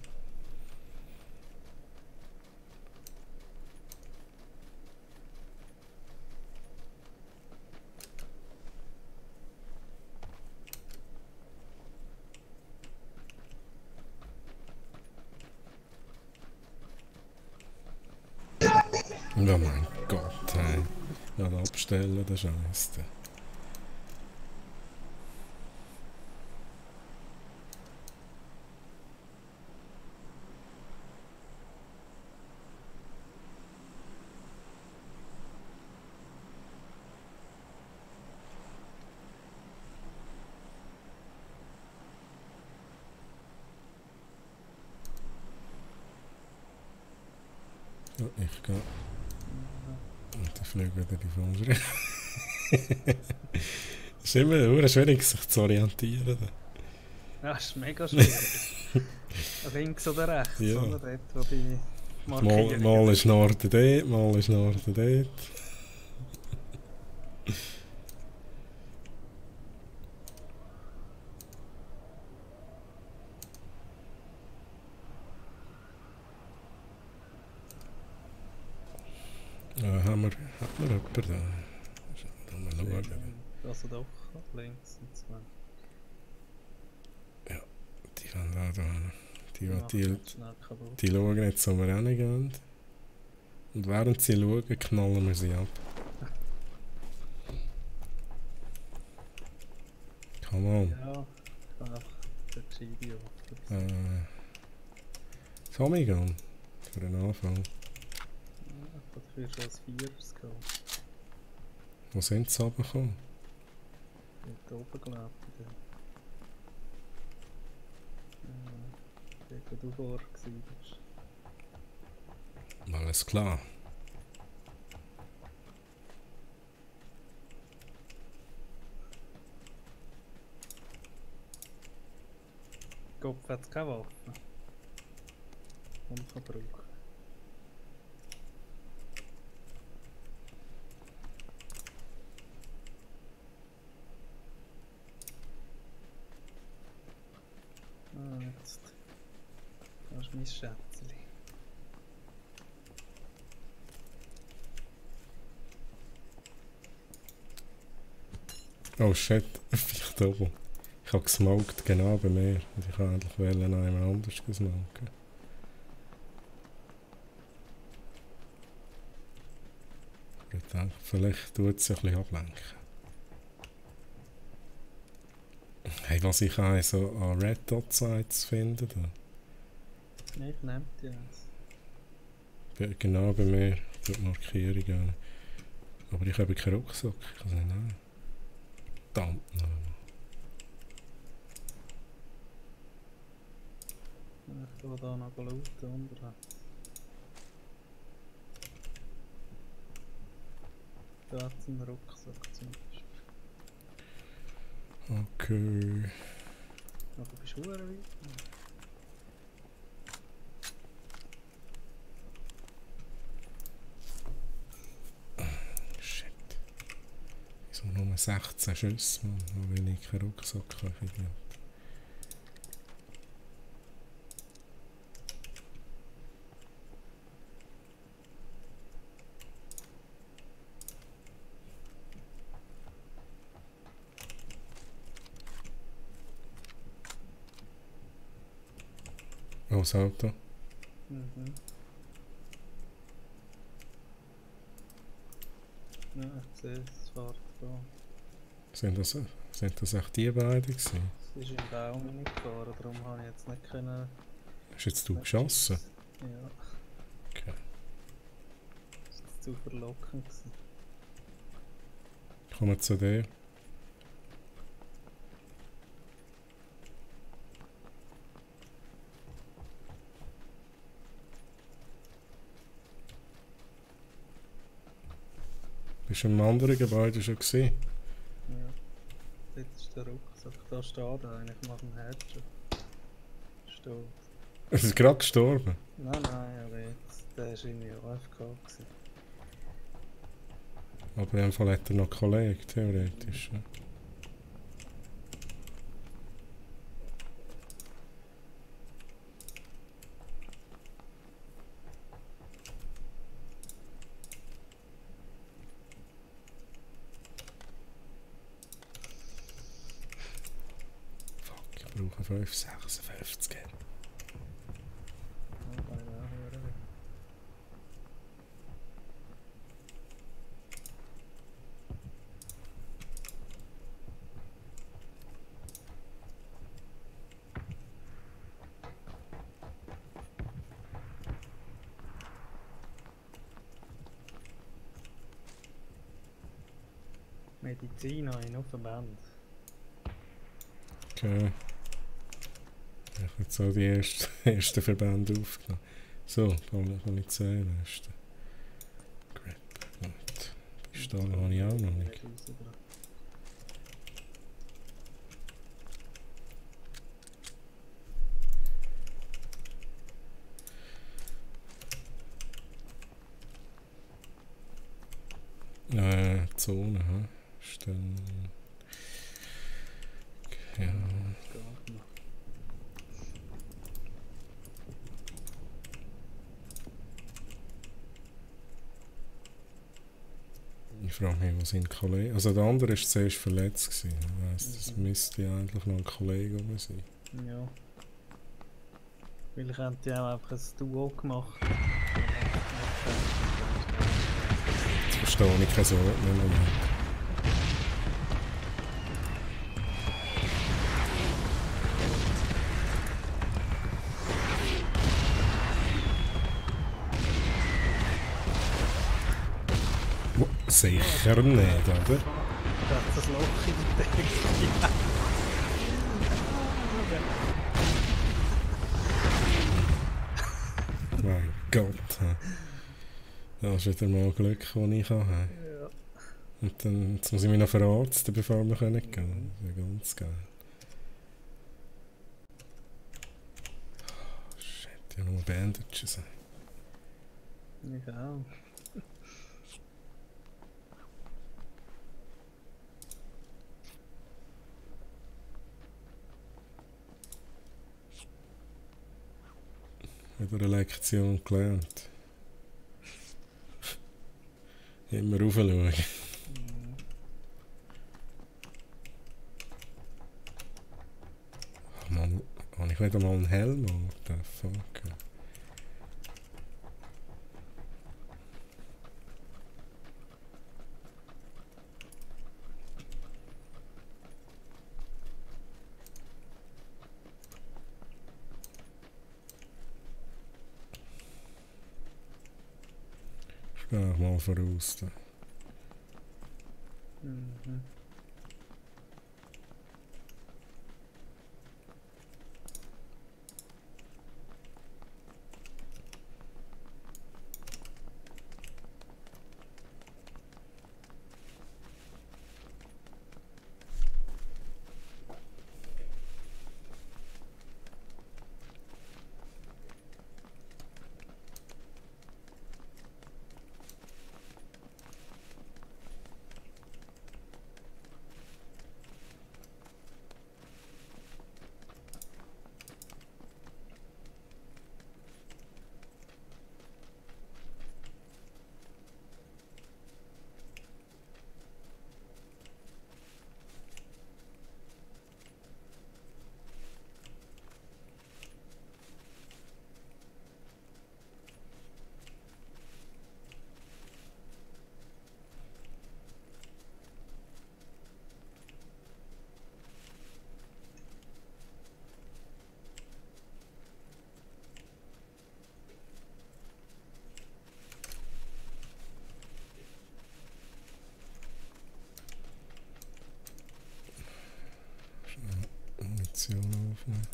Oh mein Gott, hey. Ja, abstellen, der Scheiß. Ja, ich gehe. Und die fliegen wieder die falsche Richtung. Es ist immer sehr schwierig, sich zu orientieren. Ja, das ist mega schwierig. Links oder rechts, Ja. oder? Dort, wo die Mal, Markierungen mal ist Norden dort, mal ist Norden dort. Haben wir jemanden da? Mal schauen. Also doch, links und zwei. Die können da. Macht Die nicht schnell kaputt. schauen jetzt, wo wir hingehen. Und während sie schauen, knallen wir sie ab. Come on. Ja, ich kann einfach den Chidi offen. Tommy gehen. Für den Anfang. Ja, dafür schon als Vierers gehabt. Wo sind sie runtergekommen? Dort oben glaube ich. Dort, wo du vorher warst. Alles klar. Kopf hat keine Waffe. und kann brauchen. Ah, jetzt. Das ist mein Schätzchen. Oh shit, vielleicht oben. Ich habe gesmoked, genau bei mir. Und ich wollte eigentlich noch jemand anders smoken. Ich denke, vielleicht tut es ein bisschen ablenken. Hey, was ich auch so an Red Dot Sites finde, da. Ich nehme die jetzt. Genau bei mir, die Markierung. Aber ich habe keinen Rucksack, ich kann es nicht nehmen. Verdammt noch. Ich will hier noch looten unter. Da hat es einen Rucksack zum Beispiel. Okay. Aber du bist verdammt weit. Shit. Wieso nur 16 Schüsse, Mann? Weil ich keinen Rucksack habe, ich Idiot. Oh, das Auto. Mhm. Ja, ich sehe es fährt da. Sind das echt die beiden gewesen? Es ist im Baum reingefahren, darum habe ich jetzt nicht können. Hast jetzt du geschossen? Ja, Okay. das war zu verlockend gewesen. Ich komme zu dir. Bist du im anderen Gebäude schon gewesen? Ja. Dort ist der Rucksack. Da steht er eigentlich nach dem Headshot. Steht. Es ist gerade gestorben. Nein, aber jetzt, der war irgendwie AFK gewesen. Aber in dem Fall hat er noch Kollegen, theoretisch. Ja. Fuck, ich brauche 5,56. Ja, bei der Hörer. Medizin habe ich noch Verband. Okay. Ich habe jetzt auch die ersten Verbände aufgenommen. So, Polizeiweste. Grip, gut. Pistole habe ich auch noch nicht. Zone, hä? Stellen. Ja. Ich frage mich, wo sind die Kollegen? Also der andere war zuerst verletzt gewesen. Das heisst, das müsste ja eigentlich noch ein Kollege oben sein. Ja. Vielleicht haben die auch einfach ein Duo gemacht. Jetzt verstehe ich kein Wort mehr. Sicher nicht, oder? Da hat das Loch in der Decke. Mein Gott. Das ist wieder mal Glück, das ich habe. Ja. Und dann jetzt muss ich mich noch verarzten, bevor wir gehen können. Das ist ja ganz geil. Oh, shit, ich habe nur Bandages. Ich auch. Wieder eine Lektion gelernt. Immer raufschauen. Mhm. Ach Mann, habe ich wieder mal einen Helm? What the fuck? Ich gehe mal voraus. Da. Mhm. Munition aufnehmen.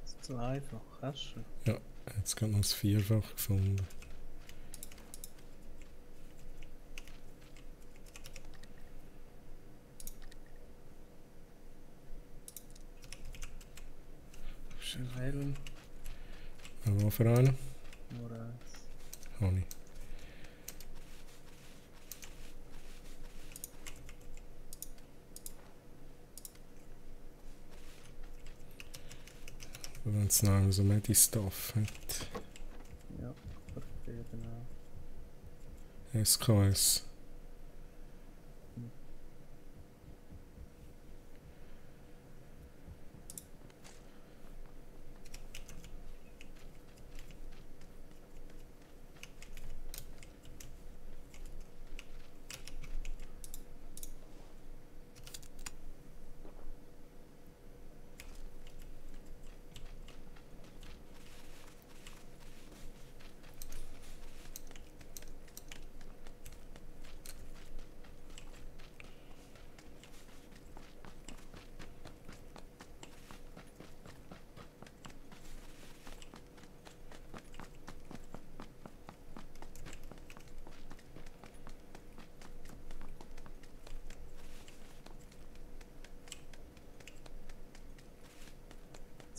Das ist zu einfach, hast du? Jetzt gerade noch das Vierfach gefunden. Ein Helm, Was für einen? nur eins. Habe ich. Wenn es noch so Medi-Stuff hat. Ja, perfekt, genau. SKS.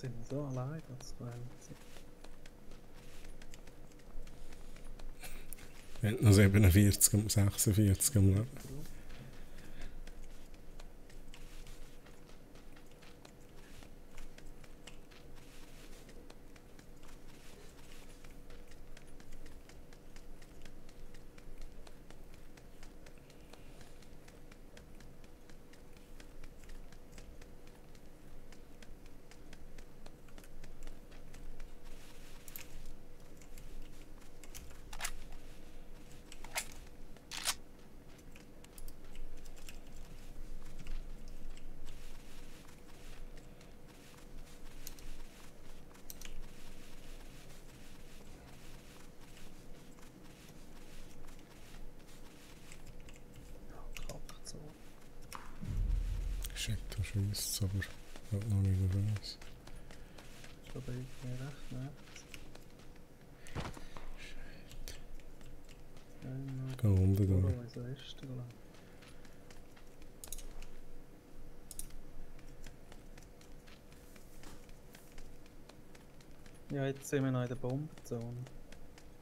Sind wir so allein, das war Wir haben noch 47 und 46 am Leben. kackt so. Shit, da schießt es, aber ich noch nicht weiss. aber irgendwie recht nervt. Geh unten da. Oh, wieso ist der lang? Ja, jetzt sind wir noch in der Bombenzone.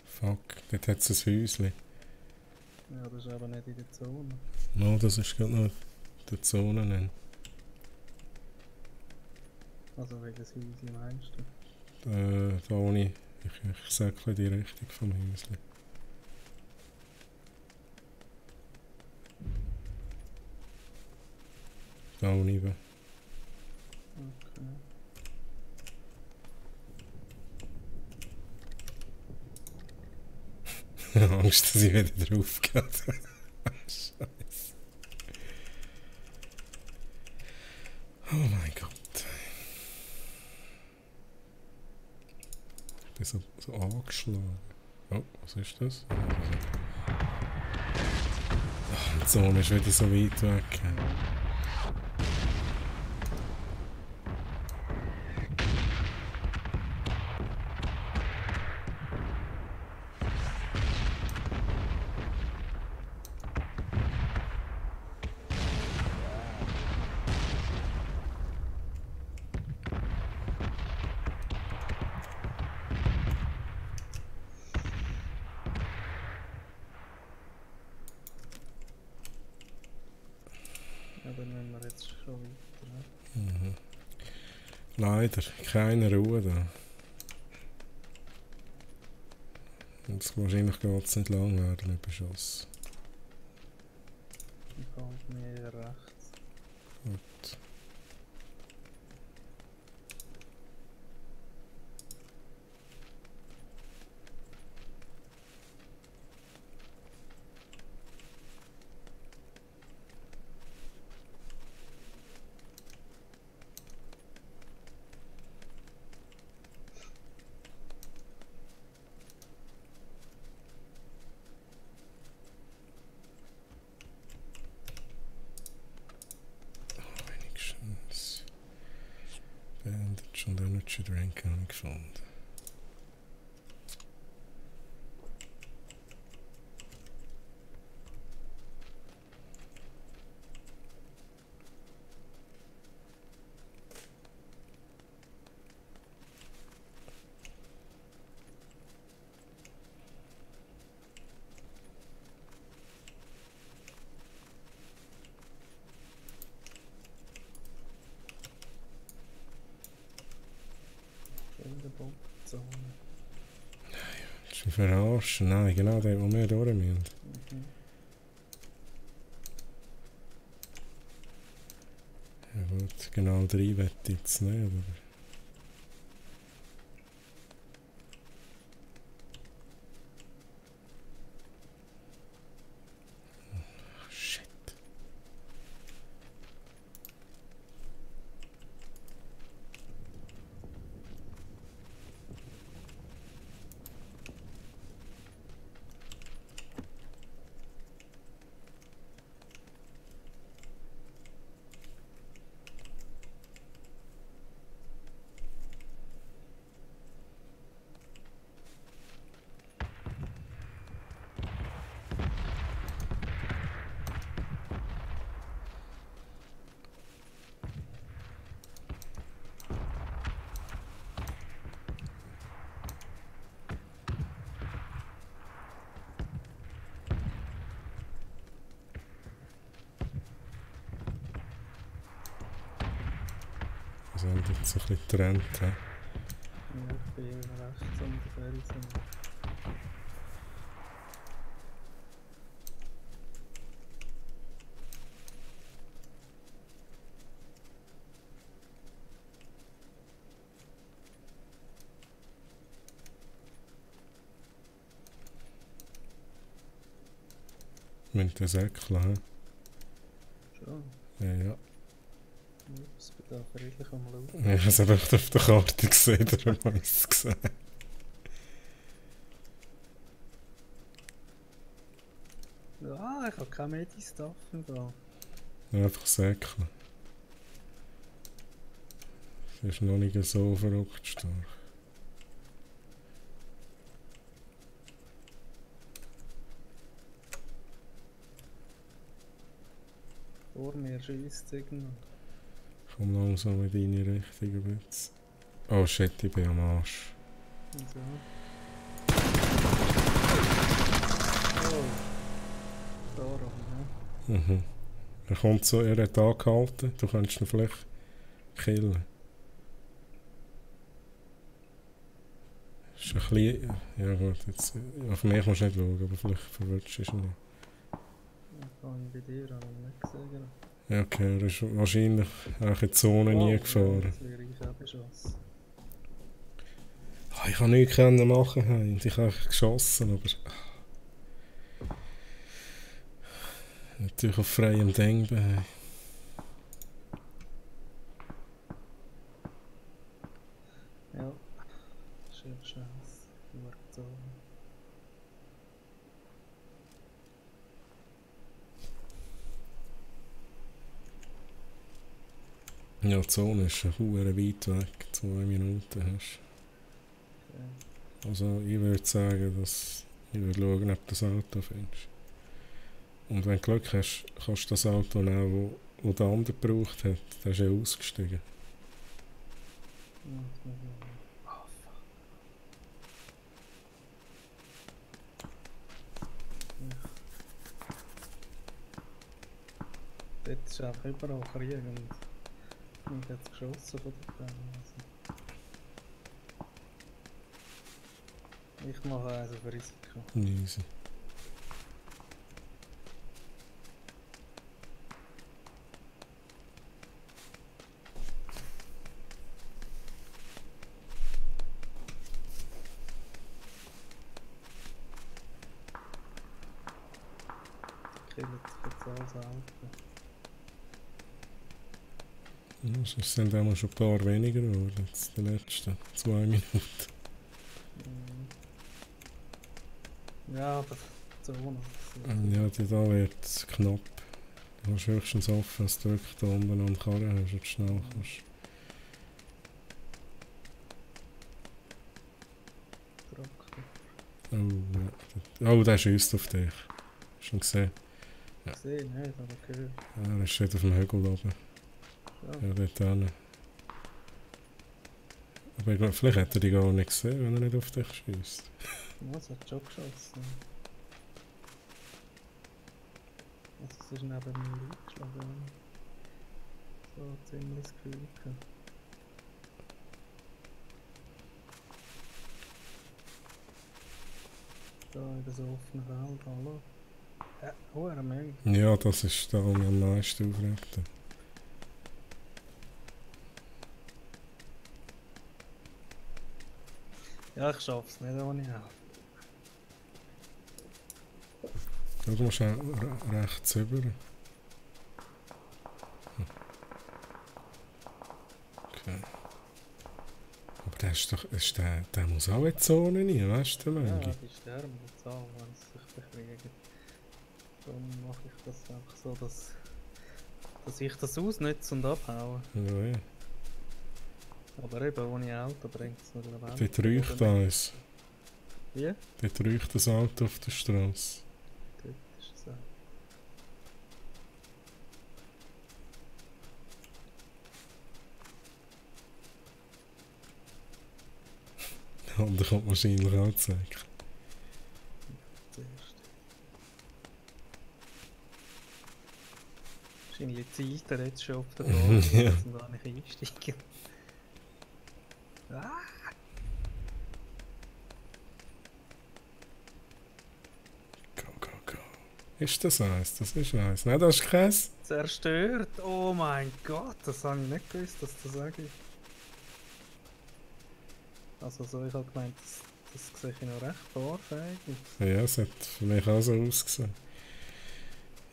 Fuck, dort hat es ein Häuschen. Ja, das ist aber nicht in der Zone. No, das ist gerade noch die Zone. Nennen. Also welches Häuschen meinst du? Da ohne. Ich säckle die Richtung vom Häuschen. Da unten. Okay. Angst, dass ich wieder drauf gehe. Scheiße. Oh mein Gott. Ich bin so angeschlagen. Oh, was ist das? Ach, die Zone ist wieder so weit weg. Ja, dann nehmen wir jetzt schon weiter. Ne? Mhm. Leider, keine Ruhe da. Und wahrscheinlich geht es nicht lang werden mit Beschuss. Dann kommt mir rechts. Gut. Wenigstens Bandage und Energy Drink habe ich gefunden. Schon in der Bombenzone. Willst du mich verarschen? Nein, genau der, wo wir durch müssen. Mhm. Ja gut, genau 3 wette ich jetzt nicht, oder? Shit. Wir sind jetzt so ein bisschen getrennt. He? Ja, ich bin rechts um den Felsen. Mit den Säckchen. Schon. Ja. Ups, bin da friedlich am Schauen. Ich habe es einfach auf der Karte gesehen, darum habe ich es gesagt. Ah, ich habe kein Medi-Stuff im Fall. Einfach Säckchen. Das ist noch nicht so verrückt stark. Vor mir schießt irgendwo. Ich komme langsam in deine Richtung ein bisschen. Oh shit, ich bin am Arsch. Und so. Oh. Da oben, ne? Mhm. Er kommt so, er hat angehalten, du kannst ihn vielleicht killen. Ist ein bisschen... Ja gut, jetzt... Auf mich musst du nicht schauen, aber vielleicht verwirrst du ihn nicht. Ich kann ihn bei dir auch nicht sehen. Ja okay, er ist wahrscheinlich auch in die Zone nie gefahren. Das wäre ich auch beschossen. Ich kann nichts machen, Heinz. Ich habe geschossen, aber... Natürlich auf freiem Denkbein. Ja. Schön Chance. So. Ja, die Zone ist verdammt weit weg. 2 Minuten hast Okay. du. Also ich würde sagen, dass... Ich würde schauen, ob du das Auto findest. Und wenn du Glück hast, kannst du das Auto nehmen, das der andere gebraucht hat. Der ist ja ausgestiegen. Ja, das muss ich. Oh fuck. Ja. Dort ist einfach überall Krieg und mich hat es geschossen von der Ferne. Also. Ich mache also für Risiko. Easy. Killt sich jetzt alles Auto. Ja, sonst sind auch schon ein paar weniger geworden. Jetzt die letzten 2 Minuten. Ja, aber Zone. Ja, die da wird knapp. Du hast höchstens offen, dass du wirklich da unten an der Karre hast und schnell kannst. Trocken. Oh, ja. Oh, der schießt auf dich. Hast du ihn gesehen? Ja. Gesehen, nicht, aber gehört. Ja, er steht auf dem Hügel oben. Ja. Ja, dort hinten. Aber ich glaub, vielleicht hätte er dich gar nicht gesehen, wenn er nicht auf dich schießt. Ja, es hat schon geschossen. Also es ist neben mir eingeschlagen. So ziemlich das Gefühl gehabt. Da in das offene Feld, hallo. Ja, hohe Menge. Ja, das ist da, was mich am meisten aufregt. Ja, ich schaff's nicht ohne Hilfe. Du musst auch rechts rüber. Okay. Aber der muss auch in die Zone rein, weißt du, Ja, Mengi? die sterben jetzt alle, wenn sie sich bekriegen. Darum mache ich das einfach so, dass ich das ausnütze und abhaue. Ja, ja. Aber eben ohne Auto bringt es nur eine Welt. Dort räucht eins. Wie? Dort räucht das Auto auf der Straße. Dort ist es auch. Der andere kommt wahrscheinlich anzeigen. Zuerst. Wahrscheinlich zieht er jetzt schon auf der Basis Ja. und da nicht einsteigen. Ah! Go, go, go. Ist das eins? Das ist eins. Nein, das ist keins. Zerstört! Oh mein Gott, das habe ich nicht gewusst, dass das sage ich. Also so, ich habe gemeint, das sehe ich noch recht fahrfähig. Ja, es hat für mich auch so ausgesehen.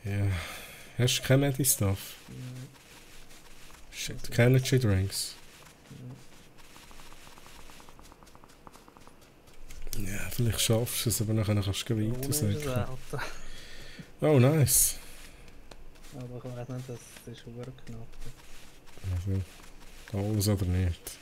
Ja. Hast du kein Medi-Stuff? Shit, keine Energy-Drinks. Ja, vielleicht schaffst du es, aber nachher kannst du weiter Ohne sagen. Auto. Oh, nice. Aber ich weiß nicht, das ist verdammt knapp. Also, Alles oder nicht.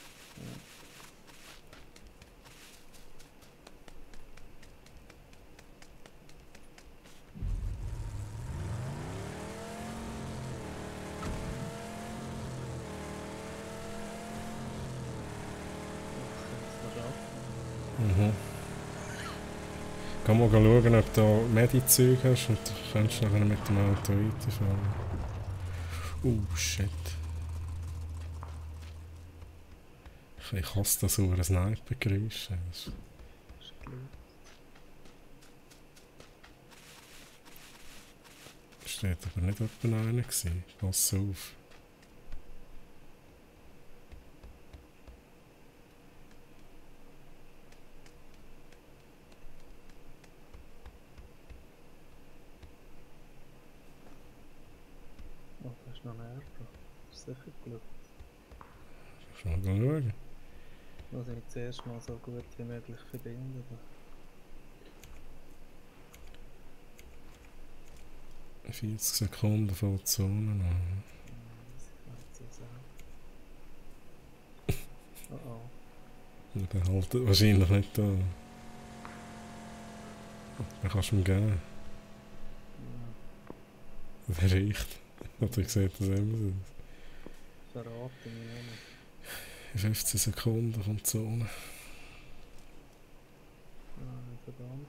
Mhm. Geh mal schauen, ob du da Medi-Zeug hast und du kannst nachher mit dem Auto weiterfahren. Shit. Ich hasse das so ein Sniper-Geräusch. Ist gut. Steht aber nicht etwa einer gewesen. Pass auf. Oh, da ist noch ein Airdrop. Das ist sicher Glück. Schon mal schauen. Muss ich zuerst mal so gut wie möglich verbinden. 40 Sekunden von der Zone an. Das kann ich so sagen. Oh oh. Und der haltet wahrscheinlich nicht da. Dann kannst du ihm geben. Ja, Der riecht. Oder ich sehe das immer so. verrate mich nicht. In 15 Sekunden kommt die Zone. Ah, verdammt.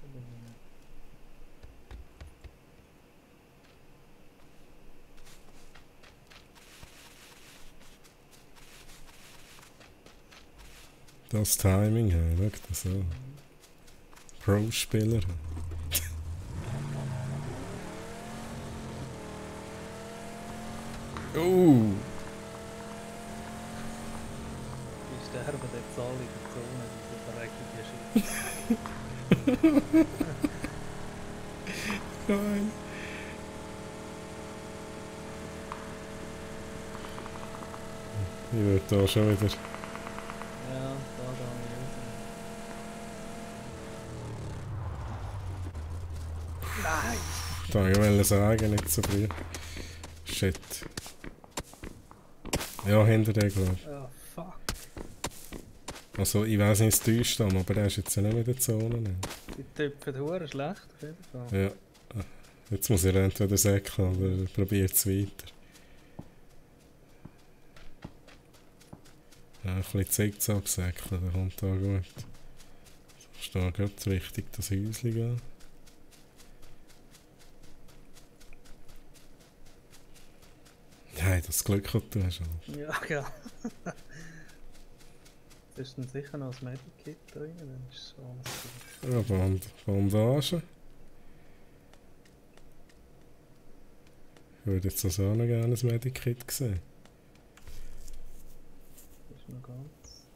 Da bin ich nicht. Das Timing, hey, schau das an. Pro-Spieler. Ich sterbe jetzt alle in der Zone, diese verreckliche Scheiße. Geil. Ich würde da schon wieder. Ja, da gehe ich raus. Nein! Da wollte ich sagen, nicht so früh. Shit. Ja, hinter dir, glaube ich. Oh, fuck. Also, ich weiss nicht, es täuscht, aber der ist jetzt ja nicht mehr in der Zone. Ne? Die Typen hure schlecht auf jeden Fall. Ja. Jetzt muss er entweder säckeln oder probiert es weiter. Ja, ein bisschen Zickzack säckeln, dann kommt da gut. Ich stehe gerade richtig das Häuschen gehen. Nein, das Glück hat du hast. Alter. Ja, ja. Das ist dann sicher noch das Medikit drin, dann ist es alles gut. Ja, Bandage. Ich würde jetzt also auch noch gerne ein Medikit sehen. Das ist noch ganz.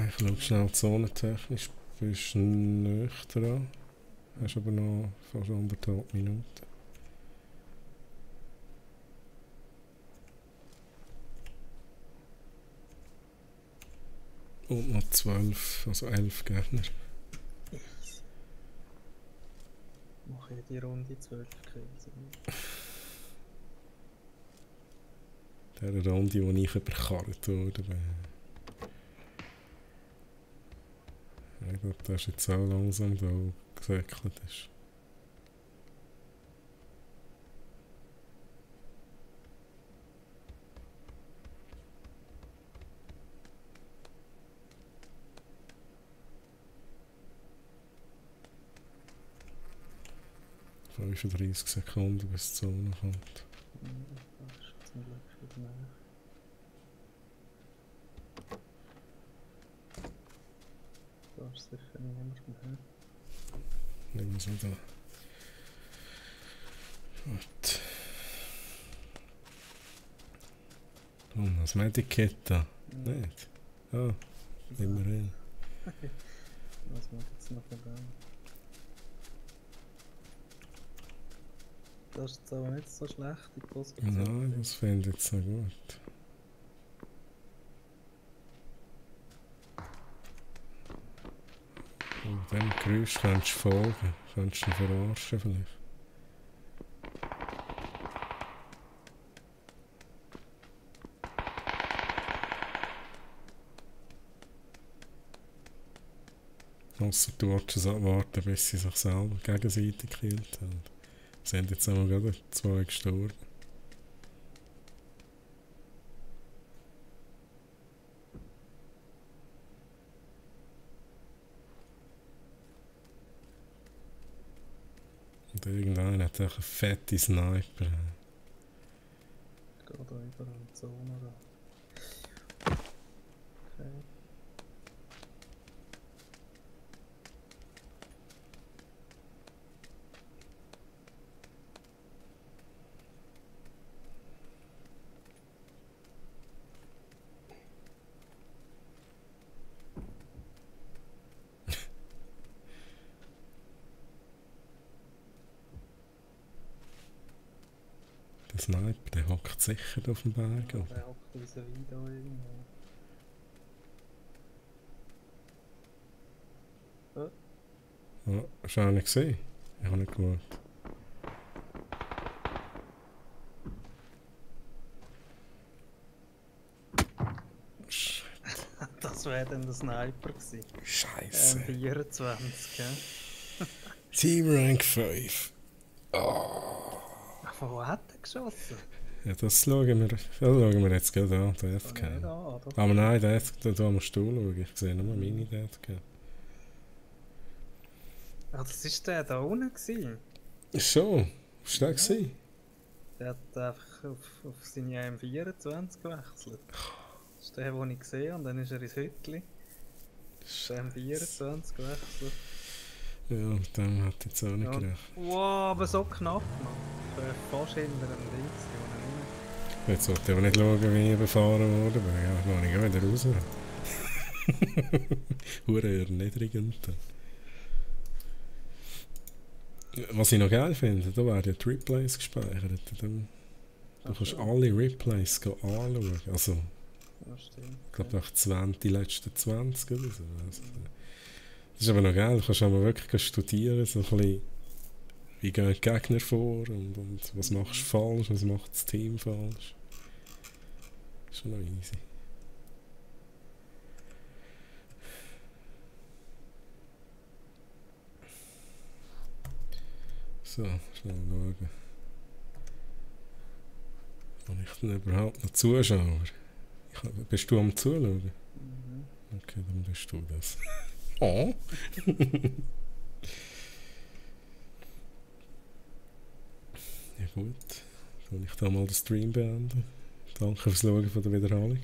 Ich schaue schnell zonentechnisch. Bist nicht dran. Hast aber noch fast 1,5 Minuten. Und noch 12, also 11 Gegner. Easy. Mache ich die Runde 12 Kills. Der Runde, wo ich überkarrt wurde. Ich glaube, der ist jetzt auch langsam da gesäckelt ist. Ja. 35 Sekunden bis die Zone kommt. Das ist zum Glück wieder näher. Da ist sicher niemand mehr. Nehmen wir so da. Gut. Und das Medikit da. Nicht? Ah, immerhin. Was muss jetzt noch gehen? Das ist jetzt aber nicht so schlecht, die Position. Nein, das finde ich jetzt noch gut. Und dem Geräusch könntest du folgen. Könntest du ihn verarschen vielleicht. Ausser du willst abwarten, bis sie sich selber gegenseitig killt haben. Sind jetzt einmal gerade 2 gestorben. Und irgendeiner hat auch einen fetten Sniper. Geht da überall in die Zone da. Okay. Der Sniper, der hockt sicher auf dem Berg. Ja, Oder? der hockt vis-à-vis da irgendwo. Ja, hast du auch nicht gesehen? Ich habe nicht geschaut. Das wäre dann der Sniper gewesen. Scheiße. 24, gell? Team Rank 5. Von wo hat er geschossen? Ja, das schauen wir jetzt gerade an, Nicht Deathcam. an, oder? Aber nein, da musst du schauen. Ich sehe nur meine Deathcam. Ah, das war der da unten gewesen. So, was war der gewesen? Der hat einfach auf seine M24 gewechselt. Das ist der, den ich gesehen habe, und dann ist er ins Hütli. Der M24 gewechselt. Ja, mit dem hat jetzt auch nicht Ja. gerechnet. Wow, aber so knapp, Mann. Ich wäre fast hinter dem Ding gewesen, Jetzt sollte ich aber nicht schauen, wie ich überfahren wurde, weil ja, gehe ich wieder raus. Hure erniedrigend. Was ich noch geil finde, da werden ja die Replays gespeichert. Du kannst alle Replays anschauen. Also, Ja, stimmt. ich glaube auch die letzten 20 oder so. Also, das ist aber noch geil, du kannst aber wirklich studieren, so ein bisschen, wie gehen die Gegner vor und was machst du falsch, was macht das Team falsch. Das ist schon noch easy. So, schnell schauen. Habe ich denn überhaupt noch Zuschauer? Bist du am Zuschauen? Mhm. Okay, dann bist du das. Oh! Ja gut, dann kann ich da mal den Stream beenden. Danke fürs Schauen von der Wiederholung.